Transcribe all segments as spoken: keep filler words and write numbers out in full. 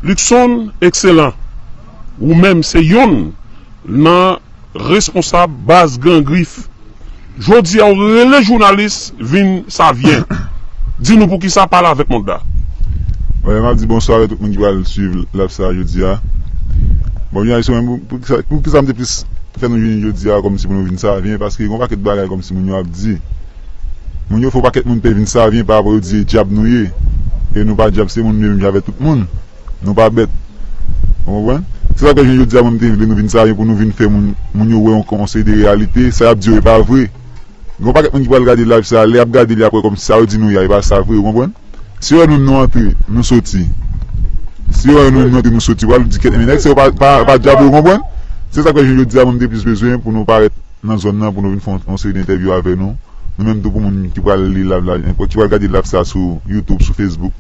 Luckson Excellent, ou menm se yonn nan responsab baz Gran Grif. Jodi a w rele jounalis vin Savyen. Di nou poukisa pale avèk mond la. Wè, m ap di bonswa avèk tout moun ki pral swiv live sa jodi a. Bon, jounalis mwen, pou, pou, kisa- pou kisa m te plis fè nou vini jodi a kòmsi pou nou vin Savyen, paske gen yon pakèt bagay kòmsi moun yo ap di. Moun yo fè yon pakèt moun pè vin Savyen pa rapò yo di e dyab nou ye. E nou pa dyab, se moun nou ye menm jan avèk tout moun. Nou pa bèt. Ou konprann? Se sa k fè jodi a mwen m te vle nou vin Savyen pou nou vin fè moun, moun yo wè yon, yon seri de reyalite. Sa y ap di yo e pa vre. Gen yon pakèt moun ki pral gade live sa, lè y ap gade li apre kòmsi sa yo di nou ye a, e pa sa vre, ou konprann? Si yo wè nou, nou antre, nou soti. Si yo wè nou, nou antre, nou soti, w al di kèt men nèg sa yo pa, pa, pa dyab, ou konprann? Se sa k fè jodi a mwen m te plis bezwen pou nou parèt nan zòn nan, pou nou vin fè yon, yon seri de entèvyou avè nou. Nou menm tou pou moun ki pral li live la, ki pral gade live sa sou YouTube, sou Facebook.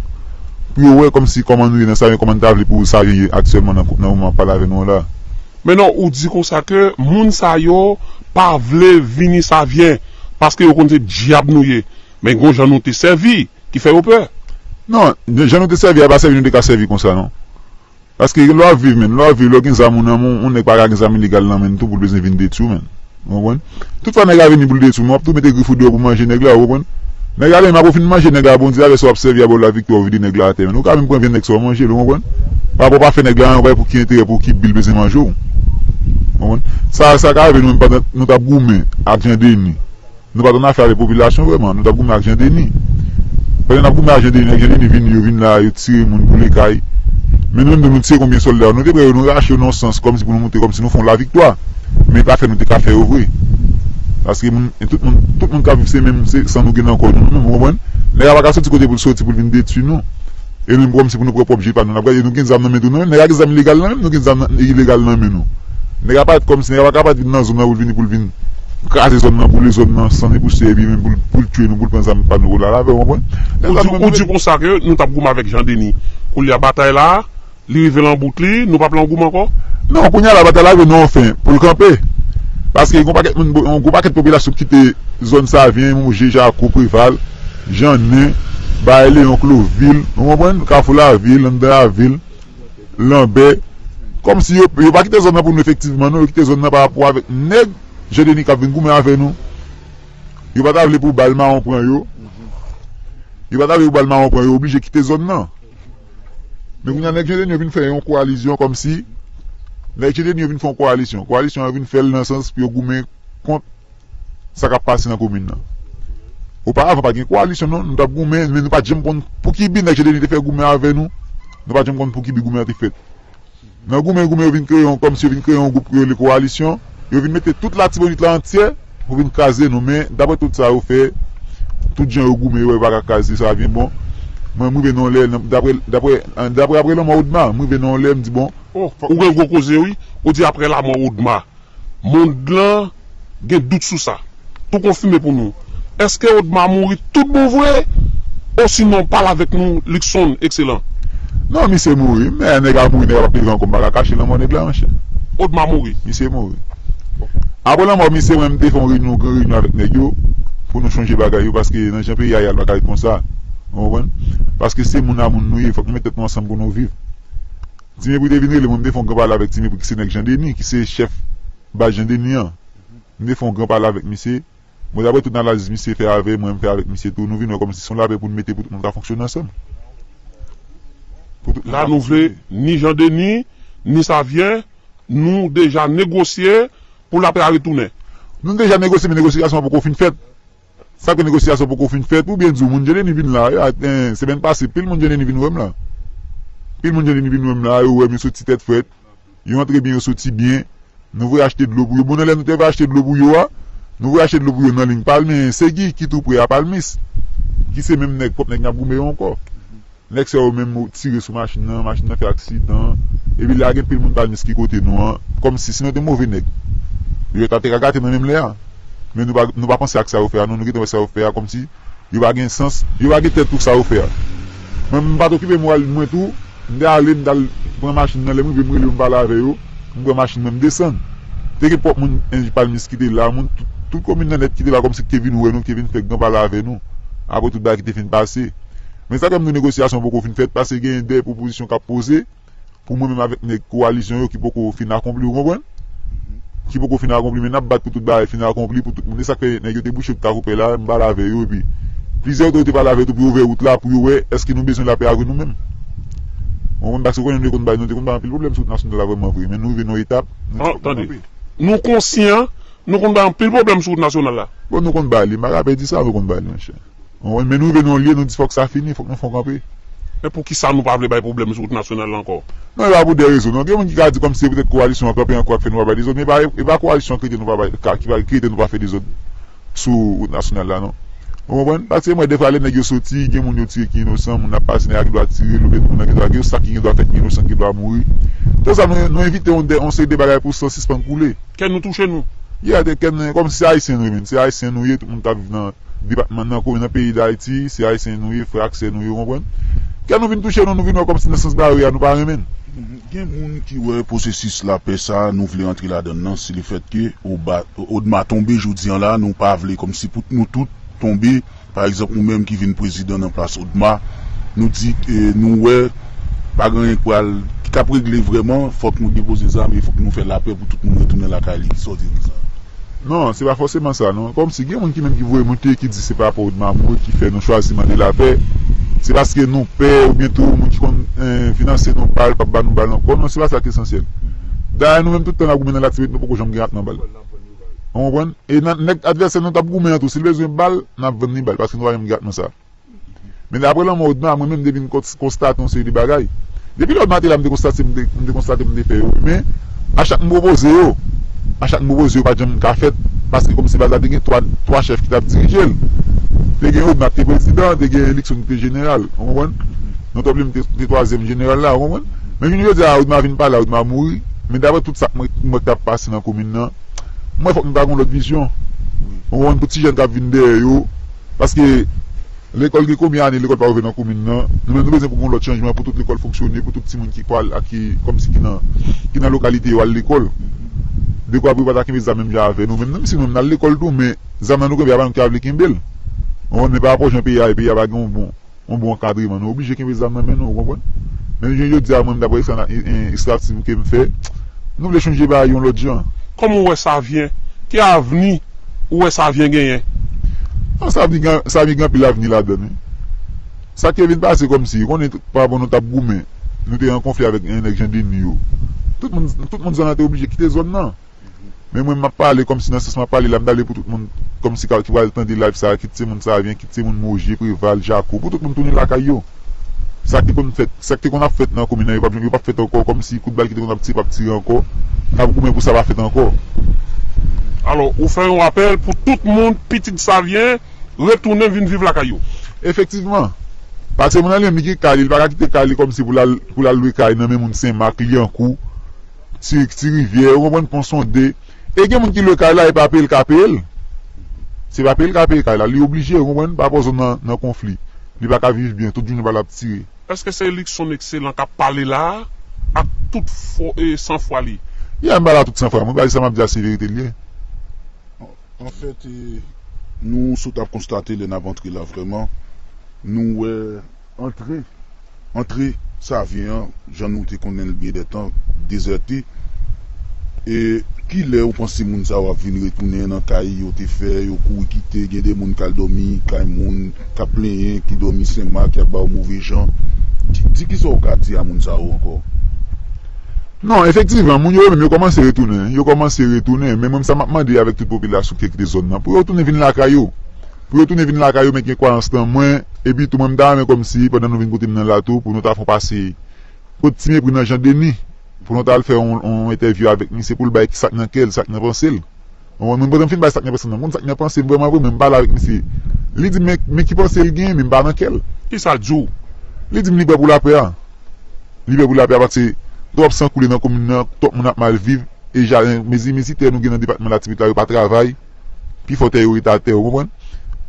Pou yo wè kòmsi kòman nou ye nan Savyen, kòman n ta vle pou Savyen ye aktyèlman nan, nan moman m ap pale avè nou an la. Men non, ou di konsa ke moun sa yo pa vle vini Savyen, paske yo konn se dyab nou ye. Men gon jan nou te sèvi, ki fè yo pè. Non, jan nou te sèvi a pa sèvi nou te ka sèvi konsa non. Paske lè w ap viv menm, lè w ap viv, lè w gen zam ou nan men w, yon nèg pa ka gen zam ilegal nan men l tou pou l bezwen vin detwi w menm. Ou konprann? Tout fwa nèg la vini pou l detwi w, men w ap tou mete grif ou deyò pou manje nèg la, ou konprann? Nèg la menm apre w fin manje nèg la, Bondye avè sa w ap sèvi a ba w laviktwa, ou vide nèg la atè menm. Ou ka menm pran vye nèg sa w manje l, ou konprann? Pa pou w pa fè nèg la anyen, ou pa wè pou ki enterè, pou ki bi l bezwen manje w. Ou konprann? Sa, sa ka rive nou menm pandan nou t ap goumen ak Jan Deni. Nou pa t annafè avèk popilasyon vrèman, nou t ap goumen ak Jan Deni. Pandan n ap goumen ak Jan Deni, nèg Jan Deni vini, yo vin la, yo tire moun boule kay. Men nou menm tou nou tire konbyen sòlda yo, nou te pran yo, nou rache yo nan yon sans kòmsi pou nou montre kòmsi nou fè yon laviktwa. Men e pa fè nou te ka fè yo vre. Paske moun, tout moun, tout moun k ap viv se menm, se san nou gen nan kò nou, nou menm, ou konprann? Nèg la pa ka soti kote pou l soti pou l vin detwi nou. E nou menm kòmsi pou nou pran pwòp je pa nou n ap gade, nou gen zam nan men tou nou menm, nèg la gen zam ilegal nan men l, nou gen zam ilegal nan men nou. Nèg la parèt kòmsi, nèg la pa ka parèt vin nan zòn nan pou l vini pou l vin kraze zòn nan, boule zòn nan, san e pousyè, epi menm pou l, pou l tiye nou, pou l pran zam pa nou pou l al avè, ou konprann? Ou di, ou di konsa ke nou t ap goumen avèk Jan Deni. Kounye a batay la, li rive lan bout li, nou p ap lan goumen ankò? Non, kounye a la batay la rive nan yon fen, pou l kanpe. Paske yon pakèt moun, yon gwo pakèt popilasyon kite zòn Savyen, Moje, Jako, Preval, Jannen, Bay Leyon, Klovil, ou konprann? Kafou Lavil, anndan lavil, Lanbè. Kòmsi yo, yo pa kite zòn nan pou nou efektivman, non, yo kite zòn nan pa rapò avèk nèg Jan Deni k ap vin goumen avè nou. Yo pa ta vle pou bal mawon pran yo. Yo pa ta vle pou bal mawon pran yo, yo oblije kite zòn nan. Men kounye a nèg Jan Deni yo vin fè yon kowalizyon kòmsi, nèg Jan Deni yo vin fè yon kowalizyon. Kowalizyon an vin fè l nan sans pou yo goumen kont sa k ap pase nan komin nan. Oparavan pa t gen kowalizyon non, nou t ap goumen, men nou pa t janm konn pou ki bi nèg Jan Deni te fè goumen avè nou. Nou pa t janm konn pou ki bi goumen an te fèt. Nan goumen, goumen yo vin kreye yon, kòmsi yo vin kreye yon gwoup yo rele kowalisyon. Yo vin mete tout Latibonit la antyè pou vin kraze nou. Men, daprè tout sa yo fè, tout jan yo goumen, yo wè yo pa ka kraze Savyen bon. Mwen, m rive nan yon lè, daprè, daprè, daprè apre lanmò Odma, m rive nan yon lè, m di bon. Oh, ou gen gwo koze wi. Ou di apre lanmò Odma. Mond lan gen dout sou sa. Pou konfime pou nou, èske Odma mouri tout bon vre? Osinon, pale avèk nou, Luckson Excellent. Non, misye mouri. Men nèg la mouri, nèg la p ap leve ankò, m pa ka kache lanmò nèg la, monchè. Odma mouri. Misye mouri. Apre lanmò misye, mwen, m te fè yon reyinyon, gran reyinyon avèk nèg yo, pou nou chanje bagay yo, paske nan jan peyi a ye a, l pa ka ret konsa. Ou konprann? Paske se moun a moun nou ye, fòk nou met tèt nou ansanm pou nou viv. Ti Mepri te vin rele mwen, m te fè yon gran pale avèk Ti Mepri ki se nèg Jan Deni, ki se chèf baz Jan Deni an. M te fè yon gran pale avèk misye. Bon, daprè tout analiz misye fè avè mwen, m fè avèk misye tou, nou vin wè kòmsi se yon lapè pou n mete pou tout moun ka fonksyone ansanm. La nou vle ni Jan Deni, ni Savyen, nou deja negosye pou lapè a retounen. Nou deja negosye, men negosyasyon an poko fin fèt. Sa k fè negosyasyon poko fin fèt, pou byen di w, moun Jan Deni vin la, yo, semèn pase, pil moun Jan Deni vin wè m la. Pil moun Jan Deni vin wè m la, yo wè m, yo soti tèt frèt. Yo antre byen, yo soti byen. Nou voye achte dlo pou yo. Bon, nan lè nou te voye achte dlo pou yo a, nou voye achte dlo pou yo nan liy Palmi, Segi, ki tou pre a Palmis, ki se menm nèg, pwòp nèg n ap goumen yo ankò. Nèg sa yo menm tire sou machin nan, machin nan fè aksidan. Epi la gen pil moun Palmis ki kote nou an, kòmsi si nou te move nèg, yo ta te ka gate nan menm lè a. Men nou pa, nou pa panse ak sa yo fè a, non, nou gentan wè sa yo fè a, kòmsi yo pa gen sans, yo pa gen tèt pou sa yo fè a. Mwen, m pa t okipe m, mwen tou, m te ale, m t al pran machin nan, lè m rive, m rele yo, m pale avè yo, m pran machin mwen, m desann. Te gen pwòp moun Palmis ki te la, moun tout, tout komin nan nèt ki te la, kòmsi ki te vin wè nou, ki te vin fè gran pale avè nou, apre tout bagay ki te fin pase. Men sa k fè m di w negosyasyon poko fin fèt, paske gen de pwopozisyon k ap poze, pou mwen menm avèk nèg kowalizyon yo ki poko fin akonpli, ou konprann? Ki poko fin akonpli, men n ap bat pou tout bagay fin akonpli, pou tout moun. E sa k fè nèg yo te bouche tout Akopèy la, m pale avè yo, epi plizyè otorite pale avè yo tou pou yo ouvè wout la, pou yo wè èske nou bezwen lapè avre nou menm. Ou konprann? Paske konnen nou te konn bay, nou te konn bay anpil pwoblèm sou wout nasyonal la vrèman vre, men nou rive nan yon etap, nou di fòk nou kanpe. Nou konsyan, nou konn bay anpil pwoblèm sou wout nasyonal la. Bon, nou konn ba li, m pa ka pè di sa, nou konn ba li, monchè. Men nou rive nan yon lye, nou di fòk sa fini, fòk nou fè yon kanpe. Men poukisa nou pa vle bay pwoblèm sou wout nasyonal la ankò? Non, e pa pou de rezon, non. Gen moun ki ka di kòmsi se poutèt kowalisyon an kanpe ankò k fè nou pa bay dezòd, men e pa, e pa kowalisyon an ki rete nou pa bay, ka, ki, ki rete nou pa fè dezòd sou wout nasyonal la, non. Ou konprann? Paske m wè defwa lè nèg yo soti, gen moun yo tiye ki inosan, moun ap pase, nèg la gen dwa tire l, oubyen moun nan gen dwa, gen sa ki gen dwa fèt ki inosan ki gen dwa mouri. Tout sa, nou, nou evite yon, yon seri de bagay pou san sispann koule. Kè nou touche nou. Yeah, te kè nou, kòmsi se Ayisyen nou ye, men. Se Ayisyen nou ye, tout moun k ap viv nan depatman, nan komin, nan peyi Dayiti, se Ayisyen nou ye, frè ak sè nou ye, ou konprann? Kè nou vin touche nou, nou vin wè kòmsi nan sans barye a, nou pa renmen n. Gen moun ki wè pwosesis lapè sa a, nou vle antre ladan l nan, se lefètke Oba, Odma tonbe jodi an la, nou pa vle kòmsi pou nou tout tonbe. Pa egzanp, ou menm ki vin prezidan nan plas Odma, nou di, e, nou wè pa gen anyen k pral, ki k ap regle vrèman, fòk nou depoze zam e fòk nou fè lapè pou tout moun retounen lakay li. Kisa w di nou sa? Non, se pa fòseman sa, non. Kòmsi gen moun ki menm ki voye monte, ki di se pa rapò Odma mouri ki fè nou chwazi mande lapè. Se paske nou pè, oubyen tou moun ki konn, eh, finanse nou bal, p ap ba nou bal ankò. Non, se pa sa k esansyèl. Dayè, nou menm tout tan n ap goumen nan Latibonit, nou poko janm gen ak nan bal. Ou konprann? E nan, nèg advèsè nou t ap goumen an tou, si l bezwen bal, n ap vann li bal, paske nou pa janm gen ak nan sa. Men daprè lanmò Odma, mwen menm m te vin kons- konstate yon seri de bagay. Depi lè Odma te la, m te konstate, m te, m te konstate, m te fè yo. Men, a chak m pwopoze yo, a chak m pwopoze yo, pa t janm ka fèt, paske kòmsi baz la te gen twa, twa chèf ki t ap dirije l. Te gen Odma ki te prezidan, te gen Luckson ki te jeneral, ou konprann? Non, Top Lim te, te twazyèm jeneral la, ou konprann? Men jounen jodi a, Odma vin pa la, Odma mouri. Men daprè tout sa k mwen, mwen k t ap pase nan komin nan, mwen fòk nou ta gen yon lòt vizyon. Ou konprann? Pou ti jèn k ap vin dèyè yo, paske lekòl gen konbyen ane lekòl pa ouvè nan komin nan? Nou menm nou bezwen pou gen yon lòt chanjman, pou tout lekòl fonksyone, pou tout timoun ki pral ak ki, kòmsi ki nan, ki nan lokalite yo al lekòl. Dekwa pou yo pa ta kenbe zam menm jan avè nou menm, menm si nou menm n al lekòl tou, men zam nan nou kenbe a pa nou ki ta vle kenbe l. Ou konprann? Men pa rapò jan peyi a ye, peyi a pa gen yon bon, yon bon ankadreman, nou oblije kenbe zam nan men nou, ou konprann? Men jounen jodi a, mwen menm daprè ekstra-, e, e, estrativ ke m fè, nou vle chanje bagay yon lòt jan. Kòman ou wè Savyen? Ki avni ou wè Savyen genyen? Non, Savyen gen, Savyen gen anpil avni ladan l, wi. Sa k te vin pase kòmsi, ou konnen, pa bon, nou t ap goumen, nou te an konfli avèk, eh, nèg Jan Deni yo. Tout moun, tout moun zòn nan te oblije kite zòn nan. Men mwen, m ap pale kòmsi nan sans m ap pale la, m pale pou tout moun kòmsi ka, ki pral tande live sa a, kit se moun Savyen, kit se moun Moje, Preval, Jako, pou tout moun tounen lakay yo. Sa ki konn fèt, sa ki te konn ap fèt nan komin nan, yo p ap, yo p ap fèt ankò, kòmsi kout bal ki te konn ap tire p ap tire ankò. N ap goumen pou sa pa fèt ankò. Alò, ou fè yon apèl pou tout moun, pitit Savyen, retounen vin viv lakay yo. Efektivman. Paske moun nan li menm, li gen kay li, li pa ka kite kay li kòmsi pou l al, pou l al lwe kay nan men moun Senmak, Lyankou, Ti, Ti Rivyè, ou konprann, Pon Sonde. E gen moun ki lwe kay la, e pa peye l ka peye l. Se pa peye l ka peye kay la, li oblije, ou konprann, pa pòz nan, nan konfli. Li pa ka viv byen, tout jounen bal ap tire. Èske se Luckson Excellent k ap pale la a, ak tout fò, e, sanfwa li? Yeah, m pale ak tout sanfwa mwen, paske sa m ap di a se verite l ye. Anfèt, e, nou sot ap konstate lè n ap antre la vrèman, nou wè antre, antre Savyen an, jan nou te konnen l gen dè tan, dezète. E kilè ou panse moun sa yo ap vin retounen nan kay yo te fè, yo kouri kite, gen de moun k al dòmi kay moun, k ap plenyen, ki dòmi Senmak, y ap ba yo move jan? Di, di kisa ou ka di a moun sa yo ankò? Non, efektivman, moun yo yo menm yo kòmanse retounen, yo kòmanse retounen, men mwen sa m ap mande avèk tout popilasyon ki te kite zòn nan, pou yo tounen vin lakay yo. Pou yo tounen vin lakay yo, men gen kwayans nan mwen, epi tou mwen m ta renmen kòmsi, pandan nou vin kote m nan la tou, pou nou ta fè yon pase kot Ti Mepri nan Jan Deni, pou nou ta al fè yon, yon entèvyou avèk misye, pou l bay sa k nan kè l, sa k nan panse l. Ou konprann? Mwen, pandan m fin bay sa k nan panse m nan, m konn sa k nan panse m vrèman vre, men m pale avèk misye. Li di m, men, men ki panse l genyen, men m pa nan kè l. Kisa l di w? Li di m li prè pou lapè a. Li prè pou lapè a, paske twòp san koule nan komin nan, twòp moun ap mal viv, e jaden, mezi, mezi tè nou gen nan depatman Latibonit la, yo pa travay, pifò tè yo rete atè, ou konprann?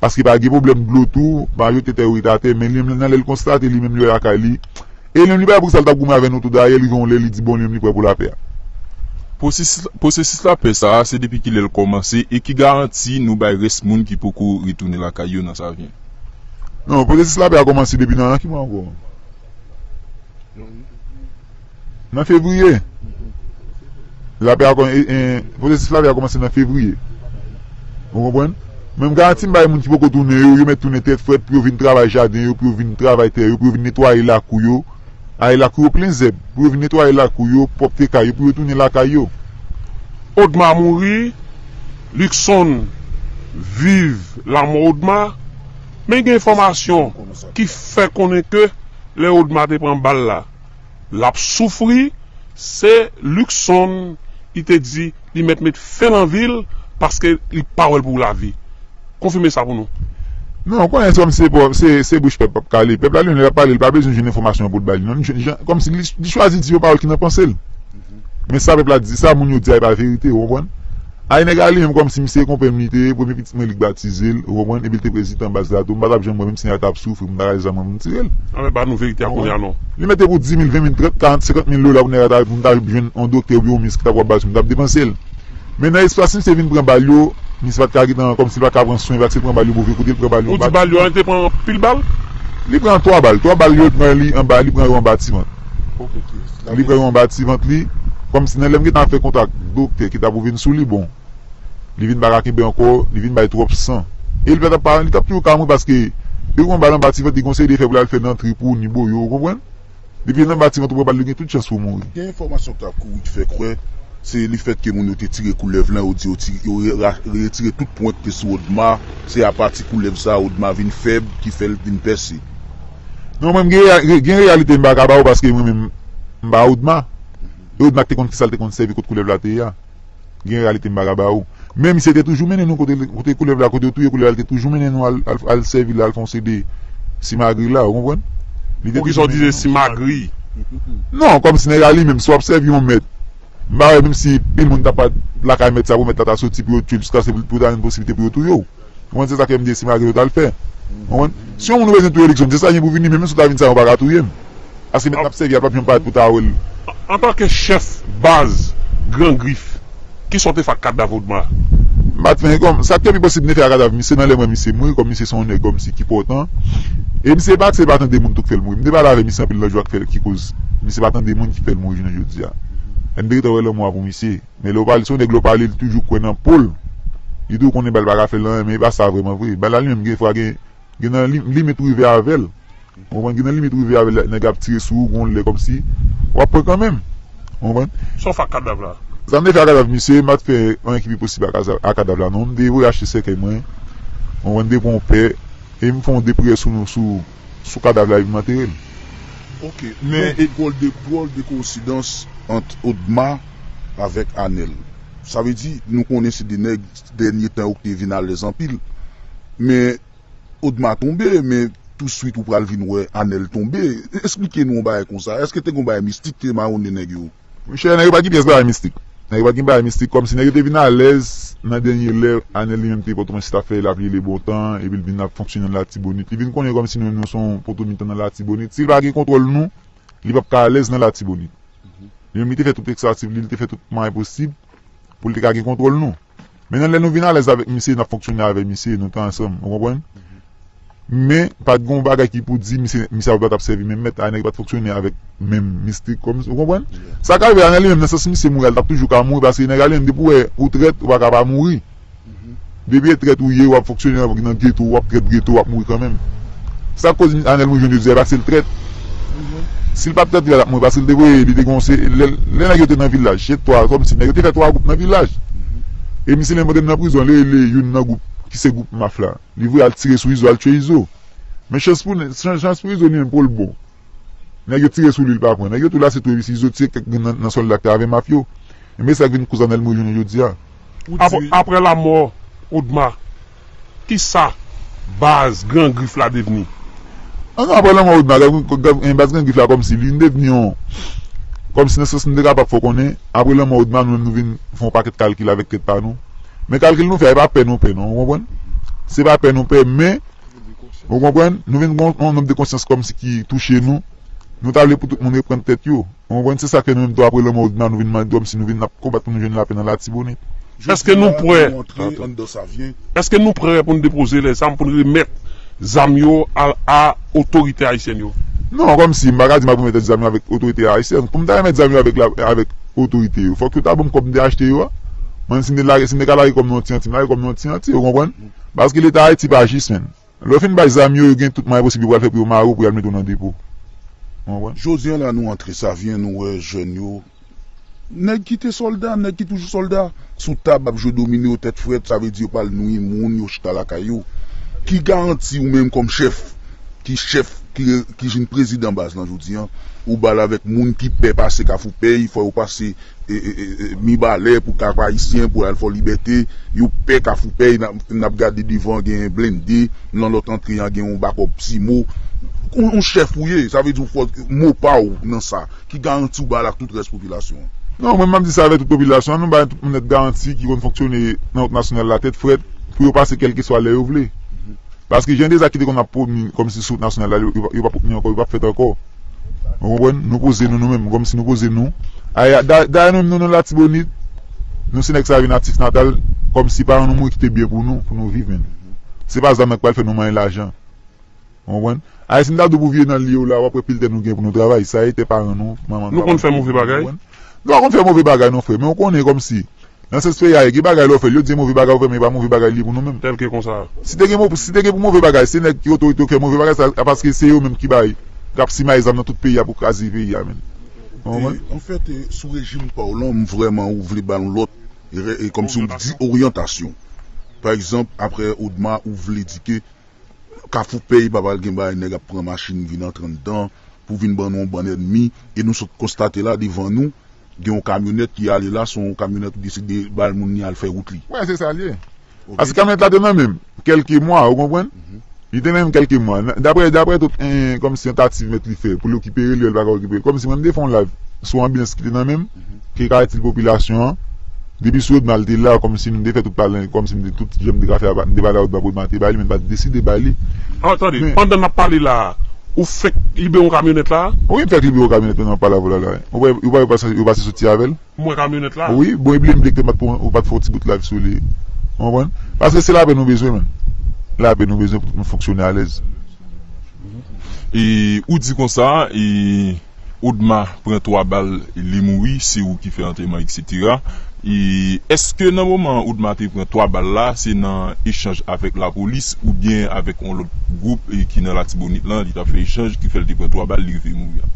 Paske pa gen pwoblèm dlo tou, majorite tè yo rete atè, men li menm nan lè l konstate, li menm li wè lakay li, e li menm li pa pou sa l t ap goumen avè nou tou, dayè, li gen yon lè, li di bon, li menm li prè pou lapè a. Pwosesis, pwosesis lapè sa a, se depi kilè l kòmanse e ki garanti nou bay rès moun ki poko retounen lakay yo nan Savyen? Non, pwosesis lapè a kòmanse depi nan, nan ki mwa ankò? Nan fevriye. Lapè a kòm- e- e- pwosesis lapè a kòmanse nan fevriye. Ou konprann? Men m garanti m bay moun ki poko tounen yo, yo mèt tounen tèt frèt pou yo vin travay jaden yo, pou yo vin travay tè yo, pou yo vin netwaye lakou yo. Ay lakou yo plen zèb, pou yo vin netwaye lakou yo, pwòpte kay yo, pou yo tounen lakay yo. Odma mouri, Luckson viv lanmò Odma, men gen enfòmasyon ki fè konnen ke lè Odma te pran bal la, l ap soufri, se Luckson ki te di li mèt met fen nan vi l paske li pa wè l pou lavi. Konfime sa pou nou. Non, ou konnen se kòm se pòv, se, se bouch pèp k ap kale. Pèp la li menm lè l ap pale, li pa bezwen jwenn enfòmasyon pou l bay li. Non, li jwenn, jan- kòmsi li, li chwazi di yon pawòl ki nan panse l. Men sa pèp la di, sa moun yo di a, e pa verite, ou konprann? Ay nèg a li menm kòmsi misye konpè m li te ye, premye pitit mwen li k batize l, ou konprann? Epi l te prezidan baz la tou, m pa t ap janm wè menm si nèg la t ap soufri, m ta rale zam mwen pou m tire l. Anben ba nou verite a kounye a non. Li mete pou dis mil, ven mil, trant, karant, senkant mil dola pou nèg la ta, pou m ta jwenn yon doktè oubyen yon mis ki t ap wè baz mwen, m t ap depanse l. Men nan espas misye vin pran bal yo, misye pa t ka gentan, kòmsi l pa t ka pran swen, li pa t se pran bal yo move kote, li pran bal yo Ou di anba. Bal yo an te pran anpil bal? Li pran twa bal, twa bal yo pran li anba, li pran yo anba ti vant. Ok, ok. Li pran yo anba ti vant li, kòmsi nan lè m gentan fè kontak doktè ki t ap vin sou li, bon, li vin pa ka kenbe ankò, li vin bay twòp san. E li pa t ap pa, li t ap toujou ka mouri paske yo pran bal anba ti vant li, gon seri de fè pou l al fè nan trip ou ni boyo, ou konprann? Depi nan batiman tou pran bal li gen tout chans pou mouri. Gen enfòmasyon k t ap kouri ki fè kwè se lefètke moun yo te tire koulèv lan, yo di yo ti- yo re- ra- retire tout pwen ki te sou Odma, se apati koulèv sa Odma vin fèb ki fè l vin pèse. Non, mwen gen, gen reyalite m pa ka ba ou paske mwen menm m pa Odma. E Odma ki te konn kisa l te konn sèvi kot koulèv la te ye a. Gen reyalite m pa ka ba ou. Men misye te toujou mennen nou kote, kote koulèv la, kote yo touye koulèv la, li te toujou mennen nou al, al, al sèvi la, al fè yon seri de simagri la, ou konprann? Li te Poukisa w di se simagri? Non, kòmsi nèg la li menm, si w ap sèvi yon mèt, m pa wè menm si pil moun ta pa lakay mèt sa pou mèt la ta soti pou yo tchwe l jiskaske pou ta jwenn posiblite pou yo touye w. Ou konprann? Se sa k fè m di e simagri yo t al fè. Ou konprann? Si yon moun ou bezwen touye Luckson, se sa gen pou vini, men menm si w ta vin sa, ou pa ka touye m. Paske mèt n ap sèvi a p ap janm parèt pou ta wè l. Antanke chèf baz Gran Grif, kisa w te fè ak kadav Odma? M pa t fè anyen kòm. Sa k te pi posib m te fè a kadav misye nan lè m wè misye mouri, kòm misye se yon nèg kòmsi ki pòtan. E misye pa se pa tande moun tou k fè l mouri. M te pale avè misye anpil nan jou a k fè l ki koz misye pa tande moun ki fè l mouri jounen jodi a. Lè m te gentan wè lanmò a pou misye. Men lè w pale, se yon nèg lè w pale, li toujou kwè nan po l. Li toujou konnen bal pa ka fè l anyen, men e pa sa vrèman vre. Bal la li menm gen fwa gen, gen nan li- limit ou rive avè l. Ou konprann? Gen nan limit ou rive avè l, nèg ap tire sou ou, gon lè kòmsi w ap pran kanmenm. Ou konprann? Sa w fè ak kadav la? Sa m te fè ak kadav misye, m pa t fè anyen ki pi posib ak kaza- ak kadav la non. M te voye achte sèkèy mwen, ou konprann, m te pran yon pè, e m fè yon de priyè sou nou, sou, sou kadav la epi m antere l. Ok, men e dwòl de, dwòl de koyensidans ant Odma avèk Anèl. Sa vle di, nou konnen se de nèg dènye tan yo ki te vin alèz anpil. Men Odma tonbe, men touswit ou pral vin wè Anèl tonbe. Esplike nou yon bagay konsa. Èske te gen yon bagay mistik ki te mawonnen nèg yo? Monchè, nèg yo pa t gen pyès bagay mistik. Nèg yo pa t gen bagay mistik, kòmsi nèg yo te vin alèz nan dènye lè, Anèl li menm te Pòtoprens, li t ap fè lapli e lebontan, epi l vin ap fonksyone nan Latibonit. Li vin konnen kòmsi nou menm nou se yon poto mitan nan Latibonit. Si l pa gen kontwòl nou, li p ap ka alèz nan Latibonit. Li menm li te fè tout tentativ li, li te fè tout mwayen posib pou l te ka gen kontwòl nou. Men nan lè nou vin alèz avèk misye, n ap fonksyone avè misye, nou te ansanm, ou konprann? Men, pa t gen yon bagay ki pou di misye, misye pa t ap sèvi menm mèt, a nèg pa t fonksyone avèk menm mistik kòm, ou konprann? Sa ka rive, Anèl li menm, nan sans misye mouri a, l t ap toujou ka mouri, paske nèg la li menm, depi w wè ou trèt, ou pa ka pa mouri. Depi e trèt ou ye, w ap fonksyone nan geto, w ap trèt geto, w ap mouri kanmenm. Sa k koz Anèl mouri jounen jodi a, e paske l trèt. Si l pa t trèt, li pa t ap mouri, paske l te voye, li te gon se, lè, lè nèg yo te nan vilaj, se twa, kòmsi nèg yo te fè twa gwoup nan vilaj. E misye li menm nan prizon, li rele youn nan gwoup, ki se gwoup Maf la. Li voye al tire sou Izo, al tchwe Izo. Men chans pou, chans, chans pou Izo li menm, po l bon. Nèg yo tire sou li, li pa pran. Nèg yo tou lase tou, epi si Izo tire kèk grenn nan, nan sòlda k te avè Maf yo. Ebyen, sa k vin koz Anèl mouri jounen jodi a. Apre, apre lanmò Odma, kisa baz Gran Grif la devni? An, non, apre lanmò Odma, Gran- Gran- Gran- baz Gran Grif la kòmsi li vin devni yon, kòmsi nan sans m te kapab fè w konnen, apre lanmò Odma, nou menm nou vin fè yon pakèt kalkil avèk tèt pa nou. Men kalkil nou fè a, e pa pè nou pè non, ou konprann? Se pa pè nou pè, men, ou konprann? Nou vin gen yon, yon nòm de konsyans kòmsi ki touche nou. Nou ta vle pou tout moun reprann tèt yo. Ou konprann? Se sa k fè nou menm tou apre lanmò Odma, nou vin mande kòmsi nou vin ap konbat pou nou jwenn lapè nan Latibonit. Èske nou prè? Èske nou prè pou n depoze lèzam, pou n remèt zam yo a, a otorite ayisyèn yo? Non, kòmsi, m pa ka di m ap remèt zam yo avèk otorite ayisyèn. Pou m ta remèt zam yo avèk, la, avèk otorite yo, fòk yo ta ban m kòb m te achte yo a. Mwen, si m te lage, si m te ka lage kòb nan yon ti anti, m lage kòb nan yon ti anti, ou konprann? Paske Leta Ayiti pa jis, menn. Lè yo fin bay zam yo, yo gen tout mwayen posib yo pral fè pou yo mare w, pou y al mete w nan depo. Ou konprann? Jodi a la nou antre Savyen, nou wè jèn yo. Nèg ki te sòlda, nèg ki toujou sòlda, sou tab ap jwe domino, tèt frèt, sa vle di yo pral nwi moun, yo chita lakay yo. Ki garanti ou menm kòm chèf, ki chèf, ki, ki jwenn prezidan baz lan jodi a, ou ba l avèk moun ki pè pase Kafou Pèy, fò yo pase e, e, e, e, Mibalè pou Kap Ayisyen, pou al Fò Libète, yo pè Kafou Pèy, n ap, n ap gade devan gen blende, nan lòt antre a gen yon bakòp Simo. Yon, yon chèf ou ye, sa vle di w fò mo pa w nan sa. Ki garanti w ba l ak tout rès popilasyon an? Non, mwen, m ap di sa avèk tout popilasyon an, nou bay tout moun nèt garanti ki konn fonksyone nan wout nasyonal la tèt frèt, pou yo pase kèlkeswa lè yo vle. Paske jan de zak ki te konn ap pwomi kòmsi sou wout nasyonal la, yo, yo, yo p ap pwomi ankò, yo p ap fèt ankò. Ou konprann? Nou poze nou, nou menm, kòmsi nou poze nou. Ay, da- Dayè nou menm, nou nan Latibonit, nou se nèg sa vin Natif Natal, kòmsi paran nou mouri kite byen pou nou, pou nou viv, menn. Se pa zam nan k pral fè nou manyen lajan. Ou konprann? Ay, si m ta di w pou vye nan li yo la, w ap wè pil tè nou gen pou nou travay. Sa e tè paran nou, manman nou. Nou konn fè move bagay? Ou konprann? Nou pa konn fè move bagay non, frè, men ou konnen kòmsi nan sans peyi a ye, gen bagay lè w fè l, yo di se move bagay ou fè, men e pa move bagay li ye pou nou menm. Tèlke konsa. Si te gen mo-, si te gen pou move bagay, se nèg ki otorite yo k fè move bagay sa, a paske se yo menm ki bay, k ap simaye zam nan tout peyi a pou kraze peyi a, menn. Ou konprann? E, anfèt, e, sou rejim pa w lan, m vrèman ou vle ba nou lòt, e, e, kòmsi w di oryantasyon. Pa egzanp, aprè Odma, ou vle di ke Kafou Pèy pa pral gen bagay nèg ap pran machin vin antre anndan pou vin ban nou yon bann ènmi, e nou sot konstate la devan nou, gen yon kamyonèt ki ale la, se yon kamyonèt ou deside ba l moun li al fè wout li. Wè, se sa l ye. Ok. Paske kamyonèt la te nan men m kèlke mwa, ou konprann? Mhm. Li te nan men m kèlke mwa. Daprè, daprè tout, en, kòmsi tantativ mèt li fè pou l rekipere li, li pa ka rekipere. Kòmsi mwen, m te fè yon live sou anbyans ki te nan men m, mhm, ki ka itil popilasyon an. Depi sou Odma l te la, kòmsi m te fè tout pale, kòmsi m te tout jan m te ka fè, m te pale a Odma pou Odma te ba li, men pa deside ba li. Ah, tande, men pandan n ap pale la, ou fèk libere yon kamyonèt la? Wi, m fèk libere yon kamyonèt pandan m ap pale avè w la, la. Ou wè, ou wè, yo pase, yo pase soti avè l? M wè kamyonèt la. Wi, bon, epi m te mèt pou ou pa t fè yon ti bout live sou li. Ou konprann? Paske se lapè nou bezwen, menn. Lapè nou bezwen pou tout moun fonksyone alèz. E ou di konsa, e Odma pran twa bal, li mouri, se ou ki fè antèman, etsetera. E èske nan moman Odma te pran twa bal la, se nan echanj avèk lapolis oubyen avèk yon lòt gwoup, e, ki nan Latibonit lan, li t ap fè echanj, ki fè l te pran twa bal, li rive mouri a?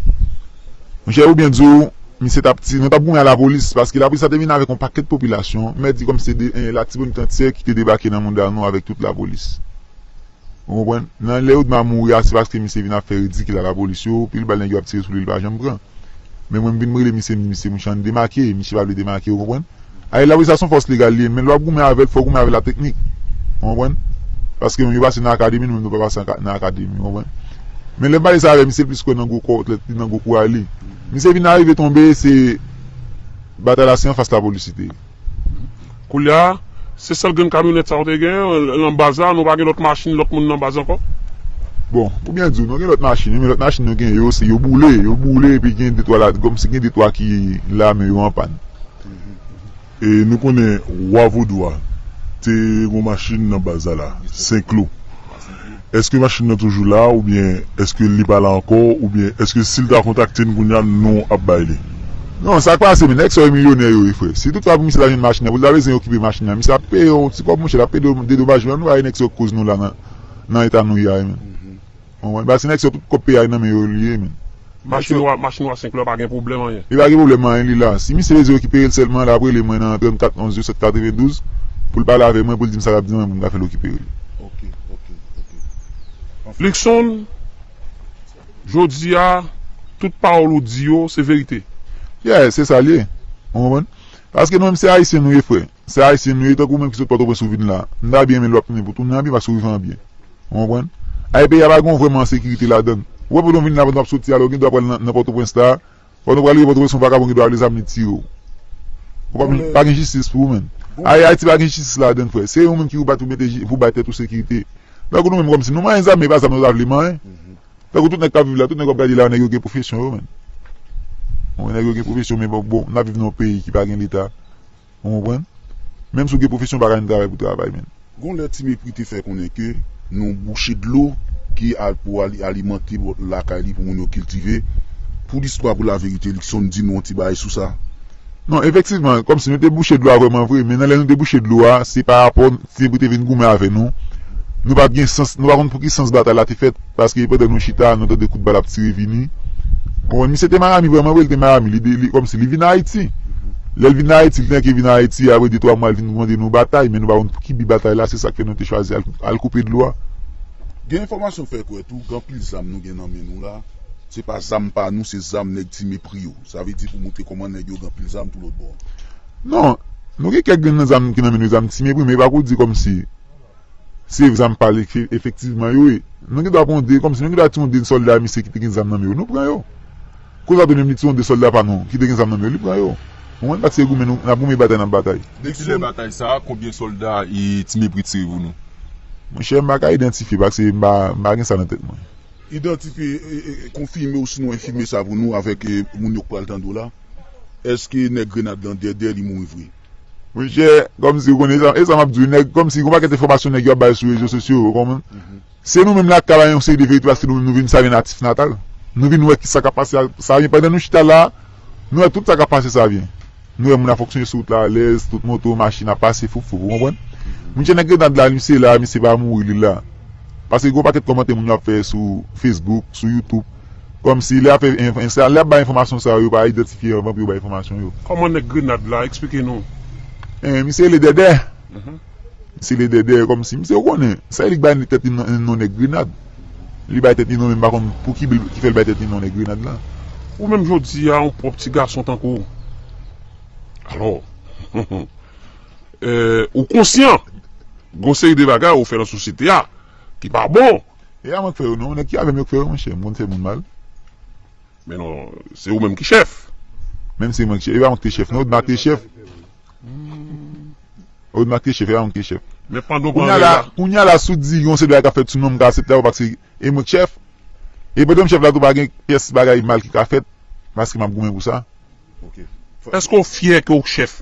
Monchè, ou byen di w, misye t ap ti-, nou t ap goumen a lapolis, paske lapolis la te vin avèk yon pakèt popilasyon, mèt di kòmsi se de, eh, Latibonit antyè ki te debake nan mouda nou avèk tout lapolis. Ou konprann? Nan lè Odma mouri a, se paske misye vin ap fè ridikil a lapolis yo, pil bal nèg yo ap tire sou li, li pa janm pran. Men mwen, m vin rele misye, m di, "Misye, monchè, ann demake," misye pa vle demake, ou konprann? Ay, lapolis la se yon fòs legal li ye, men lè w ap goumen avè l, fò w goumen avè l ak teknik. Ou konprann? Paske nou, yo pase nan akademi, nou menm nou pa pase nan ka-, nan akademi, ou konprann? Men lè m pale sa avè misye, l plis kwè nan gwo kò, nan gwo kouraj li. Misye vin arive tonbe, se batay la se anfas lapolis li te ye. Koulye a, se sèl grenn kamyonèt sa w te gen, nan baz la, nou pa gen lòt machin, lòt moun nan baz ankò? Bon, pou byen di w, nou gen lòt machin, wi, men lòt machin nou gen yo, se yo boule, yo boule, epi gen de twa la, kòmsi gen de twa ki la, men yo an pàn. E nou konnen Wa Vodou a te gen yon machin nan baz la la, Senklo. Èske machin nan toujou la, oubyen èske li pa la ankò, oubyen èske si l ta kontakte n kounye a, nou ap bay li? Non, sa k pase, men nèg sa yo milyonè yo ye, frè. Si toutfwa pou misye ta jwenn machin nan, pou l ta bezwen okipe machin nan, misye ap peye yon ti kòb, monchè, l ap peye dedomajman. Nou pa wè nèg sa yo k koz nou la nan, nan eta nou ye a, men. Ou konprann? Paske nèg sa yo tout kòb peyi a nan men yo li ye, men. Machin Wa, machin Wa Senklo pa gen pwoblèm anyen. Li pa gen pwoblèm anyen, li la. Si misye bezwen rekipere l sèlman, l ap rele mwen nan trannkat onz disèt katrevendouz pou l pale avè mwen, pou l di m sa l ap di mwen, pou m ka fè l rekipere li. Ok, ok, ok. Luckson, jodi a, tout pawòl ou di yo, se verite. Yeah, se sa l ye. Ou konprann? Paske nou menm se Ayisyen nou ye, frè. Se Ayisyen nou ye, tankou ou menm ki sot Pòtoprens ou vin la. M ta byen renmen lè w ap tounen pou tounen an byen, paske w rive an byen. Ou konprann? Ay, peyi a pa gen vrèman sekirite ladan l. Ou wè, pandan w vin la, pandan w ap soti a, lè w gen dwa pral nan, nan Pòtoprens la, pandan w pral rive Pòtoprens, yon vakabon gen dwa rele zam li tire w. Ou pa, pa gen jistis pou ou, menn. Ay, Ayiti pa gen jistis ladan l, frè. Se ou menm ki pou bat pou mete ji-, pou bay tèt ou sekirite. Tankou nou menm kòmsi nou manyen zam, men e pa zam nou ta vle manyen. Tankou tout nèg k ap viv la, tout nèg w ap gade la, nèg yo gen pwofesyon yo, menn. Bon, nèg yo gen pwofesyon, men bon, bon, n ap viv nan yon peyi ki pa gen Leta. Ou konprann? Menm si w gen pwofesyon, w pa ka jwenn travay pou travay, menn. Gon lè Ti Mepri te fè konnen ke nou bouche dlo ki al pou ali- alimante lakay li pou moun yo kiltive. Pou listwa, pou laverite, Luckson, di nou yon ti bagay sou sa. Non, efektivman, kòmsi nou te bouche dlo a vrèman vre, men nan lè nou te bouche dlo a, se pa rapò Tinèb te vin goumen avè nou. Nou pa t gen sans, nou pa konn pou ki sans batay la te fèt, paske pandan nou chita, nou tande kout bal ap tire vini. Ou konprann? Misye te Miami vrèman vre, li te Miami, li, li, kòmsi li vin Ayiti. Lè l vin Ayiti, li te vin Ayiti, apre de twa mwa, l vin mande nou batay, men nou pa konn pou ki bi batay la, se sa k fè nou te chwazi al, al koupe dlo a. Gen enfòmasyon fè kwè tou, gen anpil zam nou gen nan men nou la. Se pa zam pa nou, se zam nèg Ti Mepri yo. Sa vle di pou montre kòman nèg yo gen anpil zam tou lòt bò. Non, nou gen kèk grenn nan zam ki nan men nou, zam Ti Mepri, men e pa pou di kòmsi se zam pa l efe- efektivman yo ye. Nou gen dwa pran de, kòmsi nou gen dwa tiye yon de sòlda misye ki te gen zam nan men yo, nou pran yo. Kounye a tou menm li tiye yon de sòlda pa nou ki te gen zam nan men yo, li pran yo. Ou konprann? Paske goumen nou, n ap goumen batay, n ap batay. Depi lè batay sa a, konbyen sòlda e Ti Mepri tire pou nou? Monchè, m pa ka idantifye paske m pa, m pa gen sa nan tèt mwen. Idantifye, e, e, konfime osinon enfime sa pou nou avèk, e, moun yo k pral tande w la. Èske nèg grenad lan dèdè li mouri vre? Monchè, kòmsi ou konnen sa, e sa m ap di w, nèg, kòmsi gon pakèt enfòmasyon nèg yo ap bay sou rezo sosyo, ou konprann? Se nou menm la k ka bay yon seri de verite paske nou menm nou vin sa vyen natif natal. Nou vin wè ki sa k ap pase a, sa vyen pandan nou chita la, nou wè tout sa k ap pase sa vyen. Nou wè moun ap fonksyone sou wout la alèz, tout moto, machin ap pase fouf fouf, ou konprann? Monchè nèg grenad la, misye la, misye pa mouri, li la. Paske gen yon pakèt kòmantè moun yo ap fè sou Facebook, sou YouTube. Kòmsi lè ap fè enf- enf- lè ap bay enfòmasyon sa yo, yo pa idantifye anvan pou yo bay enfòmasyon yo. Kòman nèg grenad la? Eksplike nou. Eh, misye rele Dèdè. Misye rele Dèdè, kòmsi misye ou konnen. Sa e li k bay tèt li non, non nèg grenad. Li bay tèt li non, men m pa konn pou ki bil ki fè l bay tèt li non nèg grenad la. Ou menm jodi a, yon pwòp ti gason tankou w. Alò, eh, ou konsyan gon seri de bagay ou fè nan sosyete a ki pa bon. E pa mwen k fè yo non, nèg ki avè m yo k fè yo, monchè, m konn fè moun mal. Men non, se ou menm ki chèf. Menm se mwen ki chèf, e pa mwen ki te chèf non, Odma ki te chèf. Odma ki te chèf, e pa mwen ki te chèf. Men pandan w pa anlè la. Kounye a la, si w di yon seri de bagay k ap fèt sou non m, m ka aksepte avè w paske e mwen ki chèf. E pandan m chèf la tou pa gen pyès bagay mal ki ka fèt, paske m ap goumen pou sa. Èske w fyè ke w chèf?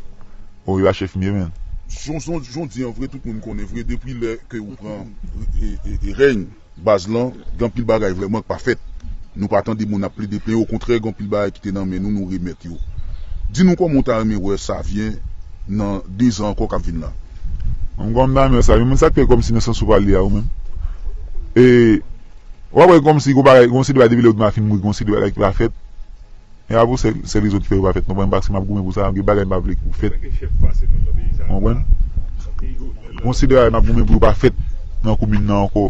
O, yo a chèf m ye, men. Jan w di an vre, tout moun konnen vre, depi lè ke ou pran e, e, e rèy baz lan, gen anpil bagay vrèman k pa fèt. Nou pa tande moun ap plede plenyen, okontrè, gen anpil bagay ki te nan men nou, nou remèt yo. Di nou kòman w ta renmen wè sa vyen nan de zan ankò k ap vin la? Mwen, kòman m ta renmen wè sa vyen, moun sa k fè kòmsi nan sans ou pale a, ou menm. E, w ap wè kòmsi gon bagay, gon seri de bagay depi lè Odma fin mouri, gon seri de bagay ki pa fèt. E a pou sèl, sèl rezon ki fè yo pa fèt, konprann, paske m ap goumen pou sa, gen bagay m pa vle pou fèt. Konprann? Gon seri de bagay m ap goumen pou yo pa fèt nan komin nan ankò.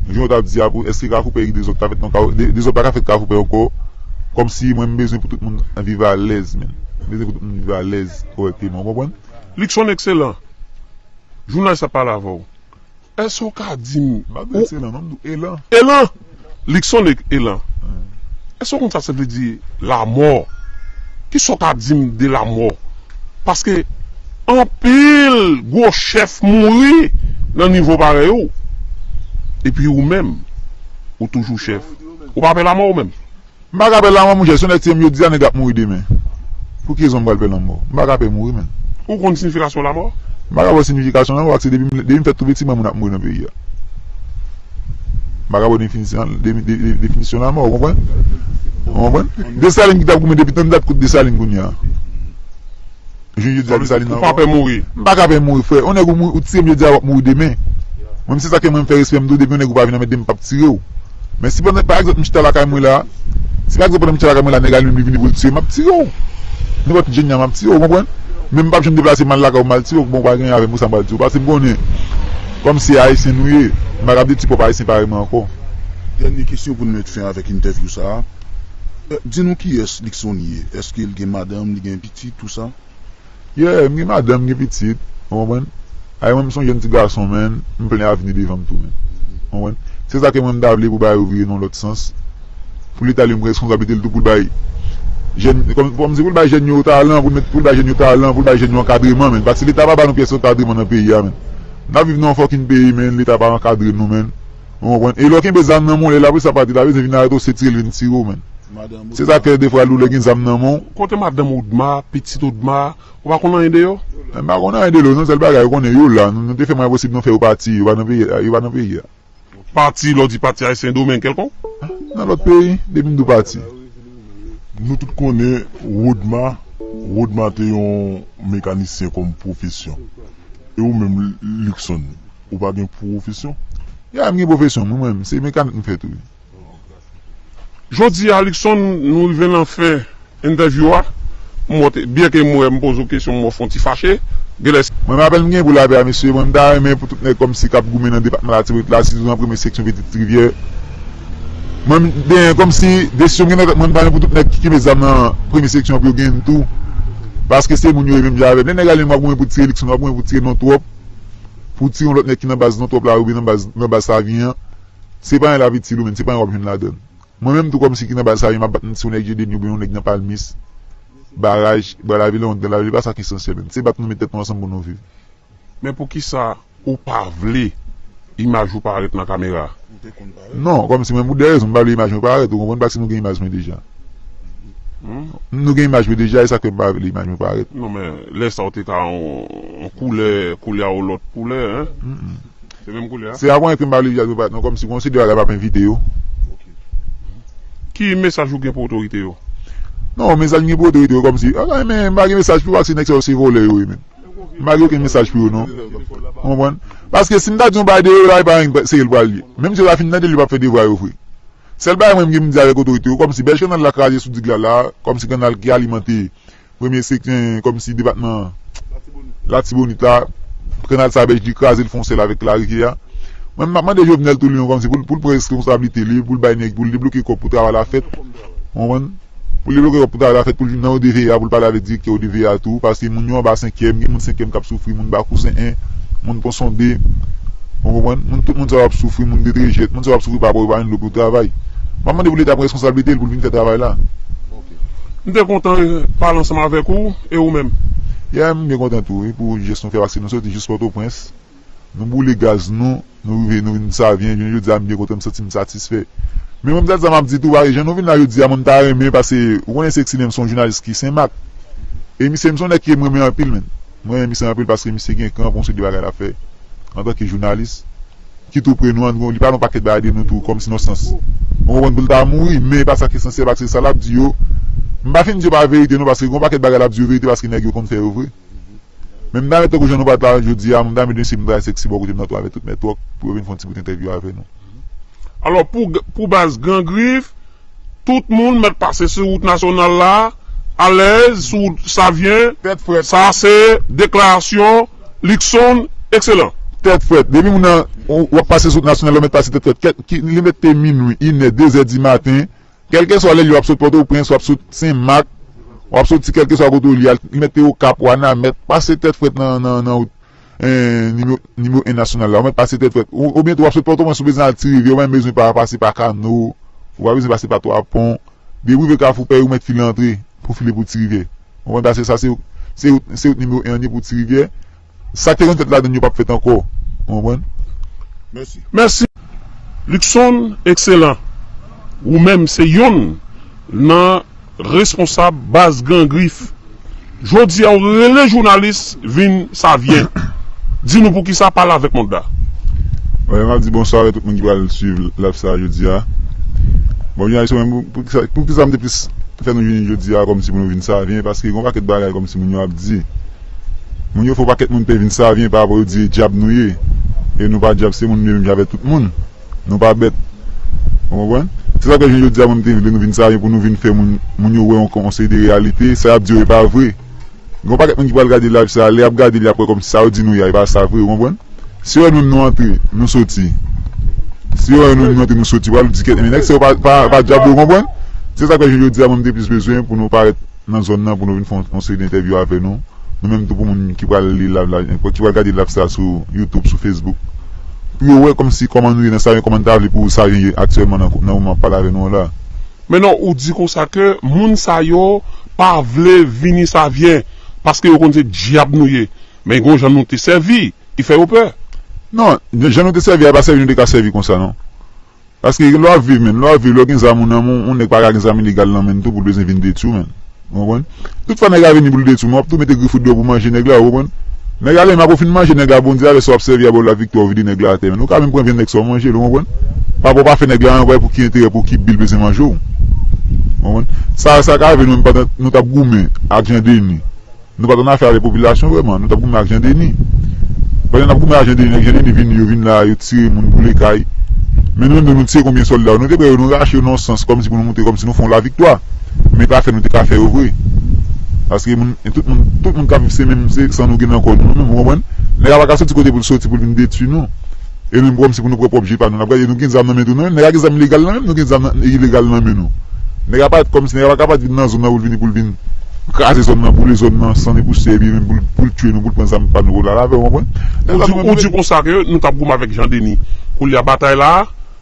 Jan w t ap di a, pou, èske Kafoupè gen dezòd ka fèt nan Ka- de- dezòd pa ka fèt Kafoupè ankò? Kòmsi mwen m bezwen pou tout moun viv alèz, men. M bezwen pou tout moun viv alèz kòrèkteman, w konprann? Luckson Excellent, jounalis la pale avè w. Èske w ka di m... M pa di Excellent non, m di w Elan. Elan! Luckson Elan. Èske w konn sa sa vle di lamò? Kisa w ka di m de lamò? Paske anpil gwo chèf mouri nan nivo parèy ou. Epi ou menm, ou toujou chèf. Ou pa pè lamò ou menm? M pa ka pè lanmò, monchè. Si yon nèg tiye m jodi a, nèg ap mouri demen. Pou ki rezon m pral pè lanmò? M pa ka pè mouri, menn. Ou konn siyifikasyon lanmò? M pa ka ba w siyifikasyon lanmò, paske depi m, depi m fèt tou piti, m wè moun ap mouri nan peyi a. M pa ka ba w definisyon, de, de, de, definisyon lanmò, ou konprann? Ou konprann? Desalin ki t ap goumen depi tan dat kout Desalin kounye a. Jodi a, Desalin ankò. Ou pa pè mouri? M pa ka pè mouri, frè. Yon nèg ou mou- ou tiye m jodi a, w ap mouri demen. Mwen, se sa ke mwen, m fè respè m tou, depi yon nèg ou pa vin anmède m, m p ap tire w. Men si pandan, pa egzanp, m chita lakay mwen la, si pa egzanp, pandan m chita lakay mwen la, nèg al menm li vini pou l tire m, m ap tire w. Nenpòt ki jan m ap tire w, ou konprann? Men m p ap janm deplase m al lakay ou, m al tire w, bon, ou pa gen avè m pou sa m pral tire w. Paske m konnen, kòm se Ayisyen nou ye, m pa ka ap de ti pòp Ayisyen parèy mwen ankò. Dènye kesyon pou n met fen avèk entèvyou sa a. Eh, di nou kiyès Luckson ye? Èske l gen madanm, li gen pitit, tou sa? Yeah, m gen madanm, m gen pitit, ou konprann? Ay, mwen, m se yon jèn ti gason, menn, m plen avni devan m tou, menn. Ou konprann? Se sa ke mwen, m ta vle pou bagay yo vire nan lòt sans. Pou Leta li, m responsabilite l tou pou l bay jèn, kòm, kòm se pou l bay jèn yo talan, pou l met, pou l bay jèn yo talan, pou l bay jèn yo ankadreman, menn. Paske Leta pa ba nou pyès ankadreman nan peyi a, menn. N ap viv nan yon fucking peyi, menn, Leta pa ankadre nou, menn. Ou konprann? E lè w kenbe zam nan men w, lè lapolis ap pati, l pa bezwen vin arete w, se tire l vin tire w, menn. Se sa k fè defwa lè w gen zam nan men w. Kote madanm Odma, pitit Odma, ou pa konn anyen de yo? M pa konn anyen de yo, non, sèl bagay, ou konnen yo la, nou, nou te fè mwayen posib nou fè yo pati, yo pa nan peyi a, yo pa nan peyi a. Pati, lè w di pati a, se Sendomeng kèlkonk? Nan lòt peyi, depi m di w pati. Nou tout konnen Rodma, Rodma te yon mekanisyen kòm pwofesyon. E ou menm, Luckson, ou pa gen pwofesyon? Ya, m gen pwofesyon, mwen, mwen, se mekanik m fè tou. Jodi a, Luckson, nou rive nan fen entèvyou a. M wè w te, byen ke m wè m poze w kesyon, m wè w fè yon ti fache. Genlè se Mwen, m apèn m gen pou lapè a, mesye. Mwen, m ta renmen pou tout nèg kòmsi k ap goumen nan depatman Latibonit la, sitou nan premye seksyon Pitit Rivyè. Mwen, m, ben, kòmsi desizyon m gen nan tèt mwen, m ta renmen pou tout nèg ki kenbe zam nan premye seksyon pou yo gen l tou. Paske se moun yo ye menm jan avè m. Lè nèg ale, m ap goumen pou tire Luckson, m ap goumen pou tire non twòp. Pou tire yon lòt nèg ki nan baz non twòp la, oubyen nan baz, nan baz Savyen an. Se pa yon lavi ti Loumen, se pa yon w ap jwenn ladan l. Mwen menm tou kòmsi ki nan baz sa, m ap bat nan ti nèg Jedeni oubyen yon nèg nan Palmis, Baraj, Bwa Lavil, Lawonn, Gran Lavil, e pa sa ki esansyèl menm. Se bat nou met tèt nou ansanm pou nou viv. Men poukisa ou pa vle imaj ou parèt nan kamera? Non, kòmsi mwen pou de rezon, m pa vle imaj mwen parèt, ou konprann, paske nou gen imaj mwen deja. Hmm? Nou gen imaj mwen deja, e sa k fè m pa vle imaj mwen parèt. Non, men lè sa ou te ka yon, yon koulè, koulè a yon lòt koulè, en? Mm-mm. Se menm koulè a? Se avan entri m pa vle imaj mwen parèt, non, kòmsi gon seri de bagay m ap envite yo. Ki mesaj ou gen pou otorite yo? Non, mesaj m gen pou otorite yo, kòmsi, ah, men m pa gen mesaj pou yo, paske nèg sa yo se vòlè yo ye menm. M pa gen okenn mesaj pou yo, non. Ou konprann? Paske si m ta di yon bagay de yo, la, e pa anyen se yo l pral ye. Menm si yo ta fin tande l, yo p ap fè devwa yo vre. Sèl bagay mwen m gen pou m di avèk otorite yo, kòmsi bèj kannal la kraze sou dig la, la, kòmsi kannal ki alimante premye seksyon, kòmsi depatman Latibonit la, kannal sa bèj li kraze, l fè yon sèl avèk larivyè a. Mwen, m ap mande Jovenel Toulion kòmsi pou l, pou l pran responsablite li, pou l bay nèg, pou l debloke kòb pou travay la fèt. Ou konprann? Pou l debloke kòb pou travay la fèt, pou l vin nan O D V A, pou l pale avèk direktè O D V A tou, paske moun yo anba senkyèm, gen moun senkyèm k ap soufri, moun Bakousen en, moun Ponson de. Ou konprann? Moun, tout moun sa yo ap soufri, moun Detrejèt, moun sa yo ap soufri pa rapò yo pa jwenn dlo pou yo travay. M ap mande pou Leta pran responsablite l pou l vin fè travay la. M te kontan, eh, pale ansanm avèk ou, e ou menm? Ya, m byen kontan tou, wi, pou jès nou fè, paske nou soti jis Pòtoprens. Nou boule gaz nou, nou rive, nou vin Savyen, jounen jodi a, m byen kontan, m santi m satisfè. Men mwen, m ta di sa, m ap di tou, paske jan nou vin la jodi a, mwen, m ta renmen, paske ou konnen Sexy Nèm se yon jounalis ki Senmak. E misye, m se yon nèg ke m renmen anpil, menn. Mwen renmen misye anpil paske misye gen kran pou yon seri de bagay l ap fè antanke jounalis. Ki tou pre nou an, li pale yon pakèt bagay de nou tou, kòmsi nan sans. Ou konprann, pou l ta mouri, men e pa sa ki esansyèl, paske sa l ap di yo, m pa fin di yo pa verite non, paske gen yon pakèt bagay l ap di yo verite, paske nèg yo konn fè yo vre. Men m ta renmen tankou jan nou pa t la jodi a, m ta renmen demen si m ta Sexy bò kote m nan tou avèk tout mèt wòk pou yo vin fè yon ti bout entèvyou avè nou. Alò, pou, pou baz Gran Grif, tout moun mèt pase sou wout nasyonal la, alèz, sou wout Savyen. Tèt frèt. Sa se deklarasyon Luckson Excellent. Tèt frèt. Depi moun nan, w, w ap pase sou wout nasyonal la, w mèt pase tèt frèt. Kèt, ki, li mèt te minwi, inè, dezè di maten, kèlkeswa lè l ye, w ap sot Pòtoprens, w ap sot Senmak, w ap soti kèlkeswa kote w ye a, li mèt te Okap, Wanament, pase tèt frèt nan, nan, nan wout, eh, nimewo, nimewo en nasyonal la. Ou mèt pase tèt frèt. Ou, oubyen tou w ap sot Pòtoprens, ou bezwen al Ti Rivyè, ou pa menm bezwen pa pase pa Kano, ou pa bezwen pase pa Twa Pon. Depi w rive Kafou Pèy, ou mèt file antre pou file pou Ti Rivyè. Ou konprann? Paske sa se, se, se wout nimewo en an pou Ti Rivyè. Sa k te konn fèt ladan l yo p ap fèt ankò. Ou konprann? Mèsi. Mèsi. Luckson Excellent, ou menm se yonn nan responsab baz Gran Grif. Jodi a, ou rele jounalis vin Savyen. Di nou poukisa, pale avèk mond la. Bon, m ap di bonswa avèk tout moun ki pral swiv live sa jodi a. Bon, jounalis, mwen, pou, poukisa, poukisa m te plis fè nou vini jodi a kòmsi pou nou vin Savyen, paske gen yon pakèt bagay kòmsi moun yo ap di. Moun yo fè yon pakèt moun pè vin Savyen pa rapò yo di e dyab nou ye. E nou pa dyab, se moun nou ye menm jan avèk tout moun. Nou pa bèt. Ou konprann? Se sa k fè jounen jodi a, mwen, m te vle nou vin Savyen pou nou vin fè moun, moun yo wè yon, yon seri de reyalite. Sa y ap di yo e pa vre. Gen yon pakèt moun ki pral gade live sa, lè y ap gade l, y ap wè kòmsi sa yo di nou ye a, e pa sa vre, ou konprann? Si yo wè nou, nou antre, nou soti. Si yo wè nou, nou antre, nou soti, pral di kèt, men nèg sa yo pa, pa, pa dyab, ou konprann? Se sa k fè jounen jodi a, mwen, m te plis bezwen pou nou parèt nan zòn nan, pou nou vin fè yon, yon seri de entèvyou avè nou. Nou menm tou pou moun ki pral li live la, ki pral gade live sa sou YouTube, sou Facebook. Pou yo wè kòmsi kòman nou ye nan Savyen, kòman n ta vle pou Savyen ye aktyèlman nan, nan moman m ap pale avè nou an la. Men non, ou di konsa ke moun sa yo pa vle vini Savyen, paske yo konn se dyab nou ye. Men gon jan nou te sèvi, ki fè yo pè. Non, jan nou te sèvi a, pa sèvi nou te ka sèvi konsa, non. Paske lè w ap viv, menm, lè w ap viv, lè w gen zam ou nan men w, yon nèg pa ka gen zam ilegal nan men l tou pou l bezwen vin detwi w, menm. Ou konprann? Tout fwa nèg la vini pou l detwi w, men w ap tou mete grif ou deyò pou manje nèg la, ou konprann? Nèg la, lè m ap fin manje nèg la, Bondye avè sa w ap sèvi a ba w laviktwa, ou vide nèg la atè. Men nou ka menm pran vyann nèg sa w manje l, ou konprann? Pa rapò pa fè nèg la anyen, pou ki enterè, pou ki bi l bezwen manje w. Ou konprann? Sa, sa ka rive nou menm pandan nou t ap goumen ak Jan Deni. Nou pa t annafè avèk popilasyon vrèman, nou t ap goumen ak Jan Deni. Pandan n ap goumen ak Jan Deni, nèg Jan Deni vini, yo vin la, yo tire moun boule kay. Men nou menm, nou tire konbyen sòlda yo, nou te pran yo, nou rache yo nan yon sans, kòmsi pou nou montre, kòmsi nou fè yon laviktwa. Men pa fè nou te ka fè yo vre. Paske moun, tout moun, tout moun k ap viv se menm, se san nou gen nan kò nou, nou menm, ou konprann? Nèg la pa ka soti kote pou l soti, pou l vin detwi nou. E nou menm, kòmsi pou nou pran pwòp je pa nou, n ap gade, nou gen zam nan men tou, nou menm, nèg la gen zam ilegal nan men nou, nou gen zam nan, ilegal nan men nou. Nèg la pa t kòmsi, nèg la pa kapat vin nan zòn nan pou l vini, pou l vin kraze zòn nan, boule zòn nan, san e pousyè, epi menm pou l, pou l tiye nou, pou l pran zam pa nou, pou l al avè, ou konprann? Ou di, ou di konsa ke nou t ap goumen avèk Jan Deni. Koulye a, batay la,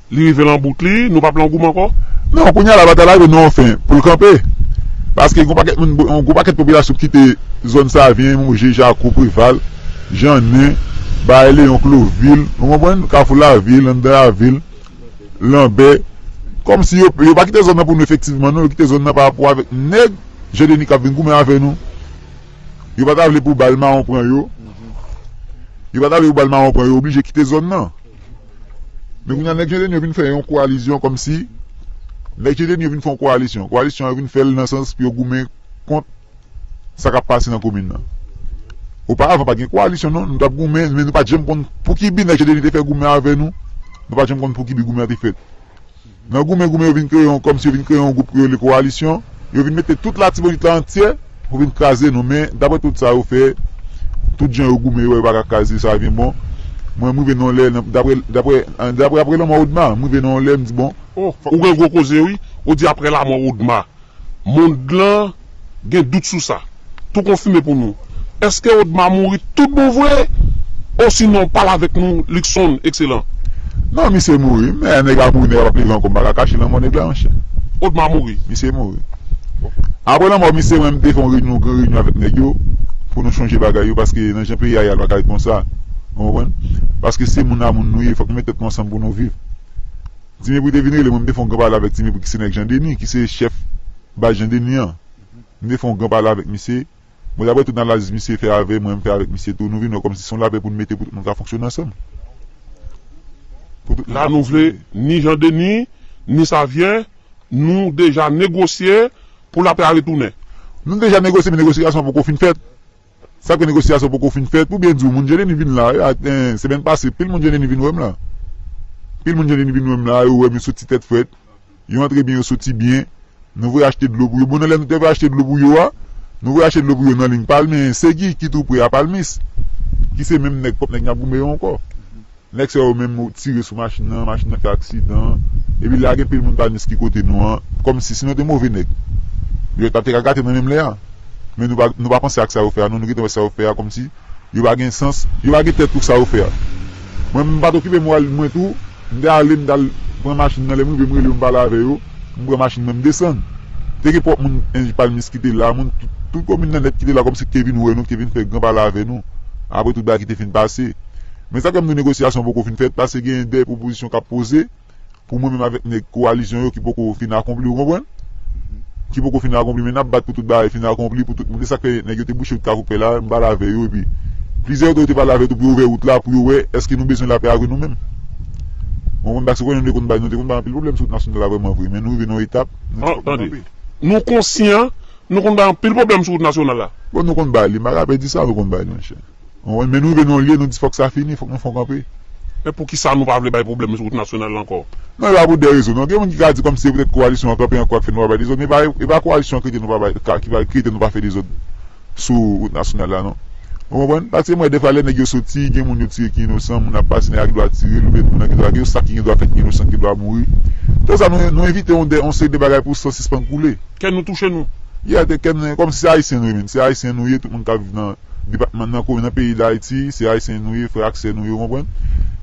li rive nan bout li, nou p ap nan goumen ankò? Non, kounye a la, batay la rive nan yon fen, pou l kanpe. Paske gon pakèt moun, yon gwo pakèt popilasyon kite zòn Savyen, Moje, Jako, Preval, Jannen, Bay Leyon, Klovil, ou konprann? Kafou Lavil, anndan lavil, Lanbè. Kòmsi yo, yo pa kite zòn nan pou nou efektivman, non, yo kite zòn nan pa rapò avèk nèg Jan Deni k ap vin goumen avè nou. Yo pa ta vle pou bal mawon pran yo. Yo pa ta vle pou bal mawon pran yo, oblije kite zòn nan. Men kounye a, nèg Jan Deni yo vin fè yon kowalizyon kòmsi, nèg Jan Deni yo vin fè yon kowalizyon. Kowalizyon an yo vin fè l nan sans pou yo goumen kont sa k ap pase nan komin nan. Oparavan, pa t gen kowalizyon, non. Nou t ap goumen, men nou pa t janm konn pou ki bi nèg Jan Deni te fè goumen avè nou. Nou pa t janm konn pou ki bi goumen an te fèt. Nan goumen, goumen, yo vin kreye yon, kòmsi yo vin kreye yon gwoup yo rele kowalisyon. Yo vin mete tout Latibonit la antyè pou vin kraze nou. Men, daprè tout sa yo fè, tout jan yo goumen, yo wè yo pa ka kraze Savyen, bon. Mwen, m rive nan yon lè, nan, daprè, daprè, daprè, apre lanmò Odma, m rive nan yon lè, m di, bon. Oh, ou gen gwo koze, wi. Ou di apre lanmò Odma. Mond lan gen dout sou sa. Tou konfime pou nou. Èske Odma mouri tout bon vre? Osinon, pale avèk nou, Luckson, Excellent. Non, misye mouri, men nèg la mouri, nèg la p ap leve ankò, m pa ka kache lanmò nèg la, monchè. Odma mouri. Misye mouri. Apre lanmò misye, mwen, m te fè yon reyinyon, gran reyinyon avèk nèg yo, pou nou chanje bagay yo, paske nan jan peyi a ye a, l pa ka ret konsa. Ou konprann? Paske se moun a moun nou ye, fòk nou met tèt nou ansanm pou nou viv. Ti Mepri te vin rele mwen, m te fè yon gran pale avèk Ti Mepri ki se nèg Jan Deni, ki se chèf baz Jan Deni an. M te fè yon gran pale avèk misye. Bon, daprè tout analiz misye fè avè mwen, m fè avèk misye tou, nou vin wè kòmsi se yon lapè pou n mete pou tout moun ka fonksyone ansanm. Pou tout moun ka fonksyone. La nou vle ni Jan Deni, ni Savyen, nou deja negosye pou lapè a retounen. Nou deja negosye, men negosyasyon an poko fin fèt. Sa k fè negosyasyon poko fin fèt, pou byen di w, moun Jan Deni vin la, a, en, semèn pase, pil moun Jan Deni vin wè m la. Pil moun Jan Deni vin wè m la, yo wè m, yo soti tèt frèt. Yo antre byen, yo soti byen. Nou voye achte dlo pou yo. Bon, nan lè nou te voye achte dlo pou yo a, nou voye achte dlo pou yo nan liy Palmi, Segi, ki tou pre a Palmis. Ki se menm nèg, pwòp nèg n ap goumen yo ankò. Nèg sa yo menm tire sou machin nan, machin nan fè aksidan. Epi la gen pil moun Palmis ki kote nou an. Kòmsi si nou te move nèg, yo t ap te ka gate nan menm lè a. Men nou pa, nou pa panse ak sa yo fè a, non, nou gentan wè sa yo fè a kòmsi yo pa gen sans, yo pa gen tèt pou sa yo fè a. Mwen, m pa t okipe moral mwen tou, m te ale, m t al pran machin nan, lè m rive, m rele yo, m pale avè yo, m pran machin mwen, m desann. Te gen pwòp moun, en, Palmis ki te la, moun, tout, tout komin nan nèt ki te la, kòmsi ki te vin wè nou, ki te vin fè gran pale avè nou. Apre tout bagay ki te fin pase. Men sa k fè m di w negosyasyon poko fin fèt, paske gen de pwopozisyon k ap poze, pou mwen menm avèk nèg kowalizyon yo ki poko fin akonpli, ou konprann? Ki poko fin akonpli, men n ap bat pou tout bagay fin akonpli, pou tout moun. Se sa k fè nèg yo te bouche wout Kafou Pè la, m pale avè yo, epi plizyè yo te pale avè yo tou pou yo ouvè wout la, pou yo wè èske nou bezwen lapè avè nou menm. Ou konprann? Paske konnen nou te konn bay, nou te konn bay anpil pwoblèm sou wout nasyonal la vrèman vre, men nou rive nan yon etap, nou di fòk nou kanpe. An, tande, nou konsyan, nou konn bay anpil pwoblèm sou wout nasyonal la. Bon, nou konn bay li, m pa ka pè di sa, nou konn bay li, monchè. Ou konprann? Men nou rive nan yon lye, nou di fòk sa fini, fòk nou fè yon kanpe. Men poukisa nou pa vle bay pwoblèm sou wout nasyonal la ankò? Non, e pa pou de rezon, non. Gen moun ki ka di kòmsi se poutèt kowalisyon an kanpe ankò k fè nou pa bay dezòd, men e pa, e pa kowalisyon an ki kite nou pa bay, ka, ki pa, ki kite nou pa fè dezòd sou wout nasyonal la, non. Ou konprann? Paske mwen, defwa, lè nèg yo soti, gen moun yo tire ki inosan, moun ap pase, nèg la gen dwa tire l, oubyen moun nan gen dwa, gen yon sa ki gen dwa fèt ki inosan, ki gen dwa mouri. Tout sa, nou, nou evite yon de, yon seri de bagay pou san sispann koule. Kè nou touche nou. Yeah, te kè nou, kòmsi se Ayisyen nou ye, men. Se Ayisyen nou ye, tout moun k ap viv nan depatman, nan komin, nan peyi Dayiti, se Ayisyen nou ye, frè ak sè nou ye, ou konprann?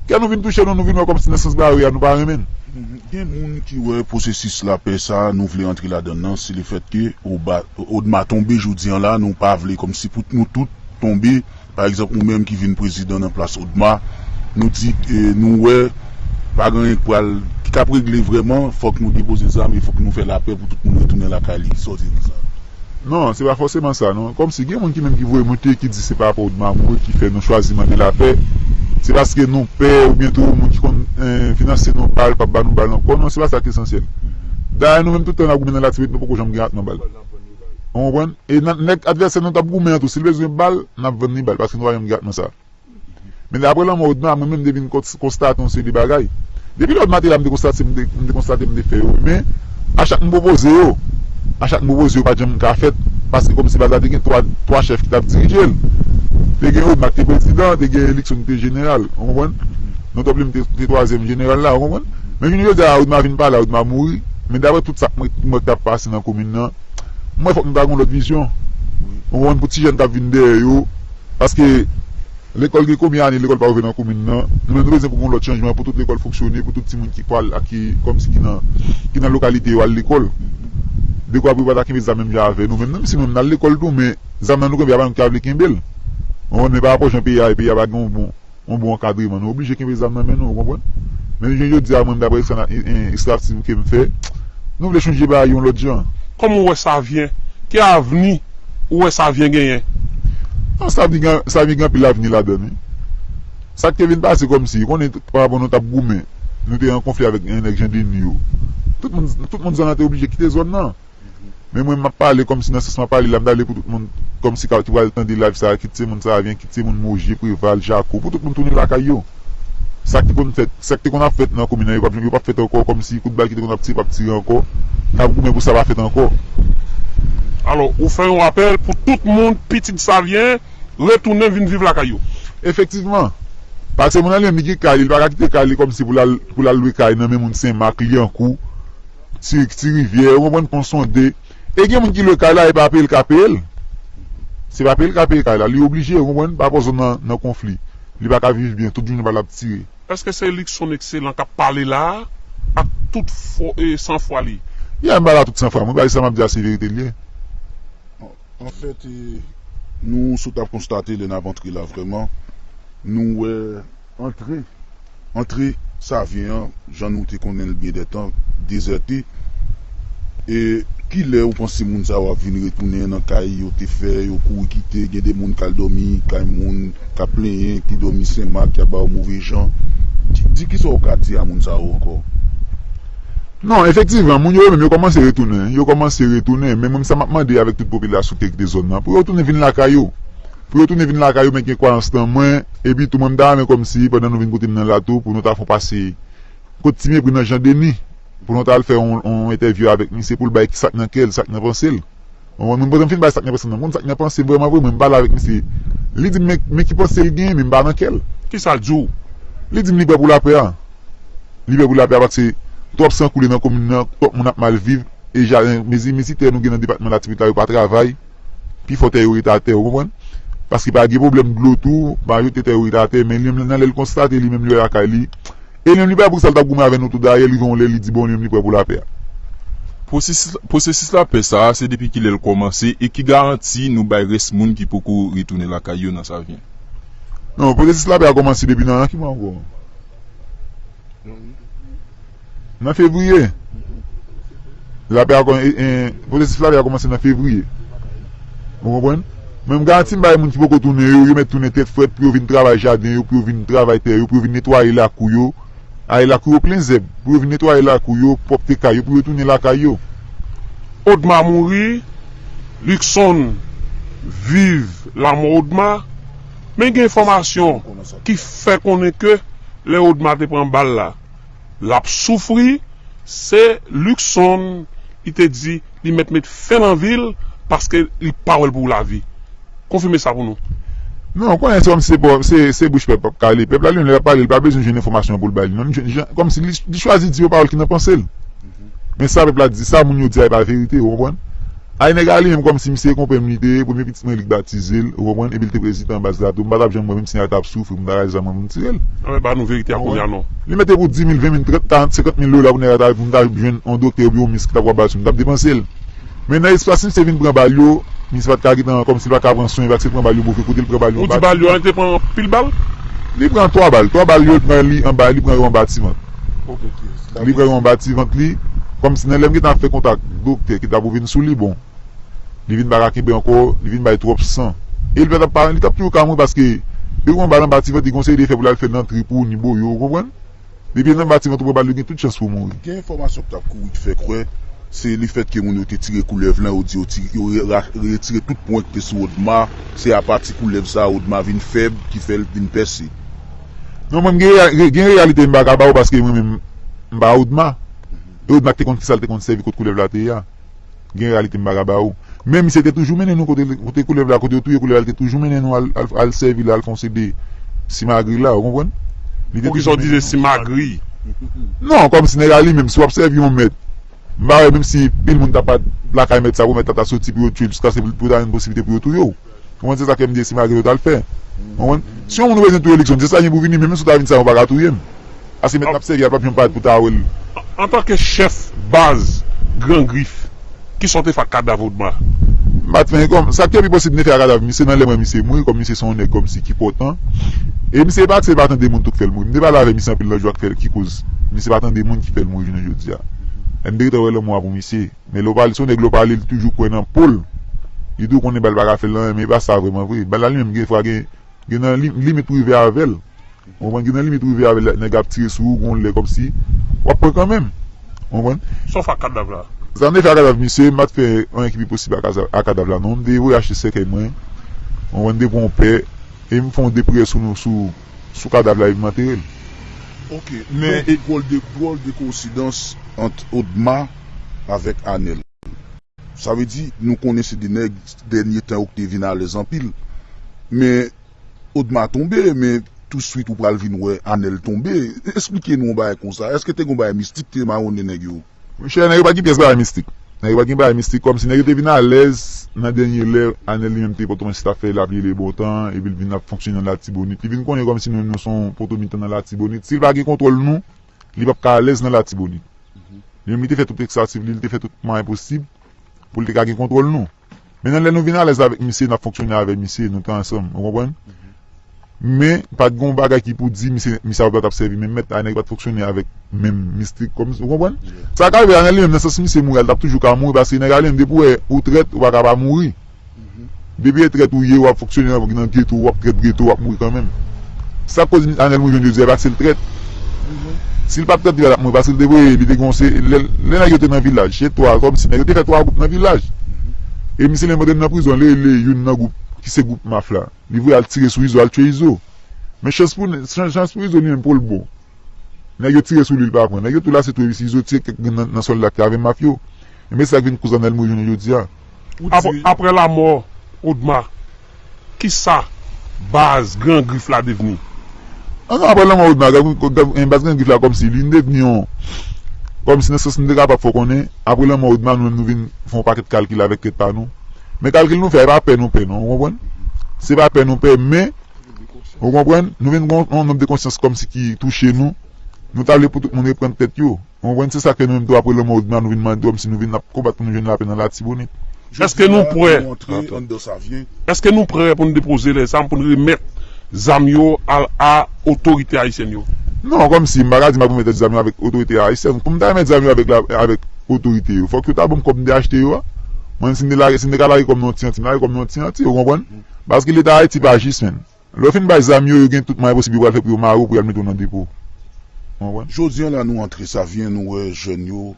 Kè nou vin touche nou, nou vin wè kòmsi nan sans bare a, nou pa renmen l. Gen moun ki wè pwosesis lapè sa a, nou vle antre ladan l nan, se lefètke Oba-, Odma tonbe jodi an la, nou pa vle kòmsi pou nou tout tonbe. Pa egzanp, ou menm ki vin prezidan nan plas Odma, nou di, eh, nou wè pa gen anyen k pral, ki k ap regle vrèman, fòk nou depoze zam e fòk nou fè lapè pou tout moun retounen lakay li, sa w di nou sa? Non, se pa fòseman sa, non. Kòmsi gen moun ki menm ki voye monte, ki di se pa rapò Odma Mouri ki fè nou chwazi mande lapè. Se paske nou pè oubyen tou moun ki konn eh, finanse nou bal, k ap ba nou bal ankò. Non, se pa sa ki esansyèl. Dayè, nou menm tout tan n ap goumen nan Latibonit, nou poko janm gen ak nan bal. Ou konprann? E nan- nèg advèsè nou t ap goumen an tou, si l bezwen bal, n ap vann li bal, paske nou pa janm gen ak nan sa. Men apre lanmò Odma, mwen menm m te vin kons- konstate yon seri de bagay. Depi lè Odma te la, m te konstate, m te, m te konstate, m te fè yo. Men, a chak m pwopoze yo, a chak m pwopoze yo, pa t janm ka fèt. Paske kòmsi baz la te gen twa, twa chèf ki t ap dirije l. Te gen Odma ki te prezidan, te gen Luckson ki te jeneral. Ou konprann? Non, Top li m te, te twazyèm jeneral la, ou konprann? Men jounen jodi a, Odma vin pa la, Odma mouri. Men daprè tout sa k mwen, mwen k t ap pase nan komin nan, mwen fòk nou ta gen yon lòt vizyon. Ou konprann? Pou ti jèn k ap vin dèyè yo. Paske lekòl gen konbyen ane lekòl pa ouvè nan komin nan? Nou menm nou bezwen pou gen yon lòt chanjman, pou tout lekòl fonksyone, pou tout timoun ki pral ak ki kòmsi ki nan ki nan lokalite yo al lekòl. Dekwa pou yo pa ta kenbe zam menm jan avè nou menm, menm si nou menm n al lekòl tou, men zam nan nou kenbe a pa nou ki ta vle kenbe l. Ou konprann? Men pa rapò jan peyi a ye, peyi a pa gen yon bon, yon bon ankadreman, nou oblije kenbe zam nan men nou, ou konprann? Men jounen jodi a, mwen menm daprè ekstra- e- e- ekstra aktivite m fè, nou vle chanje bagay yon lòt jan. Kòman ou wè Savyen? Ki avni ou wè Savyen genyen? Non, Savyen gen- Savyen gen anpil avni ladan l, wi. Sa k te vin pase kòmsi, ou konnen, pa rapò nou t ap goumen, nou te an konfli avèk nèg Jan Deni yo. Tout moun, tout moun zòn nan te oblije kite zòn nan. Men mwen, m ap pale kòmsi nan sans m ap pale la, m ta vle pou tout moun kòmsi ka- ki pral tande live sa a, kit se moun Savyen, kit se moun Moje, Preval, Jako, pou tout moun tounen lakay yo. Sa ki konn fèt, sa ki te konn ap fèt nan komin nan, yo p ap, yo p ap fèt ankò, kòmsi kout bal ki te konn ap tire, p ap tire ankò. N ap goumen pou sa pa fèt ankò. Alò, ou fè yon apèl pou tout moun, pitit Savyen, retounen vin viv lakay yo. Efektivman. Paske moun nan li menm, li gen kay li, li pa ka kite kay li kòmsi pou l al, pou l al lwe kay nan men moun Senmak, Lyankou, Ti, Ti Rivyè, ou konprann, Pon Sonde. E gen moun ki lwe kay la, e pa peye l ka peye l. Se pa peye l ka peye kay la, li oblije, ou konprann, pa rapò zòn nan, nan konfli. Li pa ka viv byen, tout jounen bal ap tire. Èske se Luckson Excellent k ap pale la a, ak tout fò, e, sanfwa li? Ya, m pale a tout sanfwa mwen, paske sa m ap di a se verite l ye. Anfèt, e, nou sot ap konstate lè n ap antre la vrèman, nou wè antre, antre Savyen an, jan nou te konnen l byen dè tan, dezète. E kilè ou panse moun sa yo ap vin retounen nan kay yo te fè, yo kouri kite, gen de moun k al dòmi kay moun, k ap plenyen, ki dòmi Senmak, y ap ba yo move jan? Di, di kisa w ka di a moun sa yo ankò? Non, efektivman, moun yo menm yo kòmanse retounen. Yo kòmanse retounen. Men mwen, sa m ap mande avèk tout popilasyon ki te kite zòn nan, pou yo tounen vin lakay yo. Pou yo tounen vin lakay yo, men gen kwayans nan mwen. Epi tou, mwen, m ta renmen kòmsi, pandan nou vin kote m nan la tou, pou nou ta fè yon pase kot Ti Mepri nan Jan Deni, pou nou ta al fè yon, yon entèvyou avèk misye, pou l bay sa k nan kè l, sa k nan panse l. Bon, mwen, mwen, mwen fin bay sa k nan panse l nan. Mwen, sa k nan panse l vrèman vre, mwen, m pale avèk misye. Li di m, men, men ki panse l genyen, men m pa nan kè l. Kisa l di w? Li di m li prè pou lapè a. Li prè pou lapè a, paske twòp san koule nan komin nan, twòp moun ap mal viv, e jaden, mezi, mezi tè nou gen nan depatman Latibonit la, yo pa travay, pifò tè yo rete atè, ou konprann? Paske pa gen pwoblèm dlo tou, majorite tè yo rete atè, men li menm nan lè l konstate li menm li wè lakay li, e li menm li pa pou sa l t ap goumen avè nou tou dayè, li gen yon lè li di bon li menm li prè pou lapè a. Pwosesis, pwosesis lapè sa a, se depi kilè l kòmanse e ki garanti nou bay rès moun ki poko retounen lakay yo nan Savyen? Non, pwosesis lapè a kòmanse depi nan, nan ki mwa ankò? Nan fevriye. Lapè a kòm- e- e- pwosesis lapè a kòmanse nan fevriye. Ou konprann? Men m garanti m bay moun ki poko tounen yo, yo mèt tounen tèt frèt pou yo vin travay jaden yo, pou yo vin travay tè yo, pou yo vin netwaye lakou yo. Ay lakou yo plen zèb, pou yo vin netwaye lakou yo, pwòpte kay yo, pou yo tounen lakay yo. Odma mouri, Luckson viv lanmò Odma, men gen enfòmasyon ki fè konnen ke lè Odma te pran bal la, l ap soufri, se Luckson, li te di li mèt met fen nan vi l paske li pa wè l pou lavi. Konfime sa pou nou. Non, ou konnen se kòm se, se, se bouch pèp k ap kale. Pèp la li menm lè l ap pale, li pa bezwen jwenn enfòmasyon pou l bay li. Non, li jwenn, jwenn, kòmsi li, li chwazi di yo pawòl ki nan panse l. Men sa pèp la di, sa moun yo di a, e pa verite, ou konprann? Ay nèg a li menm kòmsi misye konpè m li te ye, premye pitit mwen li k batize l, ou konprann? Epi l te prezidan baz la tou, m pa t ap janm wè menm si nèg la t ap soufri, m ta rale zam mwen pou m tire l. Anben ba nou verite a kounye a non. Li mete pou di mil, ven mil, trant, karant, senkant mil dola pou nèg la ta, pou m ta jwenn yon doktè oubyen yon mis ki ta pral ba l sou m, m t ap depanse l. Men nan espas misye vin pran bal yo, misye pa t ka gentan, kòmsi l pa ka pran swen, paske l pran bal yo bouke, kote l pran bal yo anba ti vant. Ou di bal yo an te pran anpil bal? Li pran twa bal, twa bal yo pran li anba, li pran yo anba ti vant. Ok. Li pran yo anba ti vant li, kòmsi nan lè m gentan ap fè kontak doktè ki ta pou vin sou li, bon. Li vin pa ka kenbe ankò, li vin bay twòp san. E li pa t ap pa, li t ap toujou ka mouri paske depi w pran bal anba ti vant, li gen yon seri de efè pou l al fè nan trip ou, ni boyo, ou konprann? Depi l anba ti vant ou pran bal, li gen tout chans pou w mouri. Gen enfòmasyon k t ap kouri ki fè kwè se lefètke moun yo te tire koulèv lan, yo di yo ti-, yo re-, ra-, retire tout pwen ki te sou Odma, se apati koulèv sa a Odma vin fèb ki fè l vin pèse. Non, mwen, m gen reya-, re-, gen reyalite m pa ka ba ou paske mwen menm, m pa Odma. E Odma ki te konn kisa l te konn sèvi kot koulèv la te ye a. Gen reyalite m pa ka ba ou. Men misye te toujou mennen nou kote, kote koulèv la, kote yo touye koulèv la, li te toujou mennen nou al, al, al sèvi la, al fè yon seri de simagri la, ou konprann? Li te Poukisa w di se simagri? Non, kòmsi nèg la li menm, si w ap sèvi yon mèt, m pa wè menm si pil moun ta pa lakay mèt sa pou mèt la ta soti pou yo tchwe l jiskaske pou ta jwenn posiblite pou yo touye w. Konprann? Se sa ke m di, se malgre yo t al fè. Konprann? Si yon moun ou bezwen touye l, se sa gen pou vini, men menm si w ta vin sa, ou pa ka touye m. Paske mèt n ap sèvi a, l p ap janm parèt pou ta wè l. Antanke chèf baz Gran Grif, kisa w te fè ak kadav Odma? M pa t fè anyen kòm, sa k te pi posib m te fè ak kadav misye nan lè m wè misye mouri, kòm misye se yon nèg kòmsi ki pòtan. E misye pa, se pa tande moun tou k fè l mouri. M te pale avè misye anpil nan jou a k fè l, ki koz misye pa tande moun ki fè l mouri jounen jodi a. M te gentan wè lanmò a pou misye. Men lè w pale, se yon nèg lè w pale, li toujou kwè nan po l. Li di w konnen bal pa ka fè l anyen, men e pa sa vrèman vre. Bal la li menm gen fwa gen, gen nan li, limit rive avè l. Ou konprann? Gen nan limit rive avè l, nèg ap tire sou ou, gon lè kòmsi w ap pran kanmenm. Ou konprann? Sa w fè ak kadav la? Sa m te fè ak kadav misye, m pa t fè anyen ki pi posib ak kaza-, ak kadav la, non. M te voye achte sèkèy mwen. Ou konprann? M te pran yon pè, e m fè yon de priyè sou nou, sou, sou kadav la, epi m antere l. Ok, men e dwòl de, dwòl de koyensidans ant Odma avèk Anèl. Sa vle di, nou konnen se de nèg, dènye tan yo ki te vin alèz anpil. Men, Odma tonbe, men touswit ou pral vin wè Anèl tonbe. Esplike nou yon bagay konsa. Èske te gen yon bagay mistik te mawonnen nèg yo? Monchè, nèg yo pa t gen pyès bagay mistik. Nèg yo pa t gen bagay mistik, kòmsi nèg yo te vin alèz nan dènye lè, Anèl li menm te pòtoprens, li t ap fè, l ap rele bon tan, epi l vin ap fonksyone nan Latibonit. Li vin konnen kòmsi nou menm nou se yon potomitan nan Latibonit. Si l pa gen kontwòl nou, li p ap ka alèz nan Latibonit. Li menm li te fè tout tentativ li, li te fè tout mwayen posib pou l te ka gen kontwòl nou. Men nan lè nou vin alèz avèk misye, n ap fonksyone avè misye, nou te ansanm, ou konprann? Men, pa t gen yon bagay ki pou di misye, misye pa t ap sèvi menm mèt, a nèg pa t fonksyone avèk menm mistik kòm, ou konprann? Sa ka rive, Anèl li menm, nan sans misye mouri a, l t ap toujou ka mouri, paske nèg la li menm, depi w wè ou trèt, ou pa ka pa mouri. Depi e trèt ou ye, w ap fonksyone nan, nan geto, w ap trèt geto, w ap mouri kanmenm. Sa k koz Anèl mouri jodi a, e pa paske l trèt. Si l pa t trèt, li pa t ap mouri, paske l te voye, li te gon se, lè, lè nèg yo te nan vilaj, se twa, kòmsi nèg yo te fè twa gwoup nan vilaj. E misye li menm nan prizon, li rele youn nan gwoup, ki se gwoup Maf la. Li voye al tire sou Izo, al tchwe Izo. Men chans pou, chans, chans pou Izo li menm pou l bon. Nèg yo tire sou li, li pa pran. Nèg yo tou lase tou, epi si Izo tire kèk grenn nan, nan sòlda ki avè Maf yo. Enben, se sa k vin koz Anèl mouri jounen jodi a. Apre, apre lanmò Odma, kisa baz Gran Grif la devni? Ah non, apre lanmò Odma, Gran, Gran, Gran, baz Gran Grif la kòmsi li devni yon, kòmsi nan sans nou te kapab fè w konnen, apre lanmò Odma, nou menm nou vin fè yon pakèt kalkil avèk tèt pa nou. Men kalkil nou fè a, e pa pè nou pè non, ou konprann? Se pa pè nou pè, men, ou konprann? Nou vin gon yon nonb de konsyans kòmsi ki touche nou. Nou ta vle pou tout moun reprann tèt yo. Ou konprann? Se sa k fè nou menm tou apre lanmò Odma, nou vin mande kòmsi nou vin ap konbat pou nou jwenn lapè nan Latibonit. Èske nou prè? Èske nou prè pou n depoze lèzam, pou n remèt zam yo a, a otorite ayisyèn yo? Non, kòmsi, m pa ka di m ap remèt zam yo avèk otorite ayisyèn. Pou m ta remèt zam yo avèk la, avèk otorite yo, fòk yo ta ban m kòb m te achte yo a. Mwen, si m te lage, si m te ka lage kòb nan yon ti anti, m lage kòb nan yon ti anti, ou konprann? Paske Leta Ayiti pa jis, menn. Lè w fin bay zam yo, yo gen tout mwayen posib yo pral fè pou yo mare w, pou y al mete w nan depo. Ou konprann? Jodi a la nou antre Savyen, nou wè jèn yo.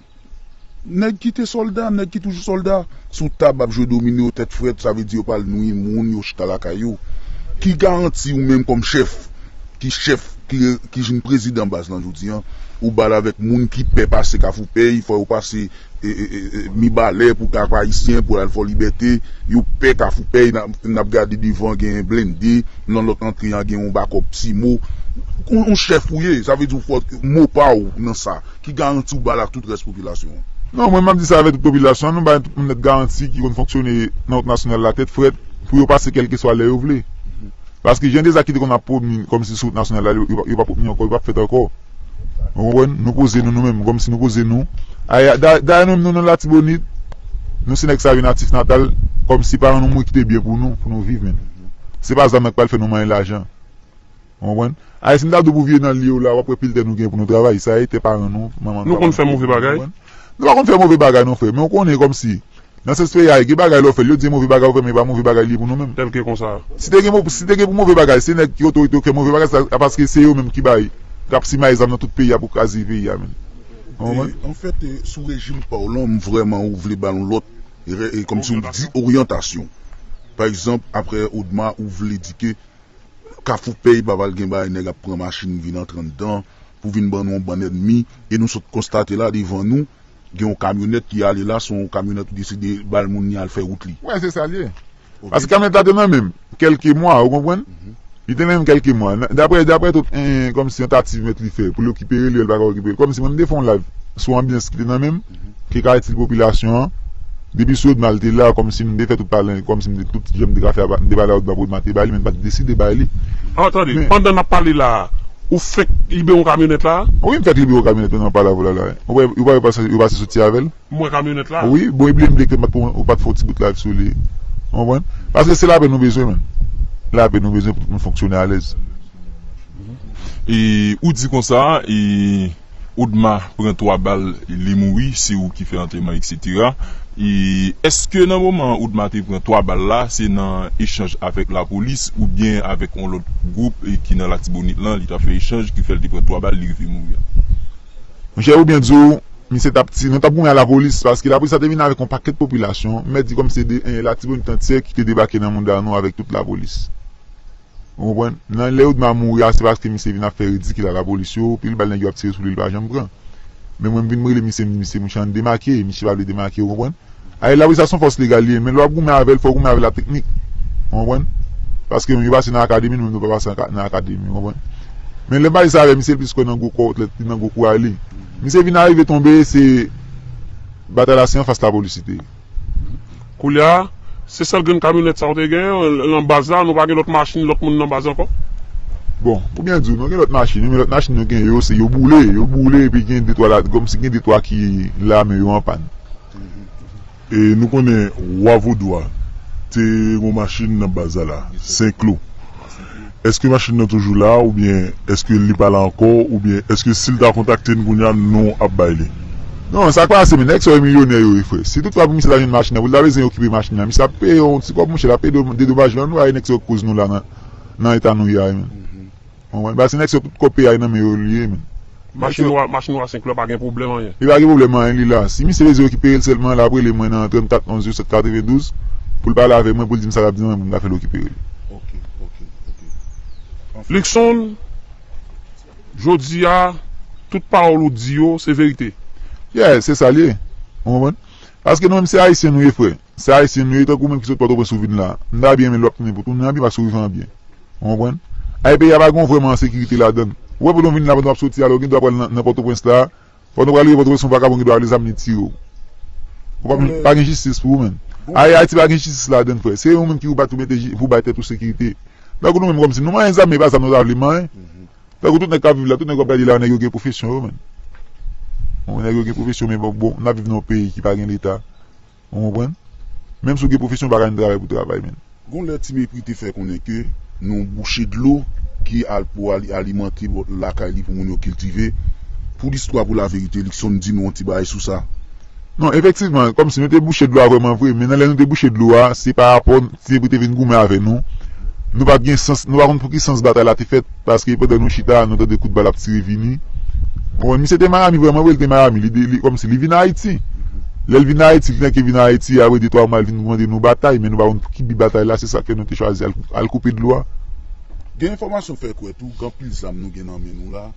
Nèg ki te sòlda, nèg ki toujou sòlda, sou tab ap jwe domino tèt frèt, sa vle di yo pral nwi moun, yo chita lakay yo. Ki garanti ou menm kòm chèf, ki chèf, ki, ki jwenn prezidan baz lan jodi a, ou bal avèk moun ki pè pase Kafou Pèy, fò yo pase e, e, e, e, Mibalè pou Kap Ayisyen, pou al Fò Libète, yo pè Kafou Pèy, n ap, n ap gade devan gen blende, nan lòt antre an gen yon bakòp Simo. Ou, ou chèf ou ye, sa vle di ou fò mo pa w nan sa. Ki garanti ou ba l ak tout rès popilasyon an? Non, mwen m ap di sa avèk tout popilasyon an, nou bay tout moun nèt garanti ki konn fonksyone nan wout nasyonal la tèt frèt, pou yo pase kèlkeswa lè yo vle. Paske jan de zak ki te konn ap pwomi kòmsi sou wout nasyonal la, yo, yo, yo p ap pwomi ankò, yo p ap fèt ankò. Ou konprann? Nou poze nou, nou menm, kòmsi nou poze nou. Ay, da-, dayè nou menm nou nan Latibonit, nou se nèg sa yo natif natal, kòmsi paran nou mouri kite byen pou nou, pou nou viv menm. Se pa zam nan k pral fè nou manyen lajan. Ou konprann? Ay, si m ta di w pou vye nan li yo la, w ap wè pil tè nou gen pou nou travay. Sa e tè paran nou, manman nou. Nou konn fè move bagay? Nou pa konn fè move bagay non, frè, men w konnen kòmsi Nan sans peyi a, gen bagay lè w fè l, yo di move bagay ou fè, men e pa move bagay li ye pou nou menm. Tèlke konsa. Si te gen, mo- si te gen pou move bagay, se nèg ki otorite yo k fè move bagay, sa, paske se yo menm ki bay, k ap simaye zam nan tout peyi a pou kraze peyi a menm. Ou konprann? Anfèt, sou rejim pa w lan, m vrèman ou vle ba l yon lòt, e, e, kòmsi w di oryantasyon. Pa egzanp, apre Odma, ou vle di ke Kafou Pèy pa pral gen bagay nèg ap pran machin vin antre anndan pou vin ban nou yon bann ènmi, e nou sot konstate la devan nou, gen yon kamyonèt ki ale la, se yon kamyonèt ou deside ba l moun li al fè wout li. Wè, se sa l ye. Paske kamyonèt la te nan men m kèlke mwa, ou konprann? Li te nan men m kèlke mwa. Daprè, daprè tout, en, kòmsi tantativ mèt li fè pou l rekipere li, li pa ka rekipere l. Kòmsi mwen, m te fè yon live sou anbyans ki te nan men m, ki ka itil popilasyon an. Depi sou Odma l te la, kòmsi m te fè tout pale, kòmsi m te tout jan m te ka fè, m te pale a Odma pou Odma te ba li, men m pa t deside bay li. An, tande, pandan n ap pale la a, ou fenk libere yon kamyonèt la a? Wi, m fèk libere yon kamyonèt pandan m ap pale avè w la la. Ou pa, ou pa wè yo pase, yo pase soti avè l? M wè kamyonèt la. Wi, bon, e bliye m bliye ke m pa t fè, ou pa t fè yon ti bout live sou li. Ou konprann? Paske se lapè nou bezwen, menm. Lapè nou bezwen pou tout moun fonksyone alèz. E ou di konsa, e Odma pran twa bal, li mouri, se ou ki fè antèman, etsetera. E èske nan moman Odma te pran twa bal la, se nan echanj avèk lapolis oubyen avèk yon lòt gwoup e ki nan Latibonit lan, li t ap fè echanj ki fè l te pran twa bal, li rive mouri a? Monchè, ou byen di w, misye t ap ti, nou t ap goumen a lapolis, paske lapolis la te vin avèk yon pakèt popilasyon, m mèt di kòm se de, en, Latibonit antye ki te debake nan mouda nou avèk tout lapolis. Ou konprann? Nan lè Odma mouri a, se paske misye vin ap fè ridikil a lapolis yo, pil bal nèg yo ap tire sou li, li pa janm pran. Men mwen m vin m rele misye, m di misye, monchè, ann demake, misye pa vle demake, ou konprann? Alè, lapolis la se yon fòs legal li ye, men lè w ap goumen avè l, fò w goumen avè l ak teknik. Ou konprann? Paske yo pase nan akademi, nou menm nou pa pase nan akademi, ou konprann? Men lè m pale sa avè misye, l plis kwè nan gwo kòtlèt li, nan gwo kouraj li. Misye vin arive tonbe, se batay la se anfas lapolis li te ye. Koulye a, se sèl grenn kamyonèt sa w te gen nan baz la, nou pa gen lòt machin, lòt moun nan baz ankò? Bon, pou byen di w, nou gen lòt machin, wi, men lòt machin nou gen yo, se yo boule, yo boule, epi gen de twa la, kòmsi gen de twa ki lame yo an pàn. E nou konnen Wa Vodou a te gen yon machin nan baz la la, Senklo. Èske machin nan toujou la, oubyen èske li pa la ankò, oubyen èske si l ta kontakte n kounye a, nou ap bay li? Non, sa k pase, men nèg sa yo milyonè yo ye, frè. Si toutfwa pou misye ta jwenn machin nan, pou l ta bezwen okipe machin nan, misye ap peye yon ti kòb, monchè, l ap peye dedomajman nou, ay nèg sa yo k koz nou la nan, nan eta nou ye a, men. Ou konprann? Paske nèg sa yo tout kòb peyi a nan men yo li ye, men. Machin nwa, machin nwa Senklo pa gen pwoblèm anyen. Li pa gen pwoblèm anyen, li la. Si misye bezwen okipere l sèlman, l ap rele mwen nan trannkat onz disèt katrevendouz pou l pale avè mwen, pou l di m sa l ap di mwen, pou m ka fè l okipere li. Ok, ok, ok. Luckson, jodi a, tout pawòl ou di yo, se verite. Yeah, se sa l ye. Ou konprann? Paske nou menm se Ayisyen nou ye, frè. Se Ayisyen nou ye, tankou ou menm ki sot Pòtoprens ou vin la. M ta byen renmen lè w ap tounen pou tounen an byen, paske w rive an byen. Ou konprann? Ay, peyi a pa gen vrèman sekirite ladan l. Ou wè, pou nou vin la, pandan w ap soti a, lè w gen dwa pral nan, nan Pòtoprens la, pandan w pral rive Pòtoprens, yon vagabon gen dwa ale zam li tire w. Ou pa, pa gen jistis pou ou menm. Ay, Ayiti pa gen jistis ladan l, frè. Se ou menm ki pou bat pou mete, pou bay tèt ou sekirite. Tankou nou menm kòmsi nou manyen zam, men e pa zam nou ta vle manyen. Tankou tout nèg k ap viv la, tout nèg w ap gade la, nèg yo gen pwofesyon yo, menm. Bon, nèg yo gen pwofesyon, men bon, bon, n ap viv nan yon peyi ki pa gen Leta. Ou konprann? Menm si w gen pwofesyon, w pa ka jwenn travay pou travay, menm. Gon lè Ti Mepri te fè konnen ke nou bouche dlo ki al pou ali- alimante lakay li pou moun yo kiltive. Pou listwa, pou laverite, Luckson di nou yon ti bagay sou sa. Non, efektivman, kòmsi nou te bouche dlo a vrèman vre, men nan lè nou te bouche dlo a, se pa rapò Ti Mepri te vin goumen avè nou. Nou pa t gen sans, nou pa konn pou ki sans batay la te fèt, paske pandan nou chita, nou tande kout bal ap tire vini. Ou konprann? Misye te Miami vrèman vre, li te Miami, li, li, kòmsi li vin Ayiti. Lè l vin Ayiti, li te vin Ayiti, apre de twa mwa, li vin mande nou batay, men nou pa konn pou ki bi batay la, se sa k fè nou te chwazi al, al koupe dlo a. Gen enfòmasyon fè kwè tou, gen anpil zam nou gen nan men nou la,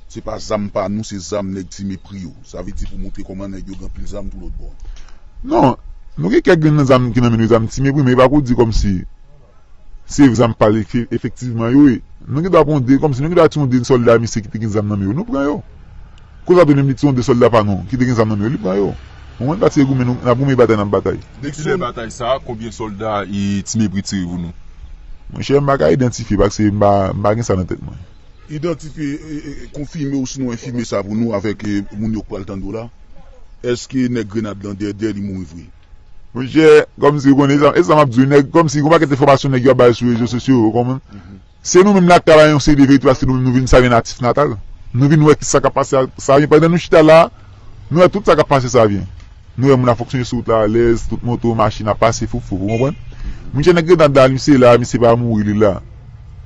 se pa zam pa nou, se zam nèg Ti Mepri yo. Sa vle di pou montre kòman nèg yo gen anpil zam tou lòt bò. Non, nou gen kèk grenn nan zam ki nan men nou, zam Ti Mepri, men e pa pou di kòmsi se zam pa l efektivman yo ye. Nou gen dwa pran de, kòmsi nou gen dwa tiye yon de sòlda misye ki te gen zam nan men yo, nou pran yo. Kounye a tou menm li tiye yon de sòlda pa nou ki te gen zam nan men yo, li pran yo. Ou konprann? Pati e goumen nou, n ap goumen e batay n ap batay. Depi lè batay sa, konbyen sòlda e Ti Mepri tire pou nou? Monchè, m pa ka idantifye paske m pa, m pa gen sa nan tèt mwen. Idantifye, e, e, konfime osinon enfime sa pou nou avèk, e, moun yo k pral tande w la. Èske nèg grenad lan dèyè, dèyè li mouri vre? Monchè, kòmsi ou konnen, e sa, e sa m ap di w, nèg, kòmsi gon pakèt enfòmasyon nèg yo ap bay sou rezo sosyo yo, ou konprann? Se nou menm la k travay yon seri de verite paske nou menm nou vin Savyen natif natal. Nou vin wè ki sa k ap pase a Savyen. Pandan nou chita la, nou wè tout sa k ap pase Savyen. Nou wè moun ap fonksyone sou wout la alèz, tout moto, machin ap pase foufou, ou konprann? Monchè, nèg Grenad la, misye la, misye pa mouri, li la.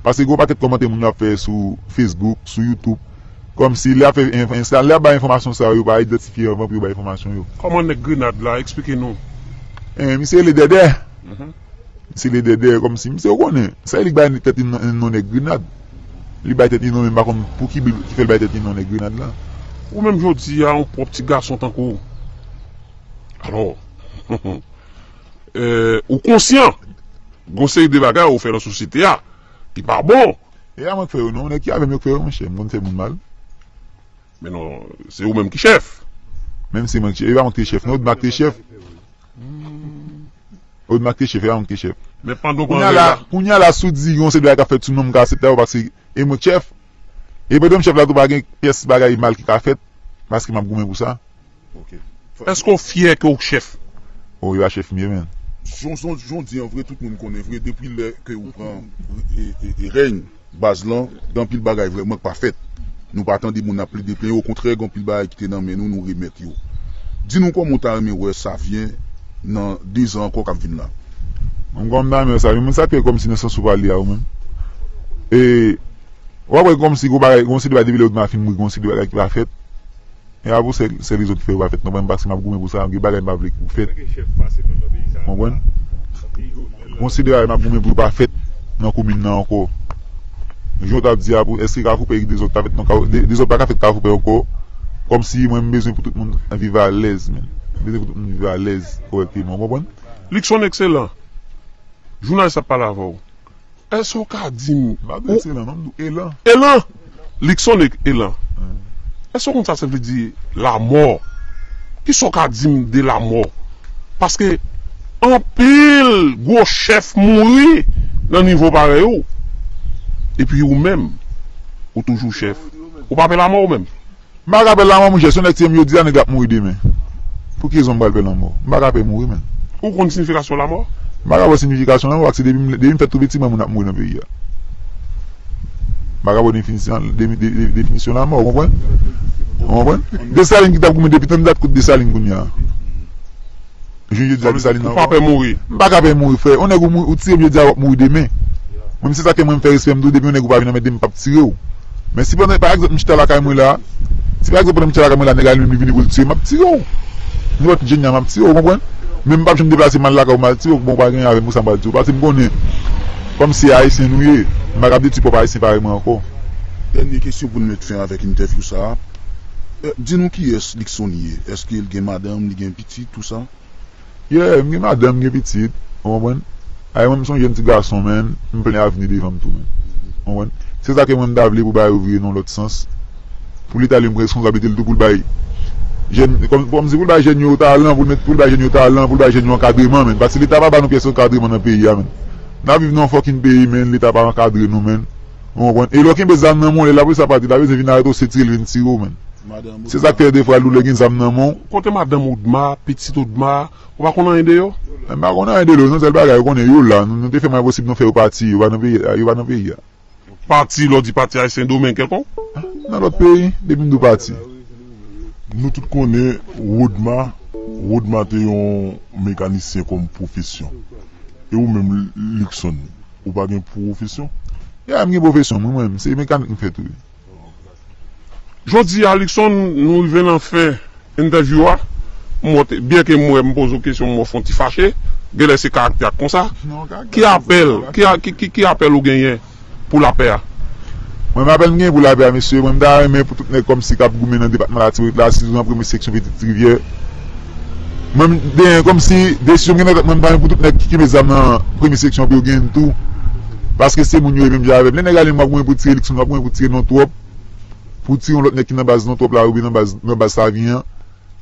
Paske gen yon pakèt kòmantè moun yo ap fè sou Facebook, sou YouTube, kòmsi lè ap fè enf-, enf-, lè ap bay enfòmasyon sa yo, yo pa idantifye anvan pou yo bay enfòmasyon yo. Kòman nèg Grenad la? Eksplike nou. Eh, misye rele Dèdè. Mhm. Misye rele Dèdè, kòmsi misye ou konnen. Se li k bay tèt li non, non nèg Grenad. Li bay tèt li non, men m pa konn pou ki, ki fè l bay tèt li non nèg Grenad la. Ou menm jodi a, yon pwòp ti gason tankou w. Alò, eh, ou konsyan, gon seri de bagay ou fè nan sosyete a, ki pa bon. E a mwen k fè yo, non, nèg ki avè m yo k fè yo, monchè, m konn fè moun mal. Men non, se ou menm ki chèf. Menm si mwen ki chèf, e pa mwen ki te chèf, non, Odma ki te chèf. Odma ki te chèf, e pa mwen ki te chèf. Men pandan w Kounye a pran la, rela. Kounye a la, si w di yon seri de bagay k ap fèt sou non m, m ka aksepte a, paske e mwen k chèf. E pandan m chèf la tou, pa gen pyès bagay mal ki ka fèt, paske m ap goumen pou sa. Ok. Èske w fyè ke w chèf? O, yo a chèf m ye, men. Jan, jan, jan w di an vre, tout moun konnen vre, depi lè ke ou pran e, e, e rèy baz lan, gen anpil bagay vrèman k pa fèt. Nou pa tande moun ap plede plenyen, okontrè, gen anpil bagay ki te nan men nou, nou remèt yo. Di nou kòman w ta renmen wè Savyen nan de zan ankò k ap vin la. Mwen kòman m ta renmen wè Savyen, mwen sa k fè kòmsi nan sans ou pale a ou menm. E, w ap wè kòmsi gon bagay, gon seri de bagay depi lè Odma fin mouri, gon seri de bagay ki pa fèt. E a pou sè, sè lezòt ki fè yo pa fèt non, mwen paske m ap goumen pou sa, gen bagay m pa vle pou fèt. Konprann? Gon seri de bagay m ap goumen pou yo pa fèt nan komin nan ankò. Jan w t ap di a, pou èske Kafou Pè gen dezòd ka fèt nan Kafou, de-, dezòd pa ka fèt Kafou Pè ankò. Kòmsi mwen m bezwen pou tout moun viv alèz, men. M bezwen pou tout moun viv alèz kòrèkteman, w konprann? Luckson Excellent. Jounalis ap pale avè w. Èske w ka di m... M pa di ou Excellent, non, m di w Elan. Elan! Luckson Elan. Hmm. Èske w konn sa sa vle di lanmò? Kisa w ka di m de lanmò? Paske anpil gwo chèf mouri nan nivo parèy ou. Epi ou menm, ou toujou chèf. Ou pa pè lanmò ou menm? M pa ka pè lanmò, monchè, si yon nèg tiye m jodi a, nèg la ap mouri demen. Pou ki rezon m pral pè lanmò? M pa ka pè mouri, menn. Ou konn siyifikasyon lanmò? M pa ka pè siyifikasyon lanmò, paske depi m, depi m fèt tou piti, m wè moun ap mouri nan peyi a. M pa ka pè definisyon, de, de, de, definisyon lanmò, ou konprann? Ou konprann? Desalin ki t ap goumen depi tan dat, kote Desalin kounye a? Jodi a, Desalin nan... Ou pa pè mouri? M pa ka pè mouri, frè. Yon nèg ou mou-, ou tire m jodi a, w ap mouri demen. Mwen, se sa k fè mwen, m fè respè m tou, depi yon nèg ou pa vin anmède m, m p ap tire w. Men si pandan, pa egzanp, m chita lakay mwen la, si pa egzanp, pandan m chita lakay mwen la, nèg la li menm li vini pou l tire m, m ap tire w. Nenpòt ki jenn jan, m ap tire w, ou konprann? Men m p ap janm deplase m al lakay ou, m al tire w, bon, pa gen avè m pou sa m pral tire w. Paske m konnen, kòm se Ayisyen nou ye, m pa kab detwi pwòp Ayisyen parèy mwen ankò. Dènye kesyon pou n met fen avèk entèvyou sa a. Eh, di nou kiyès Luckson ye? Èske l gen madanm, li gen pitit, tou sa? Yeah, m gen madanm, m gen pitit, ou konprann? Ay, mwen, m se yon jèn ti gason, menn, m plen avni devan m tou, menn. Ou konprann? Se sa ke mwen, m ta vle pou bagay yo vire nan lòt sans. Pou Leta li pran responsablite l tou pou l bay jèn, kòm, kòm si pou l bay jèn yo talan, pou l met, pou l bay jèn yo talan, pou l bay jèn yo ankadreman, menn. Paske Leta pa ba nou pyès ankadreman nan peyi a, menn. N ap viv nan yon fucking peyi, menn, Leta pa ankadre nou, menn. Ou konprann? E lè w kenbe zam nan men w, lè lapolis la pati, la bezwen vin arete w, se tire l vin tire w, menn. Se sa k fè defwa lou lè gen zam nan men w. Kote madanm Odma, pitit Odma, ou pa konn anyen de yo? M pa konn anyen de yo, non, sèl bagay yo konnen yo la. Nou, nou te fè mwayen posib nou fè yo pati, yo pa nan peyi, yo pa nan peyi a. Pati, lè w di pati a, se Sendomeng kèlkonk? Nan lòt peyi, depi m di w pati. Nou tout konnen Rodma, Rodma te yon mekanisyen kòm pwofesyon. E ou menm, Luckson, ou pa gen pwofesyon? Ya, m gen pwofesyon, mwen, mwen, se mekanik m fè tou. Jodi a, Luckson, nou rive nan fen entèvyou a. M wè, byenke m wè m poze w kesyon, m wè w fè yon ti fache. Genlè se karaktè a k konsa. Non, karaktè a konsa. Ki apèl, ki a-, ki, ki, ki apèl ou genyen pou lapè a? Mwen, apèl m genyen pou lapè a, mesye, mwen, m ta renmen pou tout nèg kòmsi k ap goumen nan depatman Latibonit la, sitou nan premye seksyon Pitit Rivyè. Mwen, m, de, kòmsi desizyon m gen nan tèt mwen, m ta renmen pou tout nèg ki kenbe zam nan premye seksyon pou yo genyen l tou. Paske se moun yo ye menm jan avè m. Lè nèg ale, m ap goumen pou tire Luckson, m ap goumen pou tire non twòp. Pou tire yon lòt nèg ki nan baz non twòp la, oubyen nan baz, nan baz Savyen an.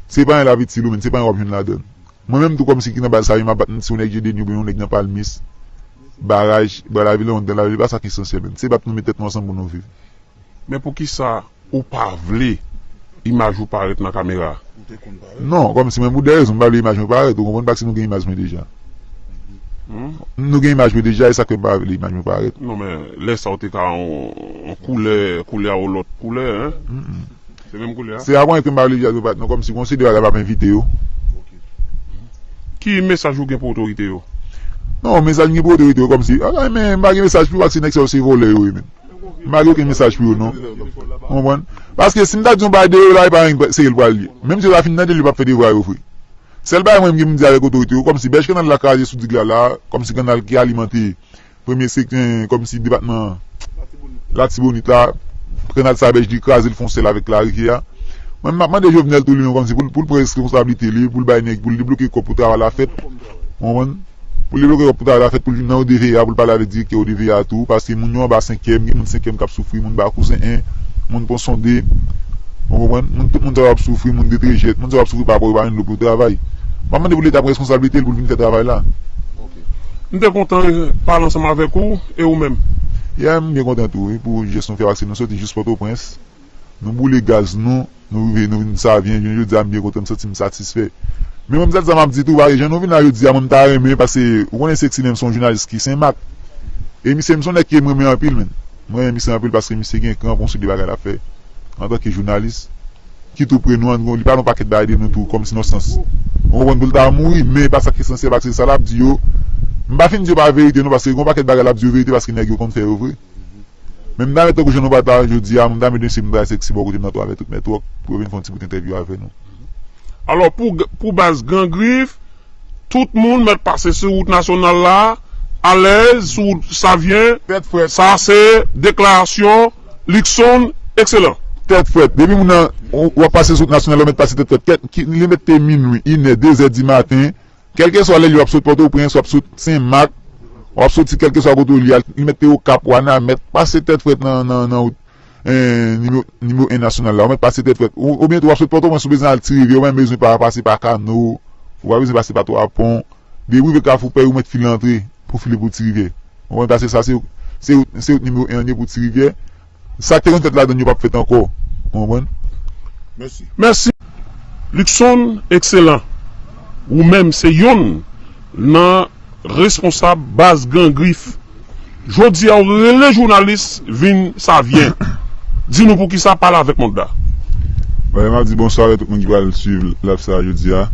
Se pa anyen l ap itil ou, menn, se pa anyen w ap jwenn ladan l. Mwen menm tou kòmsi ki nan baz Savyen, m ap bat m si yon nèg Jedeni oubyen yon nèg nan Palmis, Baraj, Bwa Lavil, Wonn, Gran Lavil, e pa sa k esansyèl, menn. Se bat nou met tèt nou ansanm pou nou viv. Men poukisa ou pa vle imaj ou parèt nan kamera? Non, kòmsi mwen pou de rezon, m pa vle imaj mwen parèt, ou konprann, paske nou gen imaj mwen deja. Hmm? Nou gen imaj mwen deja, e sa k fè m pa vle imaj mwen parèt. Non, men lè sa w te ka yon, yon koulè, koulè a yon lòt koulè, en? Mm, mm. Se menm koulè a? Se aprann ke m pa vle imaj mwen parèt, non, kòmsi gon seri de bagay m ap evite yo. Ki mesaj ou gen pou otorite yo? Non, mesaj m gen pou otorite yo kòmsi, ah, men m pa gen mesaj pou yo, paske nèg sa yo se vòlè yo ye menm. M pa gen okenn mesaj pou yo, non. Ou konprann? Paske si m ta di yon bagay de yo la, e pa anyen serye l pral ye. Menm si yo ta fin tande l, yo p ap fè devwa yo vre. Sèl bagay mwen m gen pou m di avèk otorite yo, kòmsi bèch kannal la kraze sou dig la la, kòmsi kannal ki alimante premye sektè, kòmsi depatman Latibonit la, kannal sa bèch li kraze l fè yon sèl avèk larivyè a. Mwen, m ap mande Jovenel tou li menm kòmsi pou l, pou l pran responsablite li, pou l bay nèg, pou l debloke kòb pou travay la fèt. Ou konprann? Pou l debloke kòb pou travay la fèt, pou l vin nan O D V A, pou l pale avèk direktè O D V A tou, paske moun yo anba senkyèm, gen moun senkyèm k ap soufri, moun ba kouzen en, moun pon sonde. Ou konprann? Moun, tout moun sa yo ap soufri, moun de trejèt, moun sa yo ap soufri pa rapò yo pa jwenn dlo pou yo travay. M ap mande pou Leta pran responsablite l pou l vin fè travay la. M te kontan pale ansanm avèk ou, e ou menm? Yeah, m byen kontan tou, wi, pou jes nou fè, paske nou soti jis Pòtoprens. Nou boule gaz nou, nou rive, nou vin Savyen, jounen jodi a, m byen kontan, m santi m satisfè. Men mwen, m sèl sa m ap di tou, parèy jan nou vin la jodi a, mwen, m ta renmen, paske ou konnen Sexy menm se yon jounalis ki senmak. E misye, m se yon nèg ke m renmen anpil, menn. Mwen renmen misye anpil paske misye gen kran pou yon seri de bagay l ap fè antanke jounalis ki tou pre nou an, li pale yon pakèt bagay de nou tou, kòmsi nan sans. Ou konprann, pou l ta mouri, men e pa sa k esansyèl, paske sa l ap di yo, m pa fin di yo pa verite non, paske gen yon pakèt bagay l ap di yo verite, paske nèg yo konn fè yo vre. Men m ta renmen tankou jan nou pale la jodi a, m ta renmen mesye m bay Sexy bò kote m nan tou avèk tout mèt wòk pou yo vin fè yon ti bout entèvyou avè nou. Alò, pou, pou baz Gran Grif, tout moun mèt pase sou wout nasyonal la, alèz, sou wout Savyen. Tèt frèt. Sa se deklarasyon Luckson Excellent. Tèt frèt. Depi moun nan, w, w ap pase sou wout nasyonal la, w mèt pase tèt frèt. Kèt, ki, li mèt te minwi, inè, dezè di maten, kèlkeswa lè li w ap sot Pòtoprens, w ap sot Senmak, w ap soti kèlkeswa kote w li a, li mèt te Okap, Wanament, pase tèt frèt nan, nan, nan wout, eh, nimewo, nimewo en nasyonal la. Ou mèt pase tèt frèt. Ou, oubyen tou w ap sot Pòtoprens, ou bezwen al Ti Rivyè, ou pa menm bezwen pa pase pa Kano, ou pa bezwen pase pa Twa Pon. Depi w rive Kafou Pèy, ou mèt file antre pou file pou Ti Rivyè. Ou konprann? Paske sa se, se, se wout nimewo en an ye pou Ti Rivyè. Sa k te konn fèt ladann yo p ap fèt ankò. Ou konprann? Mèsi. Mèsi. Luckson Excellent, ou menm se yonn nan responsab baz Gran Grif. Jodi a, ou rele jounalis vin Savyen. Di nou poukisa, pale avèk mond la. Bon, m ap di bonswa avèk tout moun ki pral swiv live sa a jodi a.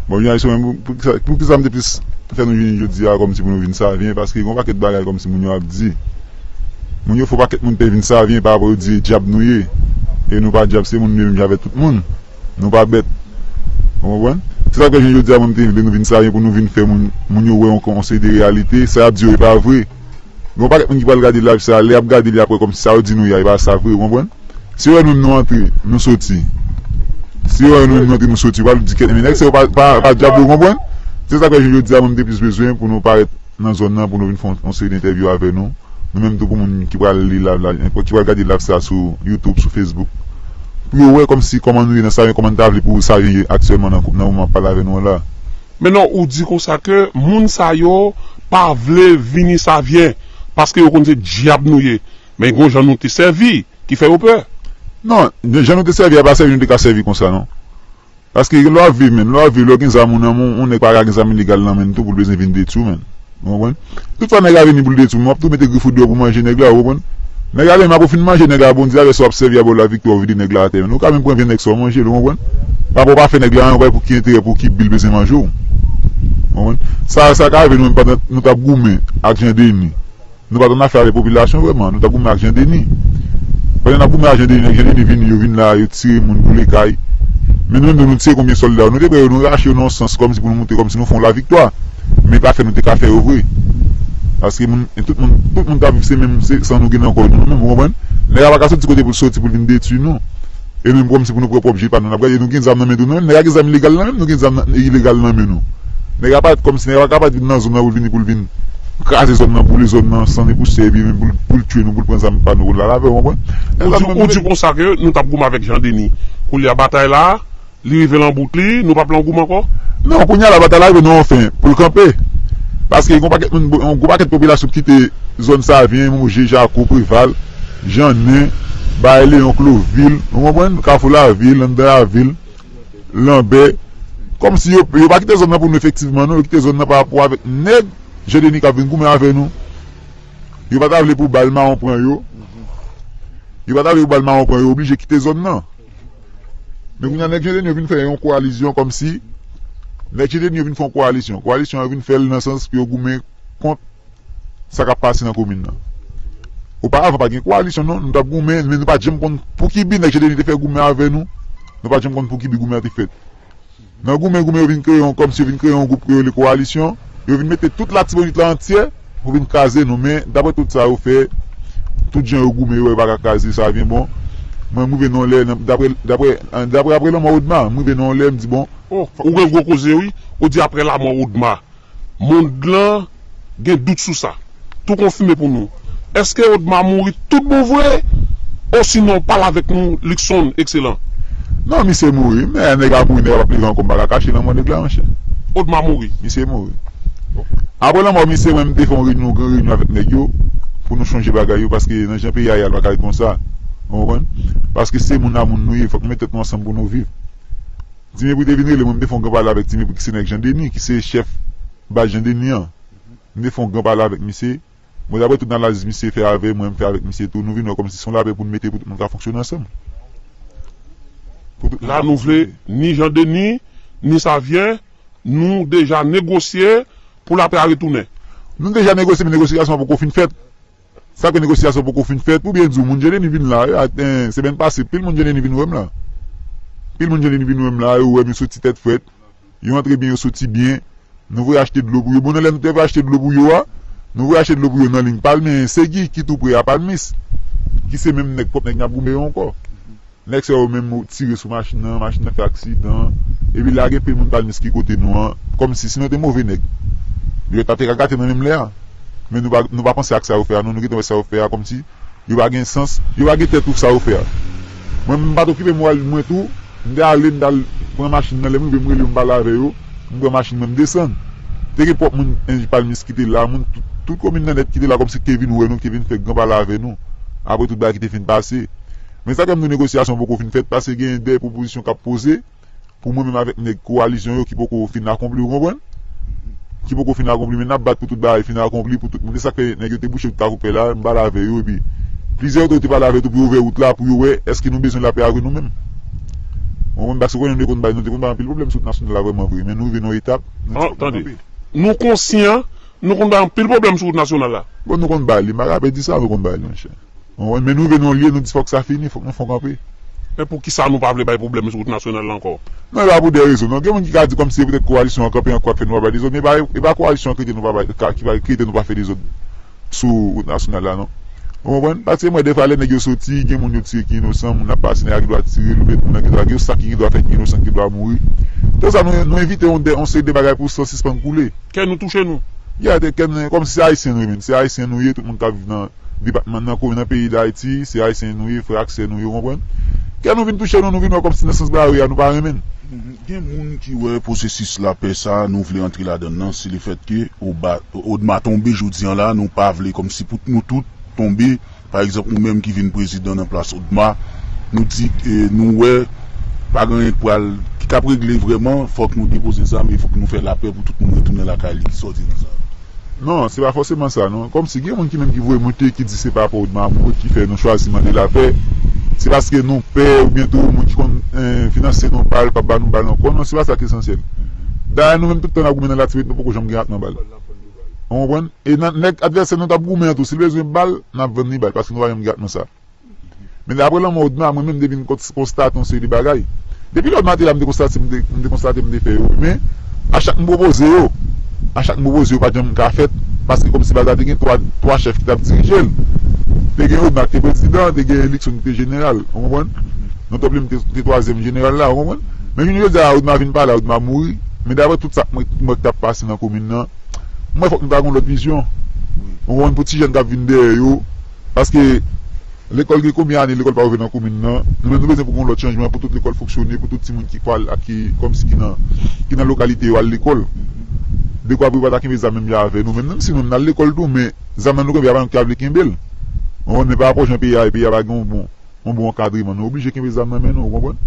Bon, jounalis yo menm, pou, poukisa, poukisa m te plis fè nou vini jodi a kòmsi pou nou vin Savyen, paske gen yon pakèt bagay kòmsi moun yo ap di. Moun yo fè yon pakèt moun pè vin Savyen pa rapò yo di e dyab nou ye. E nou pa dyab, se moun nou ye menm jan avèk tout moun. Nou pa bèt. Ou konprann? Se sa k fè jounen jodi a, mwen, m te vle nou vin Savyen pou nou vin fè moun, moun yo wè yon, yon seri de reyalite. Sa y ap di yo, e pa vre. Gen yon pakèt moun ki pral gade live sa, lè y ap gade li apre, kòmsi sa yo di nou ye a, e pa sa vre, ou konprann? Si yo wè nou menm nou antre, nou soti. Si yo wè nou menm nou antre, nou soti, yo pral di kèt, men nèg sa yo pa, pa, pa dyab, ou konprann? Se sa k fè jounen jodi a, mwen, m te plis bezwen pou nou parèt nan zòn nan, pou nou vin fè yon, yon seri de entèvyou avè nou. Nou menm tou pou moun ki pral li live la, ki pral gade live sa sou YouTube, sou Facebook. Pou yo wè kòmsi kòman nou ye nan Savyen, kòman n ta vle pou Savyen ye aktyèlman nan, nan moman m ap pale avè nou an la. Men non, ou di konsa ke moun sa yo pa vle vini Savyen, paske yo konn se dyab nou ye. Men gon jan nou te sèvi, ki fè yo pè. Non, jan nou te sèvi a pa sèvi nou te ka sèvi konsa non. Paske lè w ap viv menm, lè w ap viv, lè w gen zam ou nan men w, yon nèg pa ka gen zam ilegal nan men l tou pou l bezwen vin detwi w menm. Ou konprann? Tout fwa nèg la vini pou l detwi w, w ap tou mete grif ou deyò pou manje nèg la, ou konprann? Nèg la menm apre w fin manje nèg la, Bondye avè sa w ap sèvi a ba w laviktwa, w vide nèg la atè menm. Ou ka menm pran vyann nèg sa w manje l, ou konprann? Papa w pa fè nèg la anyen, ou pa wè pou ki enterè, pou ki bi l bezwen manje w. Ou konprann? Sa, sa ka rive nou menm pandan nou t ap goumen ak Jan Deni. Nou pa t annafè avèk popilasyon vrèman, nou t ap goumen ak Jan Deni. Pandan n ap goumen ak Jan Deni, nèg Jan Deni vini, yo vin la, yo tire moun, boule kay. Men nou menm tou, nou tire konbyen sòlda yo? Nou te pran yo, nou rache yo nan yon sans kòmsi pou nou montre kòmsi nou fè yon laviktwa. Men pa fè nou te ka fè yo vre. Paske moun, tout moun, tout moun t ap viv se menm, se san nou gen nan kò nou menm, ou konprann? Nèg la pa ka soti kote pou l soti pou l vin detwi nou. E nou menm kòmsi pou nou pran pwòp je pa nou, n ap gade nou gen zam nan men tou nou menm, nèg la gen zam ilegal nan men l, nou gen zam nan, ilegal nan men nou. Nèg la parèt kòmsi nèg la pa ka parèt vin nan zòn nan pou l vini pou l vin kraze zòn nan, boule zòn nan, san e pousè, epi pou l, pou l tiye nou, pou l pran zam pa nou pou l al avè, ou konprann? Ou di, ou di konsa ke nou t ap goumen avèk Jan Deni. Kounye a batay la, li rive nan bout li, nou p ap nan goumen ankò? Non, kounye a la batay la rive nan yon fen, pou l kanpe. Paske gon pakèt moun, yon gwo pakèt popilasyon kite zòn Savyen, Moje, Jako, Preval, Jannen, Bay Leyon, Klovil, ou konprann? Kafou Lavil, anndan lavil, Lanbè. Kòmsi yo, yo pa kite zòn nan pou nou efektivman, non, yo kite zòn nan pa rapò avèk nèg Jan Deni k ap vin goumen avè nou. Yo pa ta vle pou bal mawon pran yo. Yo pa ta vle pou bal mawon pran yo, oblije kite zòn nan. Men kounye a nèg Jan Deni yo vin fè yon kowalizyon kòmsi Nèg Jan Deni yo vin fè yon kowalisyon. Kowalisyon an yo vin fè l nan sans pou yo goumen kont sa k ap pase nan komin nan. Oparavan, pa t gen kowalisyon, non. Nou t ap goumen, men nou pa t janm konn pou ki bi nèg Jan Deni te fè goumen avè nou. Nou pa t janm konn pou ki bi goumen an te fèt. Nan goumen, goumen, yo vin kreye yon, kòmsi yo vin kreye yon gwoup ke yo rele kowalisyon. Yo vin mete tout Latibonit la antyè pou vin kraze nou. Men, daprè tout sa yo fè, tout jan yo goumen yo, yo pa ka kraze Savyen. Bon, mwen, m rive nan yon lè, nan, daprè, daprè, daprè, apre lanmò Odma, m rive nan yon lè, m di, bon, Oh, ou gen gwo koze, wi. Ou di apre lanmò Odma. Mond lan gen dout sou sa. Tou konfime pou nou. Èske Odma mouri tout bon vre? Osinon, pale avèk nou, Luckson, ekselan. Non, misye mouri, men nèg la mouri, nèg la p ap leve ankò, m pa ka kache lanmò nèg la, monchè. Odma mouri. Misye mouri. Apre lanmò misye, mwen, m te fè yon reyinyon, yon gran reyinyon avèk nèg yo, pou nou chanje bagay yo, paske nan jan peyi a ye a, l pa ka ret konsa. Ou konprann? Paske se moun a moun nou ye, fòk nou met tèt nou ansanm pou nou viv. Ti Mepri te vin rele mwen, m te fè yon gran pale avèk Ti Mepri ki se nèg Jan Deni, ki se chèf baz Jan Deni an. M te fè yon gran pale avèk misye. Bon, daprè tout analiz misye fè avè mwen, m fè avèk misye tou, nou vin wè kòmsi se yon lapè pou n mete pou tout moun ka fonksyone ansanm. Pou tout moun La ka nou vle fonksyone. Ni Jan Deni, ni Savyen, nou deja negosye pou lapè a retounen. Nou deja negosye, men negosyasyon an poko fin fèt. Sa ke negosyasyon poko fin fèt, pou byen di w, moun Jan Deni vin la, yo, ak, en, semèn pase, pil moun Jan Deni vin wè m la. Pil moun Jan Deni vin wè m la, yo wè m, yo soti tèt frèt. Yo antre byen, yo soti byen. Nou voye achte dlo pou yo. Bon, nan lè nou te voye achte dlo pou yo a, nou voye achte dlo pou yo nan liy Palmis, Segi, ki tou pre a Palmis, ki se menm nèg, pwòp nèg n ap goumen yo ankò. Nèg sa yo menm tire sou machin nan, machin nan fè aksidan. Epi la gen pil moun Palmis ki kote nou an, kòmsi si nou te move nèg, yo ta te ka gate nan menm lè a. Men nou pa, nou pa panse ak sa yo fè a, non, nou gentan wè sa yo fè a, kòmsi yo pa gen sans, yo pa gen tèt pou sa yo fè a. Mwen, m pa t okipe moral mwen tou, m te ale, m t al pran machin nan, lè m rive, m rele yo, m pale avè yo, m pran machin mwen, m desann. Te gen pwòp moun, en, Palmis ki te la, moun tout, tout komin nan nèt ki te la, kòmsi ki te vin wè nou, ki te vin fè gran pale avè nou. Apre tout bagay ki te fin pase. Men sa k fè m di w negosyasyon poko fin fèt, paske gen de pwopozisyon k ap poze pou mwen menm avèk nèg kowalizyon yo ki poko fin akonpli, ou konprann? Ki poko fin akonpli, men n ap bat pou tout bagay fin akonpli, pou tout moun. E sa k fè nèg yo te bouche tout akoupè la, m pale avè yo, epi plizyè otorite pale avè yo tou pou yo ouvè wout la, pou yo wè èske nou bezwen lapè a vre nou menm. Ou konprann? Paske ou konnen nou te konn bay, nou te konn bay anpil pwoblèm sou wout nasyonal la vrèman vre, men nou rive nan yon etap, nou di fòk nou kanpe. Nou konsyan, nou konn bay anpil pwoblèm sou wout nasyonal la. Bon, nou konn bay li, m pa ka pe di sa, nou konn bay li, monchè. Ou konprann? Men nou rive nan yon lye, nou di fòk sa fini, fòk nou fè yon kanpe. Men poukisa nou pa vle bay pwoblèm sou wout nasyonal la ankò? Non, e pa pou de rezon, non. Gen moun ki ka di kòmsi se petèt kowalisyon an kanpe ankò k fè nou pa bay dezòd, men e pa, e pa kowalisyon an ki ete nou pa bay, ka, ki pa, ki ete nou pa fè dezòd sou wout nasyonal la, non. Ou konprann? Paske mwen, defwa, lè nèg yo soti, gen moun yo tire ki inosan, moun ap pase, nèg la gen dwa tire, l, oubyen moun nan gen dwa, gen sa ki gen dwa fè ki inosan, ki gen dwa mouri. Tout sa, nou, nou evite yon, de, yon seri de bagay pou san sispann koule. Kè nou touche nou. Ya, te, kè nou, kòmsi se Ayisyen nou ye, menm. Se Ayisyen nou ye, tout moun k ap viv nan depatman, nan komin, nan peyi Dayiti, se Ayisyen nou ye, frè ak sè nou ye, ou konprann? Kè nou vin touche nou, nou vin wè kòmsi nan sans bagay yo ye a, nou pa renmen l. Gen moun ki wè pwosesis lapè sa a, nou vle antre ladan l nan, se lefètke Oba-, Odma tonbe jodi an la, nou pa vle kòmsi pou nou tout tonbe. Pa egzanp, ou menm ki vin prezidan nan plas Odma, nou di, e, nou wè pa gen anyen k pral, ki k ap regle vrèman, fòk nou depoze zam e fòk nou fè lapè pou tout moun retounen lakay li. Kisa w di nan sa? Non, se pa fòseman sa, non. Kòmsi gen moun ki menm ki voye monte, ki di se pa rapò Odma Mourad ki fè nou chwazi mande lapè. Se paske nou pè oubyen tou moun ki konn, eh, finanse nou bal, p ap ba nou bal ankò. Non, se pa sa ki esansyèl. Dayè, nou menm tout tan n ap goumen nan Latibonit, nou poko janm gen ak nan bal. Ou konprann? E nan, nèg advèsè nou t ap goumen an tou, si l bezwen bal, n ap vann li bal, paske nou pa janm gen ak nan sa. Men apre lanmò Odma, mwen menm, m te vin kons-, konstate yon seri de bagay. Depi lè Odma te la, m te konstate, m te, m te konstate, m te fè yo. Men, a chak m pwopoze yo, a chak m pwopoze yo, pa t janm ka fèt, paske kòmsi baz la te gen twa, twa chèf ki t ap dirije l. Te gen Odma ki te prezidan, te gen Luckson ki te jeneral, ou konprann? Non, Top Lim te, te twazyèm jeneral la, ou konprann? Men jounen jodi a, Odma vin pa la, Odma mouri. Men daprè tout sa k mwen, mwen k t ap pase nan komin nan, m wè fòk nou ta gen yon lòt vizyon. Ou konprann, pou ti jèn k ap vin dèyè yo. Paske lekòl gen konbyen ane lekòl pa ouvè nan komin nan? Nou menm nou bezwen pou gen yon lòt chanjman, pou tout lekòl fonksyone, pou tout timoun ki pral ak ki, kòmsi ki nan, ki nan lokalite yo al lekòl. Dekwa pou yo pa ta kenbe zam menm jan avè nou. Menm, menm si nou menm n al lekòl tou, men zam nan nou kenbe a pa nou ki ta vle kenbe l. Ou konprann, men pa rapò jan peyi a ye, peyi a pa gen yon bon, yon bon ankadreman. Nou oblije kenbe zam nan men nou, ou konprann?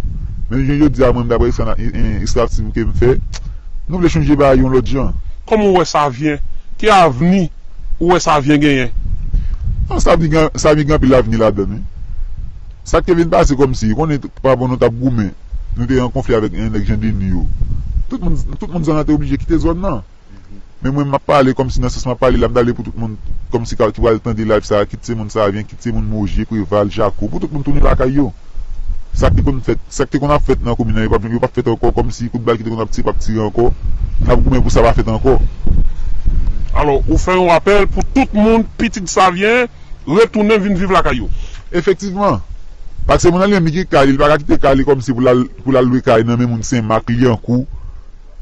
Men jounen jodi a, mwen, daprè ekstra-, e, e, ekstraktiv ke m fè, nou vle chanje bagay yon lòt jan. Kòman w wè Savyen? Ki avni ou wè Savyen genyen? Non, Savyen gen, Savyen gen anpil avni ladan l, wi. Sa k te vin pase kòmsi, ou konnen, pa bon, nou t ap goumen. Nou te an konfli avèk, eh, nèg Jan Deni yo. Tout moun, tout moun zòn nan te oblije kite zòn nan. Men mwen, m ap pale kòmsi nan sans m ap pale la, m pale pou tout moun kòmsi ka, ki pral tande live sa, kit se moun Savyen, kit se moun Moje, Preval, Jako, pou tout moun tounen lakay yo. Sa k te konn fèt, sa k te konn ap fèt nan komin nan, yo p ap, yo p ap fèt ankò, kòmsi kout bal ki te konn ap tire, p ap tire ankò. N ap goumen pou sa pa fèt ankò. Alò, ou fè yon apèl pou tout moun, pitit Savyen, retounen vin viv lakay yo. Efektivman. Paske moun nan li menm li gen kay li, li pa ka kite kay li kòmsi pou l al, pou l al lwe kay nan men moun Senmak, Lyankou,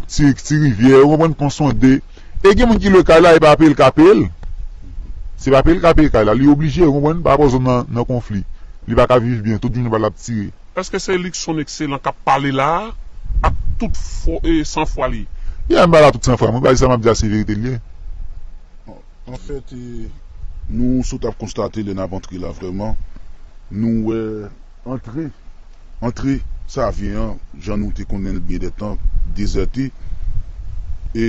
Ti, Ti Rivyè, ou konprann, Pon Sonde. E gen moun ki lwe kay la, e pa peye l ka peye l. Se pa peye l ka peye kay la, li oblije, ou konprann, pa rapò zòn nan, nan konfli. Li pa ka viv byen, tout jounen bal ap tire. Èske se Luckson Excellent k ap pale la a ak tout fò, e, sanfwa li? Yeah, m pale ak tout sanfwa m wi, paske sa m ap di a se verite l ye. Anfèt, e, nou sot ap konstate lè n ap antre la vrèman, nou wè antre, antre Savyen an, jan nou te konnen l byen dètan, dezète. E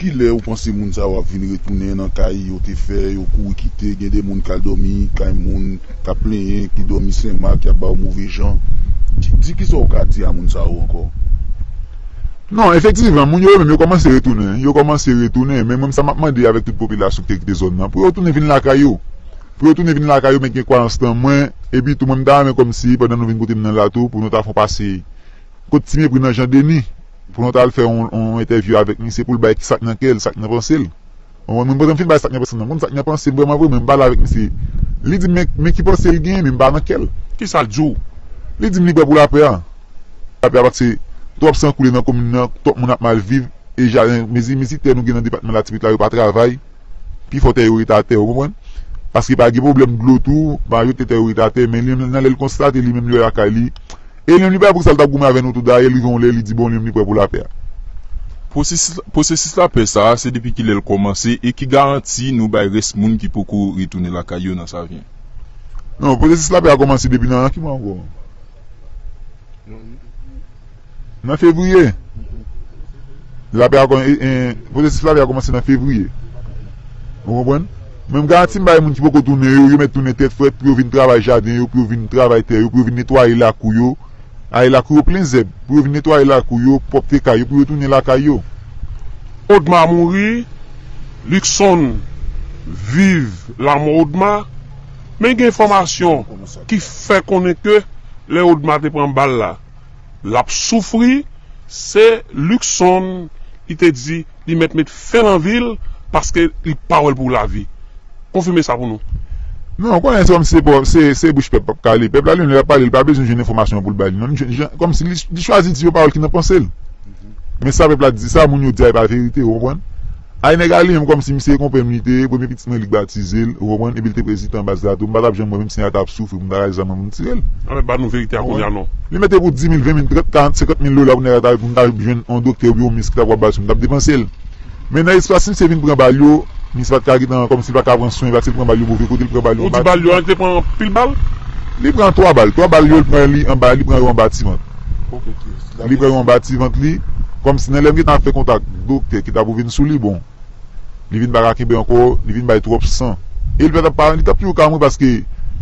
kilè ou panse moun sa yo ap vin retounen nan kay yo te fè, yo kouri kite, gen de moun k al dòmi kay moun, k ap plenyen, ki dòmi Senmak, y ap ba yo move jan. Di kisa w ka di a moun sa yo ankò? Non, efektivman, moun yo yo menm yo kòmanse retounen, yo kòmanse retounen, men mwen sa m ap mande avèk tout popilasyon ki te kite zòn nan, pou yo tounen vin lakay yo. Pou yo tounen vin lakay yo, men gen kwayans nan mwen, epi tou mwen m ta renmen kòmsi pandan nou vin kote m nan la tou, pou nou ta fè yon pase kot Ti Mepri nan Jan Deni, pou nou ta al fè yon, yon entèvyou avèk misye pou l bay sa k nan kè l, sa k nan panse l. Ou konprann? Mwen pandan m fin bay sa k nan panse l nan, m konn sa k nan panse m vrèman vre, men m pale avèk misye. Li di m men, men ki panse l genyen, men m pa nan kè l. Kisa l di w? Li di m li prè pou lapè a. Lapè a paske twòp san koule nan komin nan, twòp moun ap mal viv, e jaden, mezi, mezi tè nou gen nan depatman Latibonit la, yo pa travay. Pifò tè yo rete atè, ou konprann? Paske pa gen pwoblèm dlo tou, majorite tè yo rete atè, men li menm nan lè l konstate li menm li wè lakay li, e li menm li pa pou sa l t ap goumen avè nou tou, dayè li gen yon lè li di bon li menm li prè pou lapè a. Pwosesis, pwosesis lapè sa a, se depi kilè l kòmanse e ki garanti nou bay rès moun ki poko retounen lakay yo nan Savyen? Non, pwosesis lapè a kòmanse depi nan ki mwa ankò? Nan fevriye. Lapè a kòm, e, e, pwosesis lapè a kòmanse nan fevriye. Ou konprann? Men m garanti m bay moun ki poko tounen yo, yo mèt tounen tèt frèt pou yo vin travay jaden yo, pou yo vin travay tè yo, pou yo vin netwaye lakou yo. Ay lakou yo plen zèb, pou yo vin netwaye lakou yo, pwòpte kay yo, pou yo tounen lakay yo. Odma mouri, Luckson viv lanmò Odma, men gen enfòmasyon ki fè konnen ke lè Odma te pran bal la, l ap soufri, se Luckson ki te di li mèt met fen nan vi l paske li pa wè l pou lavi. Konfime sa pou nou. Non, ou konnen se kòmsi se, se, se bouch pèp k ap kale. Pèp la li menm lè l ap pale, li pa bezwen jwenn enfòmasyon pou l bay li. Non, li jwenn, jwenn, kòmsi li, li chwazi di yon pawòl ki nan panse l. Men sa pèp la di, sa moun yo di a, e pa verite, ou konprann? Ay nèg a li menm kòmsi misye e konpè m li te ye, premye pitit mwen li k batize l, ou konprann, epi l te prezidan baz la tou, m pa t ap janm wè menm si nèg la t ap soufri pou m ta rache zam mwen pou m tire l. Anben ba nou verite a kounye a non. Li mete pou di mil, ven mil, trant, karant, senkant mil dola pou nèg la ta, pou m ta jwenn yon doktè oubyen yon misk ki ta pral ba sou m, m t ap depanse l. Men nan espas misye vin pran bal yo, misye pa t ka gentan, kòmsi l pa ka pran swen, paske l pran bal yo move kote, l pran bal yo anba. Ou di bal yo an te pran anpil bal? Li pran twa bal, twa bal yo, l pran li anba, li pran yo anba tivant. Li pran yo anba tivant li, kòmsi nan lè m gentan ap fè kontak doktè ki ta pou vin sou li, bon, li vin pa ka kenbe ankò, li vin bay twòp san. E l pa t ap, li t ap toujou ka mouri paske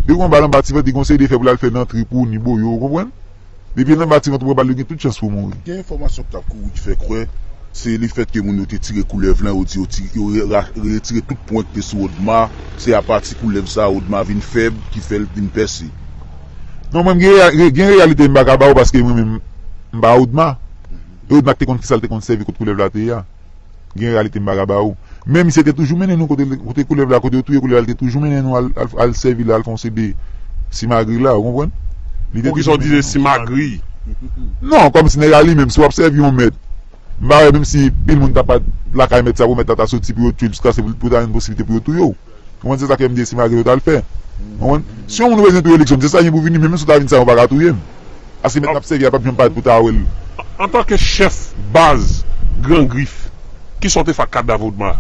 depi w pran bal anba tivant, li gen yon seri de fè pou l al fè nan trip ou, ni boyo, ou konprann? Depi nan batiman tou pran bal yo gen tout chans pou mouri. Gen enfòmasyon k t ap kouri ki fè kwè se lefètke moun yo te tire koulèv lan, yo di yo ti, yo re- ra- retire tout pwen ki te sou Odma, se apati koulèv sa a Odma vin fèb ki fè l vin pèse. Non, mwen m gen reya- re- gen reyalite m pa ka ba ou paske mwen menm m pa Odma. E Odma ki te konn kisa l te konn sèvi kot koulèv la te ye a. Gen reyalite m pa ka ba ou. Men misye te toujou mennen nou kote, kote koulèv la, kote yo touye koulèv la, li te toujou mennen nou al, al, al sèvi la, al fè yon seri de simagri la, ou konprann? Li te Poukisa w di se simagri? Non, kòmsi nèg la li menm, si w ap sèvi yon mèt, m pa wè menm si pil moun ta pa lakay mèt sa pou mèt la ta soti pou yo touye l, jiskaske pou, pou ta jwenn posiblite pou yo touye w. Ou konprann? Se sa k fè m di e simagri yo t al fè. Ou konprann? Si yon moun bezwen touye Luckson, se sa gen pou vini, men menm si w ta vin sa, ou pa ka touye m. Paske mèt m ap sèvi a p ap janm parèt pou ta wè l. Antanke chèf baz Gran Grif, kisa w te fè ak kadav Odma?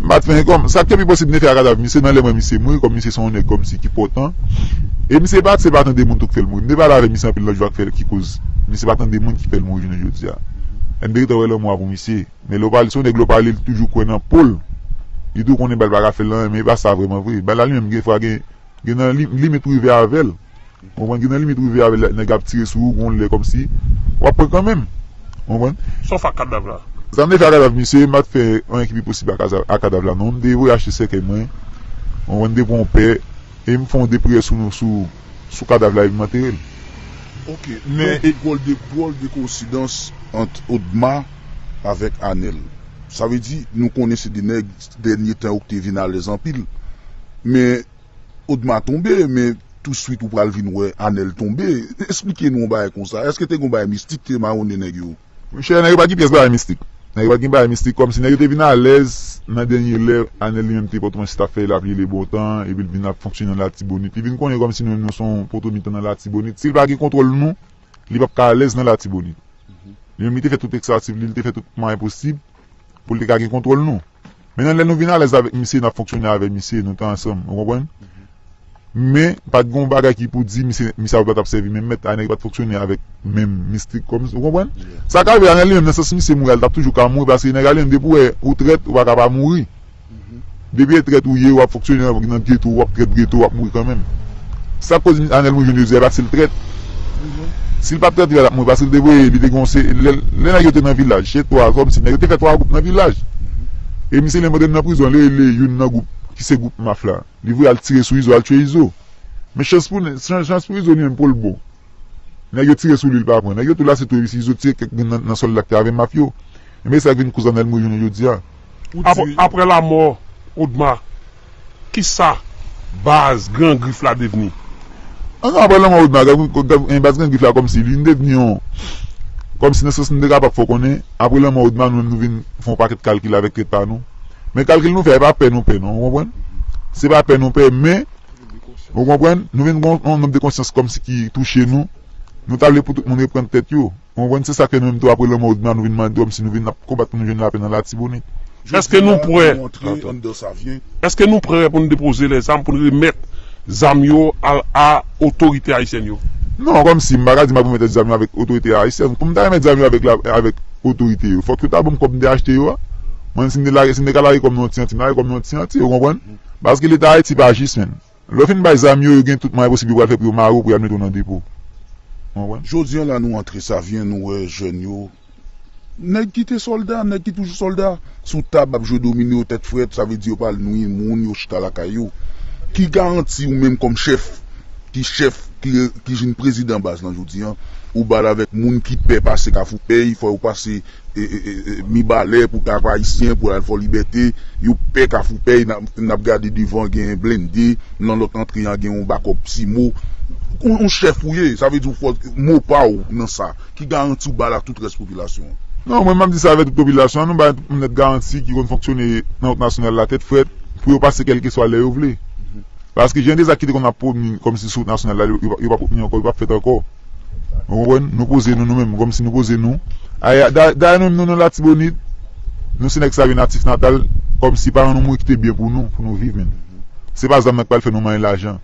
M pa t fè anyen kòm. Sa k te pi posib m te fè ak kadav misye nan lè m wè misye mouri, kòm misye se yon nèg kòmsi ki pòtan. E misye pa t, se pa tande moun tou k fè l mouri. M te pale avèk misye anpil lòt jou a k fè l, ki koz misye pa tande moun ki fè l mouri jounen jodi a. Èn verite w wè lanmou a pou misye. Men lè w pale, se yon nèg lè w pale, li toujou kwè nan po l. Li tou konnen bal pa ka fè l anyen, men e pa sa vrèman vre. Bal la li menm gen fwa gen, gen nan li- limit ou rive avè l. Ou konprann? Gen nan limit ou rive avè l, nèg ap tire sou ou, gon lè kòmsi w ap pran kanmenm. Ou konprann? Sa w fè ak kadav la? Sa m te fè ak kadav misye, m pa t fè anyen ki pi posib a kaza- a kadav la non. M te voye achte sèkèy mwen. Ou konprann? M te pran yon pè e m fè yon de priyè sou, sou, sou kadav la epi m antere l. Ok, men e dwòl de, dwòl de koensidans ant Odma avèk Anèl. Sa vle di, nou konnen se de nèg, dènye tan yo ki te vin alèz anpil. Men Odma tonbe, men touswit ou pral vin wè Anèl tonbe. Esplike nou yon bagay konsa. Èske te gen yon bagay mistik te mawonne nèg yo? Monchè, nèg yo pa t gen pyès bagay mistik. Nèg yo pa t gen bagay mistik, kòmsi nèg yo te vin alèz nan dènye lè, Anèl li menm te Pòtoprens, li t ap fè l ap rele bon tan, epi l vin ap fonksyone nan Latibonit. Li vin konnen kòmsi nou menm nou se yon poto mitan nan Latibonit. Si l pa gen kontwòl nou, li p ap ka alèz nan Latibonit. Li menm li te fè tout tentative li, li te fè tout mwayen posib pou l te ka gen kontwòl nou. Men nan lè nou vin alèz avèk misye, n ap fonksyone avèk misye, nou te ansanm, ou konprann? Men, pa t gen yon bagay ki pou di misye, misye pa t ap sèvi menm mèt, a nèg pa t fonksyone avèk menm mistik kòm, ou konprann? Sa ka rive Anèl li menm, nan sans misye mouri a, l t ap toujou ka mouri, paske nèg la li menm, depi w wè ou trèt, ou pa ka pa mouri. Depi e trèt ou ye, w ap fonksyone nan, nan geto, w ap trèt geto, w ap mouri kanmenm. Sa k koz Anèl mouri jounen jodi a, e pa paske l trèt. Si l pa t trèt, li pa t ap mouri, paske l te voye, li te gen yon se, lè, lè nèg yo te nan vilaj, se twa, kòmsi nèg yo te fè twa gwoup nan vilaj. E misye li menm antre nan prizon, li rele youn nan gwoup, ki se gwoup Maf la. Li voye al tire sou Izo, al tiye Izo. Men chans pou, chans, chans pou Izo li menm, pou l bon. Nèg yo tire sou li, li pa pran. Nèg yo tou lase tou, epi Izo tire kèk grenn nan, nan sòlda ki te avè Maf yo. Ebyen, se sa k vin koz Anèl mouri jounen jodi a. Apre, apre lanmò Odma, kisa baz Gran Grif la devni? An, non, apre lanmò Odma, Gran, Gran, Gran, baz Gran Grif la kòmsi li vin devni yon, kòmsi nan sans nou te kapab fè w konnen, apre lanmò Odma, nou menm nou vin fè yon pakèt kalkil avèk tèt pa nou. Men kalkil nou fè, e pa pè nou pè non, ou konprann? Se pa pè nou pè, men, ou konprann? Nou vin gen yon, yon nòm de konsyans kòmsi ki touche nou. Nou ta vle pou tout moun reprann tèt yo. Ou konprann? Se sa k fè nou menm tou, apre lanmò Odma, nou vin mande kòmsi nou vin ap konbat pou nou jwenn lapè nan Latibonit. Èske nou prè? Èske nou prè pou n depoze lèzam, pou n remèt zam yo a, a otorite ayisyèn yo? Non, kòmsi m pa ka di m ap remèt zam yo avèk otorite ayisyèn. Pou m ta remèt zam yo avèk la, avèk otorite yo, fòk yo ta ban m kòb m te achte yo a. Mwen, si m te lage, si m te ka lage kòb nan yon ti anti, m lage kòb nan yon ti anti, ou konprann? Paske Leta Ayiti pa jis, menn. Lè w fin bay zam yo, yo gen tout mwayen posib yo pral fè pou yo mare w, pou y al mete w nan depo. Ou konprann? Jodi a la nou antre Savyen, nou wè jèn yo, nèg ki te sòlda, nèg ki toujou sòlda, sou tab ap jwe domino tèt frèt, sa vle di yo pa al nwi moun, yo chita lakay yo. Ki garanti ou menm kòm chèf, ki chèf, ki, ki jwenn prezidan baz lan jodi a, ou ba l avèk moun ki pè pase Kafou Pèy, fò yo pase e, e, e, e, Mibalè pou Kafou Ayisyen, pou al Fò Libète, yo pè Kafou Pèy, n ap, n ap gade devan gen blende, nan lòt antre a gen yon bakòp Simo. Ou, ou chèf ou ye, sa vle di ou fò mo pa w nan sa. Ki garanti w ba l ak tout rès popilasyon an? Non, mwen m ap di sa avèk tout popilasyon an, nou bay tout moun nèt garanti ki konn fonksyone nan wout nasyonal la tèt frèt, pou yo pase kèlkeswa lè yo vle. Paske jan de zak ki te konn ap pwomi kòmsi sou wout nasyonal la, yo, yo, yo p ap pwomi ankò, yo p ap fèt ankò. Ou konprann? Nou poze nou, nou menm, kòmsi nou poze nou. Dayè, dayè nou menm, nou nan Latibonit, nou se nèg Savyen natif natal, kòmsi paran nou mouri kite byen pou nou, pou nou viv menm. Se pa zam nan k pral fè nou manyen lajan.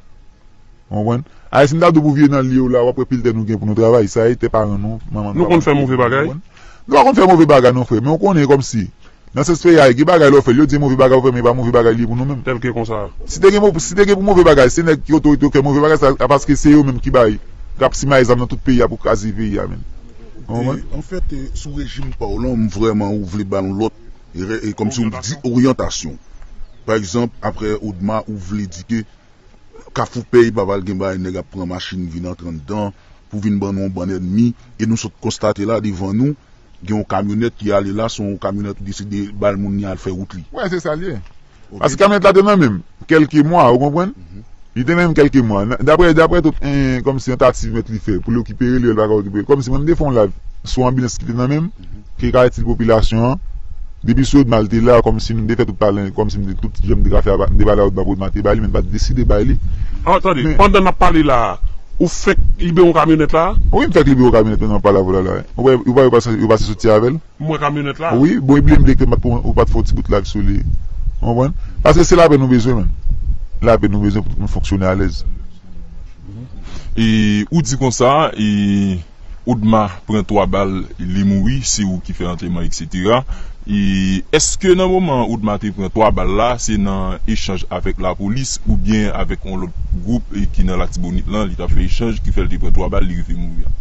Ou konprann? Ayisyen ta dou pou vye nan lye w la, w ap wè pil tè nou gen pou nou travay. Sa e tè paran nou, manman nou. Nou konn fè move bagay? Nou pa konn fè move bagay non frè, men ou konnen kòmsi nan sans peyi a, gen bagay lè w fè l, yo di e move bagay ou fè, men e pa move bagay li ye pou nou menm. Tèlke konsa. Si te gen, si te gen pou move bagay, se nèg ki otorite yo k fè move bagay sa, paske se yo menm ki bay, k ap simaye zam nan tout peyi a pou kraze peyi a menm. Ou konprann? Anfèt, sou rejim pa w lan, m vrèman ou vle ba l yon lòt, e, e, kòmsi w di oryantasyon. Pa egzanp, apre Odma, ou vle di ke Kafou Pèy pa pral gen bagay nèg ap pran machin vin antre anndan pou vin ban nou yon bann ènmi, e nou sot konstate la devan nou, gen yon kamyonèt ki ale la, se yon kamyonèt ou deside ba l moun li al fè wout li. Wi, se sa l ye. Paske kamyonèt la te nan men m kèlke mwa, ou konprann? Li te nan men m kèlke mwa. Daprè, daprè tout, en, kòmsi tantativ mèt li fè pou l rekipere li, l pa ka rekipere l. Kòmsi mwen m te fè yon live sou anbilans ki te nan men m, ki ka itil popilasyon an. Depi sou Odma l te la, kòmsi m te fè tout pale, kòmsi m te tout jan m te ka fè a, m te pale a Odma pou Odma te bay li, men l pa t deside bay li. An, tande, pandan n ap pale la a, ou fenk libere yon kamyonèt la a? Wi, m fèk libere yon kamyonèt pandan m ap pale avè w la la. Ou pa, ou pa wè yo pase soti avè l? M wè kamyonèt la. Wi, bon, e bliye m di ke m pa t, ou pa t fè yon ti bout live sou li. Ou konprann? Paske se lapè nou bezwen, menm. Lapè nou bezwen pou tout moun fonksyone alèz. E ou di konsa, e Odma pran twa bal, li mouri, se ou ki fè antèman, etsetera. E èske nan moman Odma te pran twa bal la, se nan echanj avèk lapolis oubyen avèk yon lòt gwoup, e, ki nan Latibonit lan, li t ap fè echanj ki fè l te pran twa bal, li rive mouri a?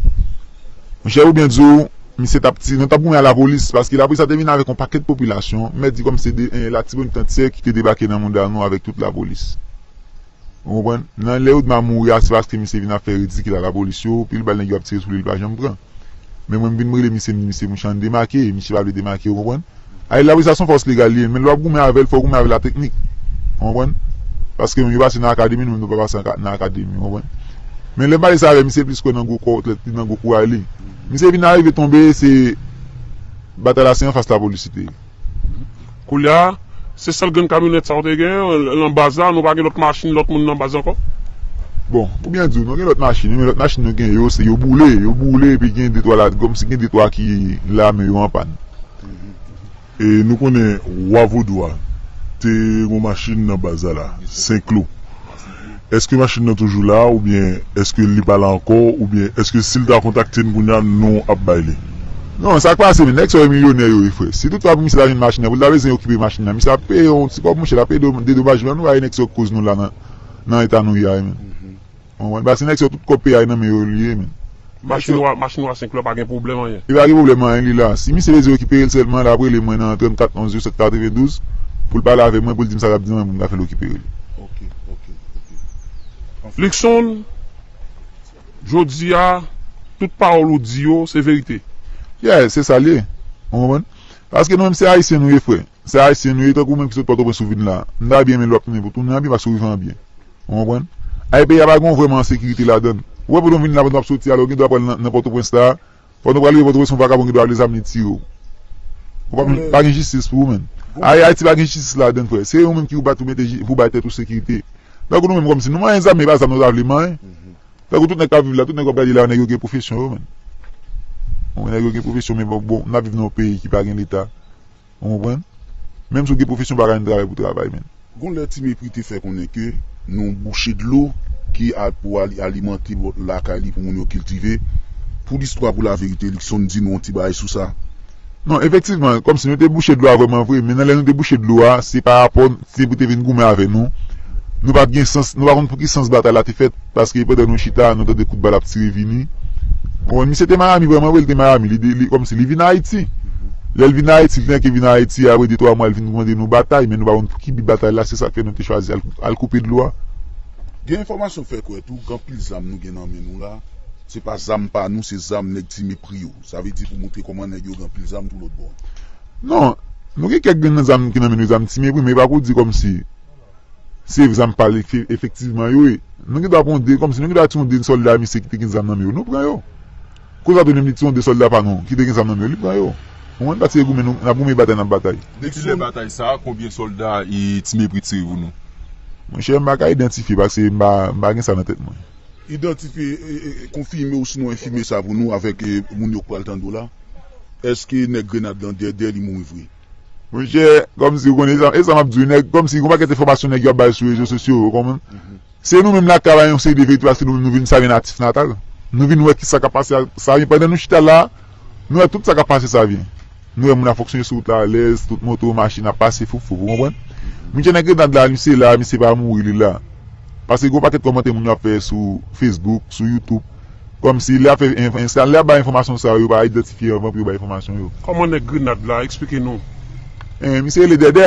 Monchè, ou byen di w, misye t ap ti-, nou t ap goumen a lapolis, paske lapolis la te vin avèk yon pakèt popilasyon, mèt di kòm se de, eh, Latibonit antyè ki te debake nan mouda nou avèk tout lapolis. Ou konprann? Nan lè Odma mouri a, se paske misye vin ap fè ridikil a lapolis yo, pil bal nèg yo ap tire sou li, li pa janm pran. Men mwen, m vin rele misye, m di, "Misye, mouche, ann demake," misye pa vle demake, ou konprann? Ay, lapolis la se yon fòs legal li ye, men lè w ap goumen avè l, fò w goumen avè l a teknik. Ou konprann? Paske nou, yo pase nan akademi, nou menm nou pa pase nan ka-, nan akademi, ou konprann? Men lè m pale sa avè misye, plis kwè nan gwo kò, nan gwo kouray li. Misye vin arive tonbe, se batay la se anfas lapolis li te ye. Koulye a, se sèl grenn kamyonèt sa w te gen nan baz la, nou pa gen lòt machin, lòt moun nan baz ankò? Bon, pou byen di w, nou gen lòt machin, wi, men lòt machin nou gen yo, se yo boule, yo boule, epi gen de twa la, kòmsi gen de twa ki lame yo an pàn. E nou konnen Wa Vodou a te gen yon machin nan baz la la, Senklo. Èske machin nan toujou la, oubyen èske li pa la ankò, oubyen èske si l ta kontakte n kounye a, nou ap bay li? Non, sa k pase, men nèg sa yo milyonè yo, wi, frè. Si toutfwa pou misye ta jwenn machin nan, pou l ta bezwen okipe machin nan, misye ap peye yon ti kòb, monchè, l ap peye do-, dedomajman nou bay nèg sa yo k koz nou la nan, nan eta nou ye a, men. Ou konprann? Paske nèg sa yo tout kòb peyi a nan men yo li ye, men. Machin wa, machin wa Senklo pa gen pwoblèm anyen. Li pa gen pwoblèm anyen, li la. Si misye bezwen rekipere l sèlman, l ap rele mwen nan trannkat onz zewo sèt katrevendouz pou l pale avè mwen, pou l di m sa l ap di mwen, pou m ka fè l rekipere l. Ok, ok, ok. Luckson, jodi a, tout pawòl ou di yo, se verite. Yeah, se sa l ye. Ou konprann? Paske nou menm se Ayisyen nou ye, frè. Se Ayisyen nou ye, tankou menm ki sot Pòtoprens ou vin la. M ta byen men lè w ap tounen pou tounen an byen, paske w rive an byen. Ou konprann? Ay, peyi a pa gen vrèman sekirite ladan l. Ou wè, pou nou vin la, pou nou ap soti, alò, gen dwa pral nan, nan Pòtoprens la. Fò nou pral rive Pòtoprens, yon vagabon gen dwa ale zam li tire w. Ou pa, pa gen jistis pou ou menm. Ay, Ayiti pa gen jistis ladan l, frè. Se ou menm ki ou bat ou mete ji-, pou bay tèt ou sekirite. Tankou nou menm kòmsi nou manyen zam, men e pa zam nou ta vle manyen. Tankou tout nèg k ap viv la, tout nèg w ap gade la, nèg yo gen pwofesyon yo, menm. Bon, nèg yo gen pwofesyon, men bon, bon, n ap viv nan yon peyi ki pa gen Leta. Ou konprann? Menm si w gen pwofesyon, w pa ka jwenn travay pou travay, menm. Gon lè Ti Mepri te fè konnen ke nou bouche dlo ki a, pou ali-, alimante bò-, lakay li pou moun yo kiltive. Pou listwa, pou laverite, Luckson di nou yon ti bagay sou sa. Non, efektivman, kòmsi nou te bouche dlo a vrèman vre, men nan lè nou te bouche dlo a, se pa rapò Ti Mepri te vin goumen avè nou. Nou pa t gen sans, nou pa konn pou ki sans batay la te fèt, paske pandan nou chita, nou tande kout bal ap tire vini. Ou konprann, misye te Miami vrèman vre, li te Miami, li, li, kòmsi li vin Ayiti. Lè l vin Ayiti, li te manke vin Ayiti, apre de twa mwa, l vin mande nou batay, men nou pa konn pou ki bi batay la, se sa k fè nou te chwazi al, al koupe dlo a. Gen enfòmasyon fè kwè tou, gen anpil zam nou gen nan men nou la, se pa zam pa nou, se zam nèg Ti Mepri yo. Sa vle di pou montre kòman nèg yo gen anpil zam tou lòt bò. Non, nou gen kèk grenn nan zam ki nan men nou, zam Ti Mepri, men e pa pou di kòmsi se zam pa l efe-, efektivman yo ye. Nou gen dwa pran de, kòmsi nou gen dwa tiye yon de sòlda misye ki te gen zam nan men yo, nou pran yo. Kounye a tou, menm li tiye yon de sòlda pa nou ki te gen zam nan men yo, li pran yo. Ou konprann? Pati e goumen nou, n ap goumen batay, n ap batay. Depi lè batay sa a, konbyen sòlda e Ti Mepri tire pou nou? Monchè, m pa ka idantifye paske m pa, m pa gen sa nan tèt mwen. Idantifye, e, e, e, konfime ou sinon enfime sa pou nou avèk, e, moun yo k pral tande w la. Èske nèg grenad lan dèdè li mouri vre? Monchè, kòmsi ou konnen, e sa, e sa m ap di w, nèg, kòmsi gon pakèt enfòmasyon nèg yo ap bay sou rezo sosyo yo, ou konprann? Se nou menm la k ka bay yon seri de verite paske nou menm nou vin Savyen natif natal. Nou vin wè ki sa k ap pase a Savyen. Pandan nou chita la, nou wè tout sa k ap pase Savyen. Nou wè moun ap fonksyone sou wout la alèz, tout moto, machin ap pase foufou, ou konprann? Monchè, nèg grenad la, misye la, misye pa mouri, li la. Paske gon pakèt kòmantè moun yo ap fè sou Facebook, sou YouTube. Kòmsi lè y ap fè enf-, enf-, lè y ap bay enfòmasyon sa yo, yo pa idantifye anvan pou yo bay enfòmasyon yo. Kòman nèg grenad la? Eksplike nou. Eh, misye rele Dèdè.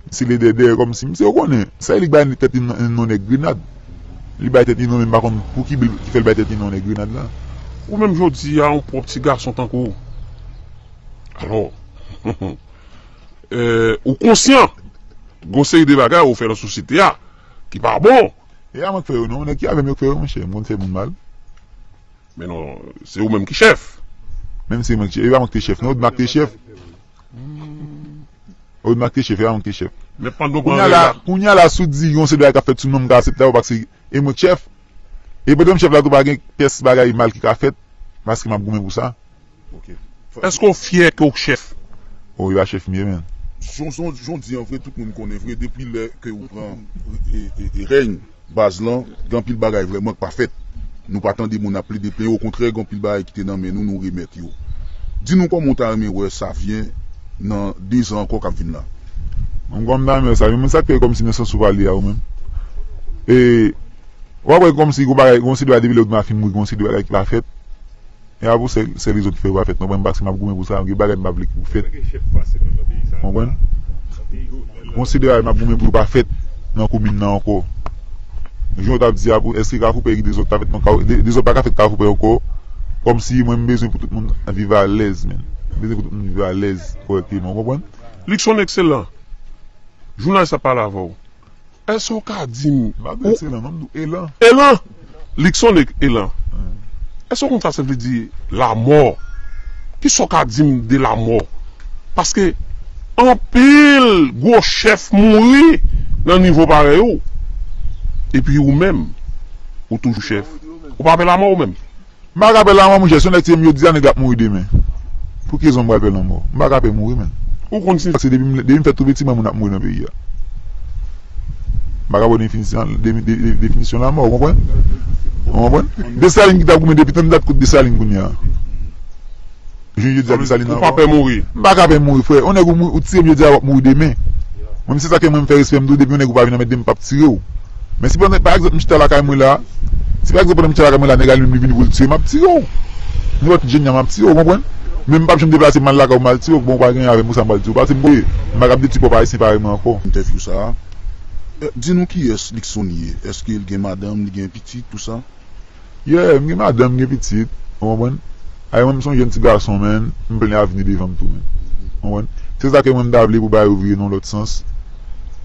Misye rele Dèdè, kòmsi misye, ou konnen, se li k bay tèt li non, non nèg grenad. Li bay tèt li non, men m pa konn pou ki bi l ki fè l bay tèt li non nèg grenad la. Ou menm jodi a, yon pwòp ti gason tankou w. Alò, eh, ou konsyan gon seri de bagay ou fè nan sosyete a ki pa bon. E a mwen k fè yo, non, nèg ki avè m yo k fè yo, monchè, m konn fè moun mal. Men non, se ou menm ki chèf. Menm si mwen ki chèf, e pa mwen ki te chèf, non, Odma k te chèf. Odma k te chèf, e pa mwen ki te chèf. Men pandan w pran rèl la. Kounye a la, si w di yon seri bagay k ap fèt sou mwen, m ka aksepte avè w paske e mwen k chèf. E pandan m chèf la tou, pa gen pyès bagay mal ki ka fèt, paske m ap goumen pou sa. Ok. Èske w fyè ke w chèf? O, yo a chèf m ye, men. Jan, jan, jan w di an vre, tout moun konnen vre, depi lè ke ou pran, e, e, e, rèy baz lan, gen anpil bagay vrèman k pa fèt. Nou pa tande moun ap plede plenyen, okontrè, gen anpil bagay ki te nan men nou, nou remèt yo. Di nou kòman w ta renmen wè Savyen nan de zan ankò k ap vin la? Mwen, kòman m ta renmen wè Savyen, mwen, sa k fè kòmsi nan sans ou pale a ou menm. E, w ap wè kòmsi gon bagay, gon seri de bagay depi lè Odma fin mouri, gon seri de bagay ki pa fèt. E a pou sèl, sèl rezon ki fè yo pa fèt, konprann, paske m ap goumen pou sa, gen bagay m pa vle ki pou fèt. Konprann? Konsidere m ap goumen pou yo pa fèt nan komin nan ankò. Jan w t ap di a, pou, èske Kafoupè gen dezòd ka fèt nan Ka-, de-, dezòd pa ka fèt Kafoupè ankò? Kòmsi mwen m bezwen pou tout moun viv alèz, menn. M bezwen pou tout moun viv alèz, kòrèkteman, w konprann? Luckson Excellent, jounalis la pale avè w. Èske w ka di m... M pa di Excellent, non, m di Elan. Elan! Luckson Elan. Èske w konn sa sa vle di, lanmò? Kisa w ka di m de lanmò? Paske anpil gwo chèf mouri nan nivo parèy ou. Epi ou menm, ou toujou chèf. Ou pa pè lanmò ou menm? M pa ka pè lanmò, monchè. Si yon nèg tiye m jodi a, nèg la ap mouri demen. Pou ki rezon m pral pè lanmò? M pa ka pè mouri, menn. Ou konn si... Paske depi m, depi m fèt tou piti, m wè moun ap mouri nan peyi a. M pa ka ba w definisyon, de, de, de, definisyon lanmò, ou konprann? Ou konprann? Desalin ki t ap goumen depi tan, m dat kout Desalin kounye a. Jounen jodi a, Desalin ankò. Ou pa pè mouri? M pa ka pè mouri, frè. Yon nèg ou mou-, ou tiye m jodi a, w ap mouri demen. Mwen, se sa ke mwen, m fè respè m tou, depi yon nèg ou pa vin anmède m, m p ap tiye w. Men si pandan, pa egzanp, m chita lakay mwen la, si pa egzanp, pandan m chita lakay mwen la, nèg la li menm li vini pou l tiye m, m ap tiye w. Nenpòt jèn jan m ap tiye w, ou konprann? Men m p ap janm deplase m al lakay ou, m al tiye w, bon, ou pa gen avè m pou sa, m pral tiye w. Paske m konnen, m pa kab detwi pòp ayisyen parèy mwen ankò. Entèvyou sa a. Eh, di nou kiyès Luckson ye? Èske l gen madanm, li gen pitit, tou sa? Yeah, m gen madanm, m gen pitit, ou konprann? Ay, mwen, m se yon jèn ti gason, menn, m plen avni devan m tou, menn. Ou konprann? Se sa ke mwen, m ta vle pou bay ouvriye nan lòt sans.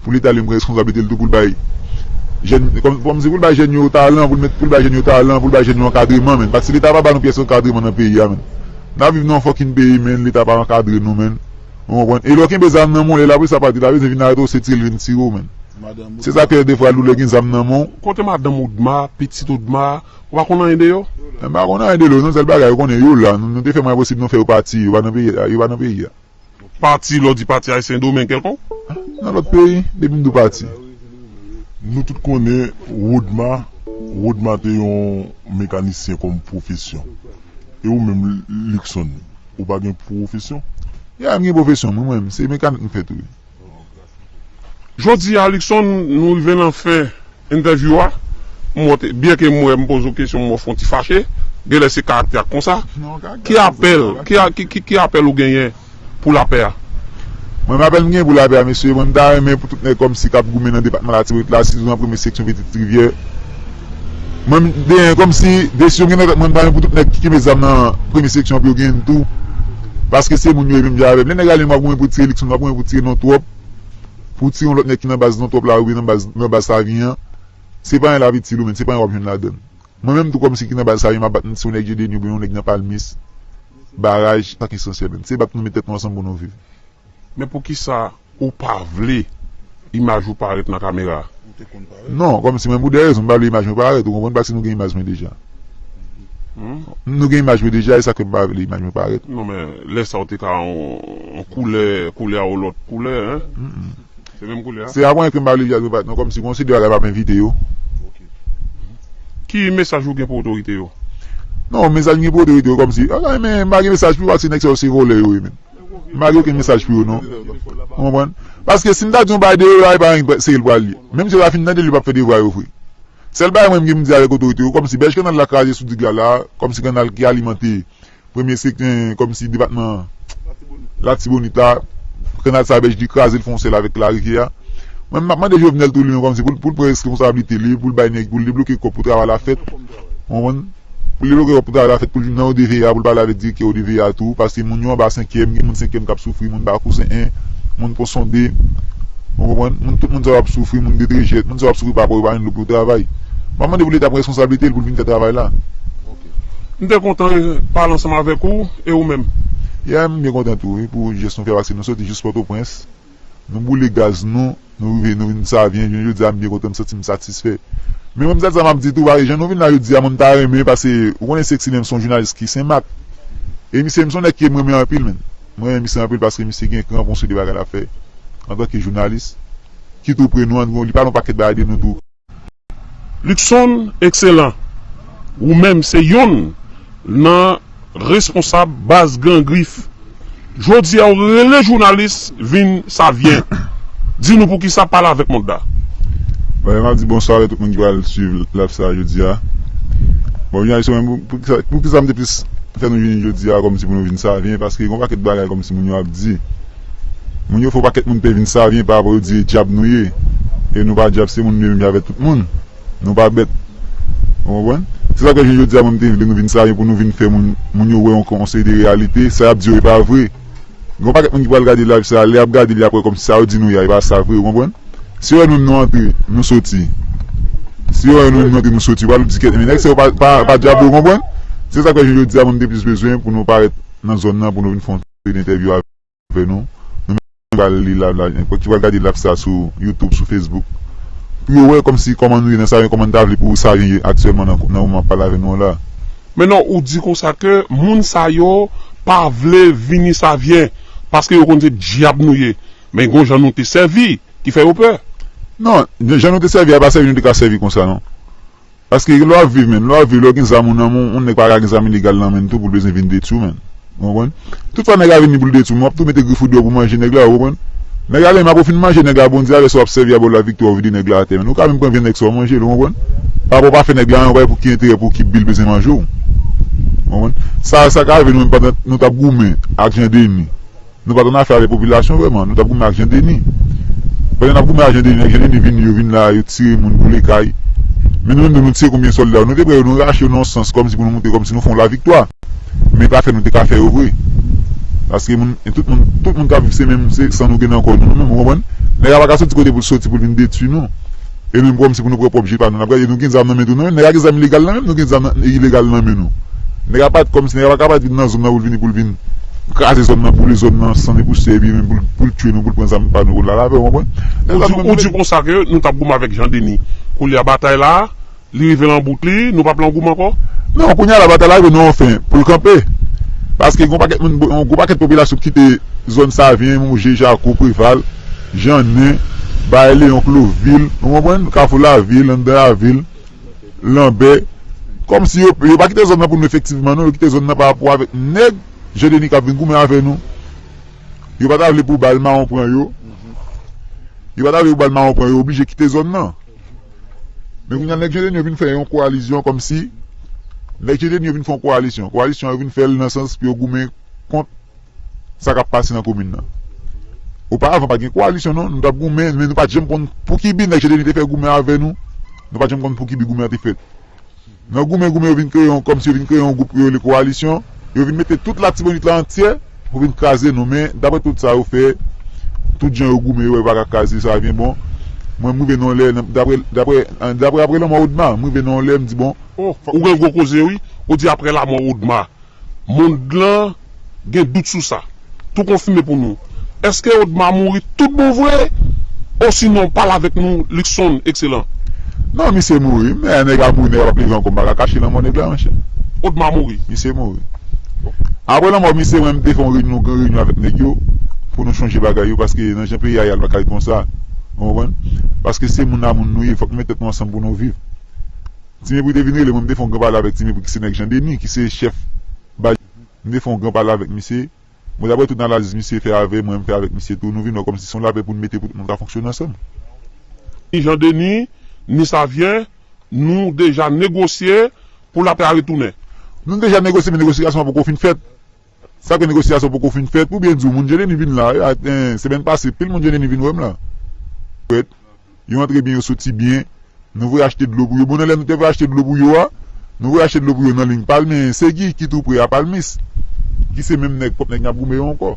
Pou Leta li pran responsablite l tou pou l bay jèn, kòm, kòm si pou l bay jèn yo talan, pou l met, pou l bay jèn yo talan, pou l bay jèn yo ankadreman, menn. Paske Leta pa ba nou pyès ankadreman nan peyi a, menn. N ap viv nan yon fucking peyi, menn, Leta pa ankadre nou, menn. Ou konprann? E lè w kenbe zam nan men w, lè lapolis la pati, la bezwen vin arete w, se tire l vin tire w, menn. Se sa k fè defwa lou lè gen zam nan men w. Kote madanm Oudma, pitit Oudma, ou pa konn anyen de yo? M pa konn anyen de yo, non, sèl bagay, ou konnen yo la. Nou, nou te fè mwayen posib nou fè yo pati, yo pa nan peyi a, yo pa nan peyi a. Pati, lè w di pati, a Sendomeng kèlkonk? Nan lòt peyi, depi m di w pati. Nou tout konnen Woodma, Woodma te yon mekanisyen kòm pwofesyon. E ou menm, Luckson, ou pa gen pwofesyon? Ya, m gen pwofesyon, mwen, mwen, se mekanik m fè tou. Jodi a, Luckson, nou rive nan fen entèvyou a. M wè w te, byen ke m wè m poze w kesyon, m wè w fè yon ti fache. Genlè se karaktè a k konsa. Non, karaktè a konsa. Ki apèl, ki a-, ki, ki, ki apèl ou genyen pou lapè a? Mwen, apèl m genyen pou lapè a, mesye, mwen, m ta renmen pou tout nèg kòmsi k ap goumen nan depatman Latibonit la, sitou nan premye seksyon Pitit Rivyè. Mwen, m, de, kòmsi desizyon m gen nan tèt mwen, m ta renmen pou tout nèg ki kenbe zam nan premye seksyon pou yo genyen l tou. Paske se moun yo ye menm jan avè m. Lè nèg ale, m ap goumen pou tire Luckson, m ap goumen pou tire non twòp. Pou w tire yon lòt nèg ki nan baz non twòp la, oubyen nan baz, nan baz Savyen an, se pa anyen l ap itil ou menm, se pa anyen w ap jwenn ladan l. Mwen menm tou kòmsi ki nan baz Savyen, m ap bat si yon nèg Jedenis oubyen yon nèg nan Palmis, Baraj, sa k esansyèl menm. Se bat nou met tèt nou ansanm pou nou viv. Men poukisa ou pa vle imaj ou parèt nan kamera? Non, kòmsi mwen pou de rezon, m pa vle imaj mwen parèt, ou konprann, paske nou gen imaj mwen deja. Hmm? Nou gen imaj mwen deja, e sa k fè m pa vle imaj mwen parèt. Non, men lè sa w te ka yon, yon koulè, koulè a yon lòt koulè, en? Mm, mm. Se menm koulè a? Se apre ke m pa vle vizavi parèt, non, kòmsi konsidere bagay m ap envite yo. Ok. Ki mesaj ou gen pou otorite yo? Non, mesaj m gen pou otorite yo, kòmsi, ah, men m pa gen mesaj pou yo, paske nèg sa yo se vòlè yo ye menm. M pa gen okenn mesaj pou yo, non. Ou konprann? Paske si m ta di yon bagay de yo la, e pa anyen se yo l pral ye. Menm si yo ta fin tande l, yo p ap fè devwa yo vre. Sèl bagay mwen m gen pou m di avèk otorite yo, kòmsi bèj kannal la kraze sou dig la la, kòmsi kannal ki alimante premye sektè, kòmsi depatman Latibonit la, kannal sa bèj li kraze l fè yon sèl avèk larivyè a. Mwen, m ap mande Jovenel tou li menm kòmsi pou l, pou l pran responsablite li, pou l bay nèg, pou l debloke kòb pou travay la fèt. Ou konprann? Pou l debloke kòb pou travay la fèt, pou l vin nan O D V A, pou l pale avèk direktè O D V A tou, paske moun yo anba senkyèm, gen moun senkyèm k ap soufri, moun Bakou se en, moun Pon Sonde, ou konprann? Moun, tout moun sa yo ap soufri, moun Detrejèt, moun sa yo ap soufri pa rapò yo pa jwenn lòt pou yo travay. M ap mande pou Leta pran responsablite l pou l vin fè travay la. M te kontan pale ansanm avèk ou, e ou menm? Ya, m byen kontan tou, wi, pou jès nou fè, paske nou soti jis Pòtoprens. Nou boule gaz nou, nou rive, nou vin Savyen, jounen jodi a, m byen kontan, m santi m satisfè. Men mwen, m sa, sa m ap di tou, paske jan nou vin la jodi a, mwen, m ta renmen, paske ou konnen Sexy Lens se yon jounalis ki senmak. E misye, m se yon nèg ke m renmen anpil, menn. Mwen renmen misye anpil paske misye gen kran pou yon seri de bagay l ap fè antanke jounalis, ki tou pre nou, li pale yon pakèt bagay de nou tou. Luckson Excellent, ou menm se yonn nan responsab baz Gran Grif. Jodi a, ou rele jounalis vin Savyen. Di nou poukisa pale avèk mond la. Bon, m ap di bonswa avèk tout moun ki pral swiv live sa jodi a. Bon, jounalis, ou menm, pou, poukisa, poukisa m te plis fè nou vini jodi a kòmsi pou nou vin savyen, paske gen yon pakèt bagay kòmsi moun yo ap di. Moun yo fè yon pakèt moun pè vin savyen pa rapò yo di e dyab nou ye. E nou pa dyab, se moun nou ye menm jan avèk tout moun. Nou pa bèt. Ou konprann? Se sa k fè jodi a mwen m te vle nou vin savyen pou nou vin fè moun, moun yo wè yon, yon seri de reyalite. Sa y ap di yo e pa vre. Gen yon pakèt moun ki pral gade live sa, lè y ap gade li ap wè kòmsi sa yo di nou ye a, e pa sa vre, ou konprann? Si yo wè nou, nou antre, nou soti. Si yo wè nou, nou antre, nou soti, yo pral di kèt, men nèg sa yo pa, pa, pa dyab, ou konprann? Se sa k fè jodi a mwen m te plis bezwen pou nou parèt nan zòn nan, pou nou vin fè yon seri de entèvyou avè nou. Nou menm ki pral li live la, ki pral gade live sa sou YouTube, sou Facebook. Pou yo wè kòmsi kòman nou ye nan Savyen, kòman n ta vle pou Savyen ye aktyèlman nan, nan moman m ap pale avè nou an la. Men non, ou di konsa ke moun sa yo pa vle vini Savyen, paske yo konn se dyab nou ye. Men gon jan nou te sèvi, ki fè yo pè. Non, jan nou te sèvi a pa sèvi nou te ka sèvi konsa non. Paske lè w ap viv menm, lè w ap viv, lè w gen zam ou nan men w, yon nèg pa ka gen zam ilegal nan men l tou pou l bezwen vin detwi w menm. Ou konprann? Tout fwa nèg la vini pou l detwi w, men w ap tou mete grif ou deyò pou manje nèg la, ou konprann? Nèg la, lè m ap ou fin manje nèg la, Bondye avè sa w ap sèvi a ba w laviktwa, ou vide nèg la atè, men ou ka menm pran vyann nèg sa w manje l, ou konprann? Papa w pa fè nèg la anyen, ou pa wè pou ki enterè, pou ki bi l bezwen manje w. Ou konprann? Sa, sa ka rive nou menm pandan nou t ap goumen ak Jan Deni. Nou pa t annafè avèk popilasyon vrèman, nou t ap goumen ak Jan Deni. Pandan n ap goumen ak Jan Deni, nèg Jan Deni vin, yo vin la, yo tire moun boule kay. Men nou menm tou, nou tire konbyen sòlda yo, nou te pran yo, nou rache yo nan yon sans kòmsi pou nou montre kòmsi nou fè yon laviktwa. Men pa fè nou te ka fè yo vre. Paske moun, tout moun, tout moun k ap viv se menm, se san nou gen nan kò nou, nou menm, ou konprann? Nèg la pa ka soti kote pou l soti pou l vin detwi nou. E nou menm kòmsi pou nou pran pwòp je pa nou. N ap gade nou gen zam nan men tou nou menm. Nèg la gen zam ilegal nan men l, nou gen zam nan, ilegal nan men nou. Nèg la pa t kòmsi, nèg la pa ka vin nan zòn nan pou l vini, pou l vin kraze zòn nan, boule zòn nan, san e pousyè, epi menm pou l, pou l tye nou, pou l pran zam pa nou, pou l al avè, ou konprann? Ou di, ou di konsa ke nou t ap goumen avèk Jan Deni. Koulye a batay la, li rive nan bout li, nou p ap nan goumen ankò? Non, kounye a la batay la rive nan yon fen, pou l kanpe. Paske gon pakèt moun, gon pakèt popilasyon kite zòn Savyen, Moje, Jako, Preval, Jannen, Bay Leyon, Klovil, ou konprann? Kafou Lavil, anndan lavil, Lanbè. Kòmsi yo, yo pa kite zòn nan pou nou efektivman, non, yo kite zòn nan pa rapò avèk nèg Jan Deni k ap vin goumen avè nou. Yo pa ta vle pou bal mawon pran yo. Yo pa ta vle pou bal mawon pran yo, yo oblije kite zòn nan. Men kounye a nèg Jan Deni yo vin fè yon kowalizyon kòmsi, nèg Jan Deni yo vin fè yon kowalizyon. Kowalizyon an yo vin fè l nan sans pou yo goumen kont sa k ap pase nan komin nan. Oparavan pa t gen kowalizyon non, nou t ap goumen, men nou pa t janm konn pou ki bi nèg Jan Deni te fè goumen avè nou. Nou pa t janm konn pou ki bi goumen an te fèt. Nan goumen, goumen, yo vin kreye yon, kòmsi yo vin kreye yon gwoup yo rele kowalisyon. Yo vin mete tout Latibonit la antyè pou vin kraze nou. Men, daprè tout sa yo fè, tout jan yo goumen yo, yo pa ka kraze Savyen. Bon, mwen, m rive nan yon lè, nan, daprè, daprè, daprè, aprè lanmò Odma, m rive nan yon lè, m di, bon, oh, ou gen gwo koze, wi. Ou di aprè lanmò Odma. Mond lan gen dout sou sa. Tou konfime pou nou. Èske Odma mouri tout bon vre? Osinon, pale avèk nou, Luckson Excellent. Non, misye mouri. Men nèg la mouri, nèg la p ap leve ankò, m pa ka kache lanmò nèg la, monchè. Odma mouri. Misye mouri. Aprè lanmò misye, mwen, m te fè yon reyinyon, yon gran reyinyon avèk nèg yo, pou nou chanje bagay yo, paske nan jan peyi a ye a, l pa ka ret konsa. Ou konprann? Paske se moun a moun nou ye, fòk nou met tèt nou ansanm pou nou viv. Ti Mepri te vin rele mwen, m te fè yon gran pale avèk Ti Mepri, ki se nèg Jan Deni, ki se chèf baz. M te fè yon gran pale avèk misye. Bon, daprè tout analiz misye fè avè mwen, m fè avèk misye tou, nou vin wè kòmsi se yon lapè pou n mete pou tout moun ka fonksyone ansanm. Ni Jan Deni, ni Savyen, nou deja negosye pou lapè a retounen. Nou deja negosye, men negosyasyon an poko fin fèt. Sa ke negosyasyon poko fin fèt, pou byen di w, moun Jan Deni vin la, a, en, semèn pase, pil moun Jan Deni vin wè m la. Yo antre byen, yo soti byen. Nou voye achte dlo pou yo. Bon, nan lè nou te voye achte dlo pou yo a, nou voye achte dlo pou yo nan liy Palmis, Segi, ki tou pre a Palmis, ki se menm nèg, pwòp nèg n ap goumen yo ankò.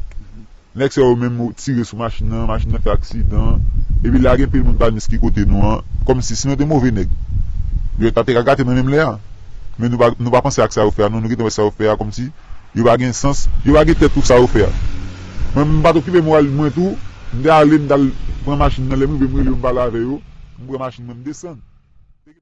Nèg sa yo menm tire sou machin nan, machin nan fè aksidan. Epi la gen pil moun Palmis ki kote nou an, kòmsi si nou te move nèg, yo ta te ka gate nou menm lè a. Men nou pa, nou pa panse ak sa yo fè a, non, nou gentan wè sa yo fè a, kòmsi yo pa gen sans, yo pa gen tèt pou sa yo fè a. Mwen, m pa t okipe moral mwen tou, m te ale, m t al pran machin nan, lè m rive, m rele yo, m pale avè yo, m pran machin mwen, m desann.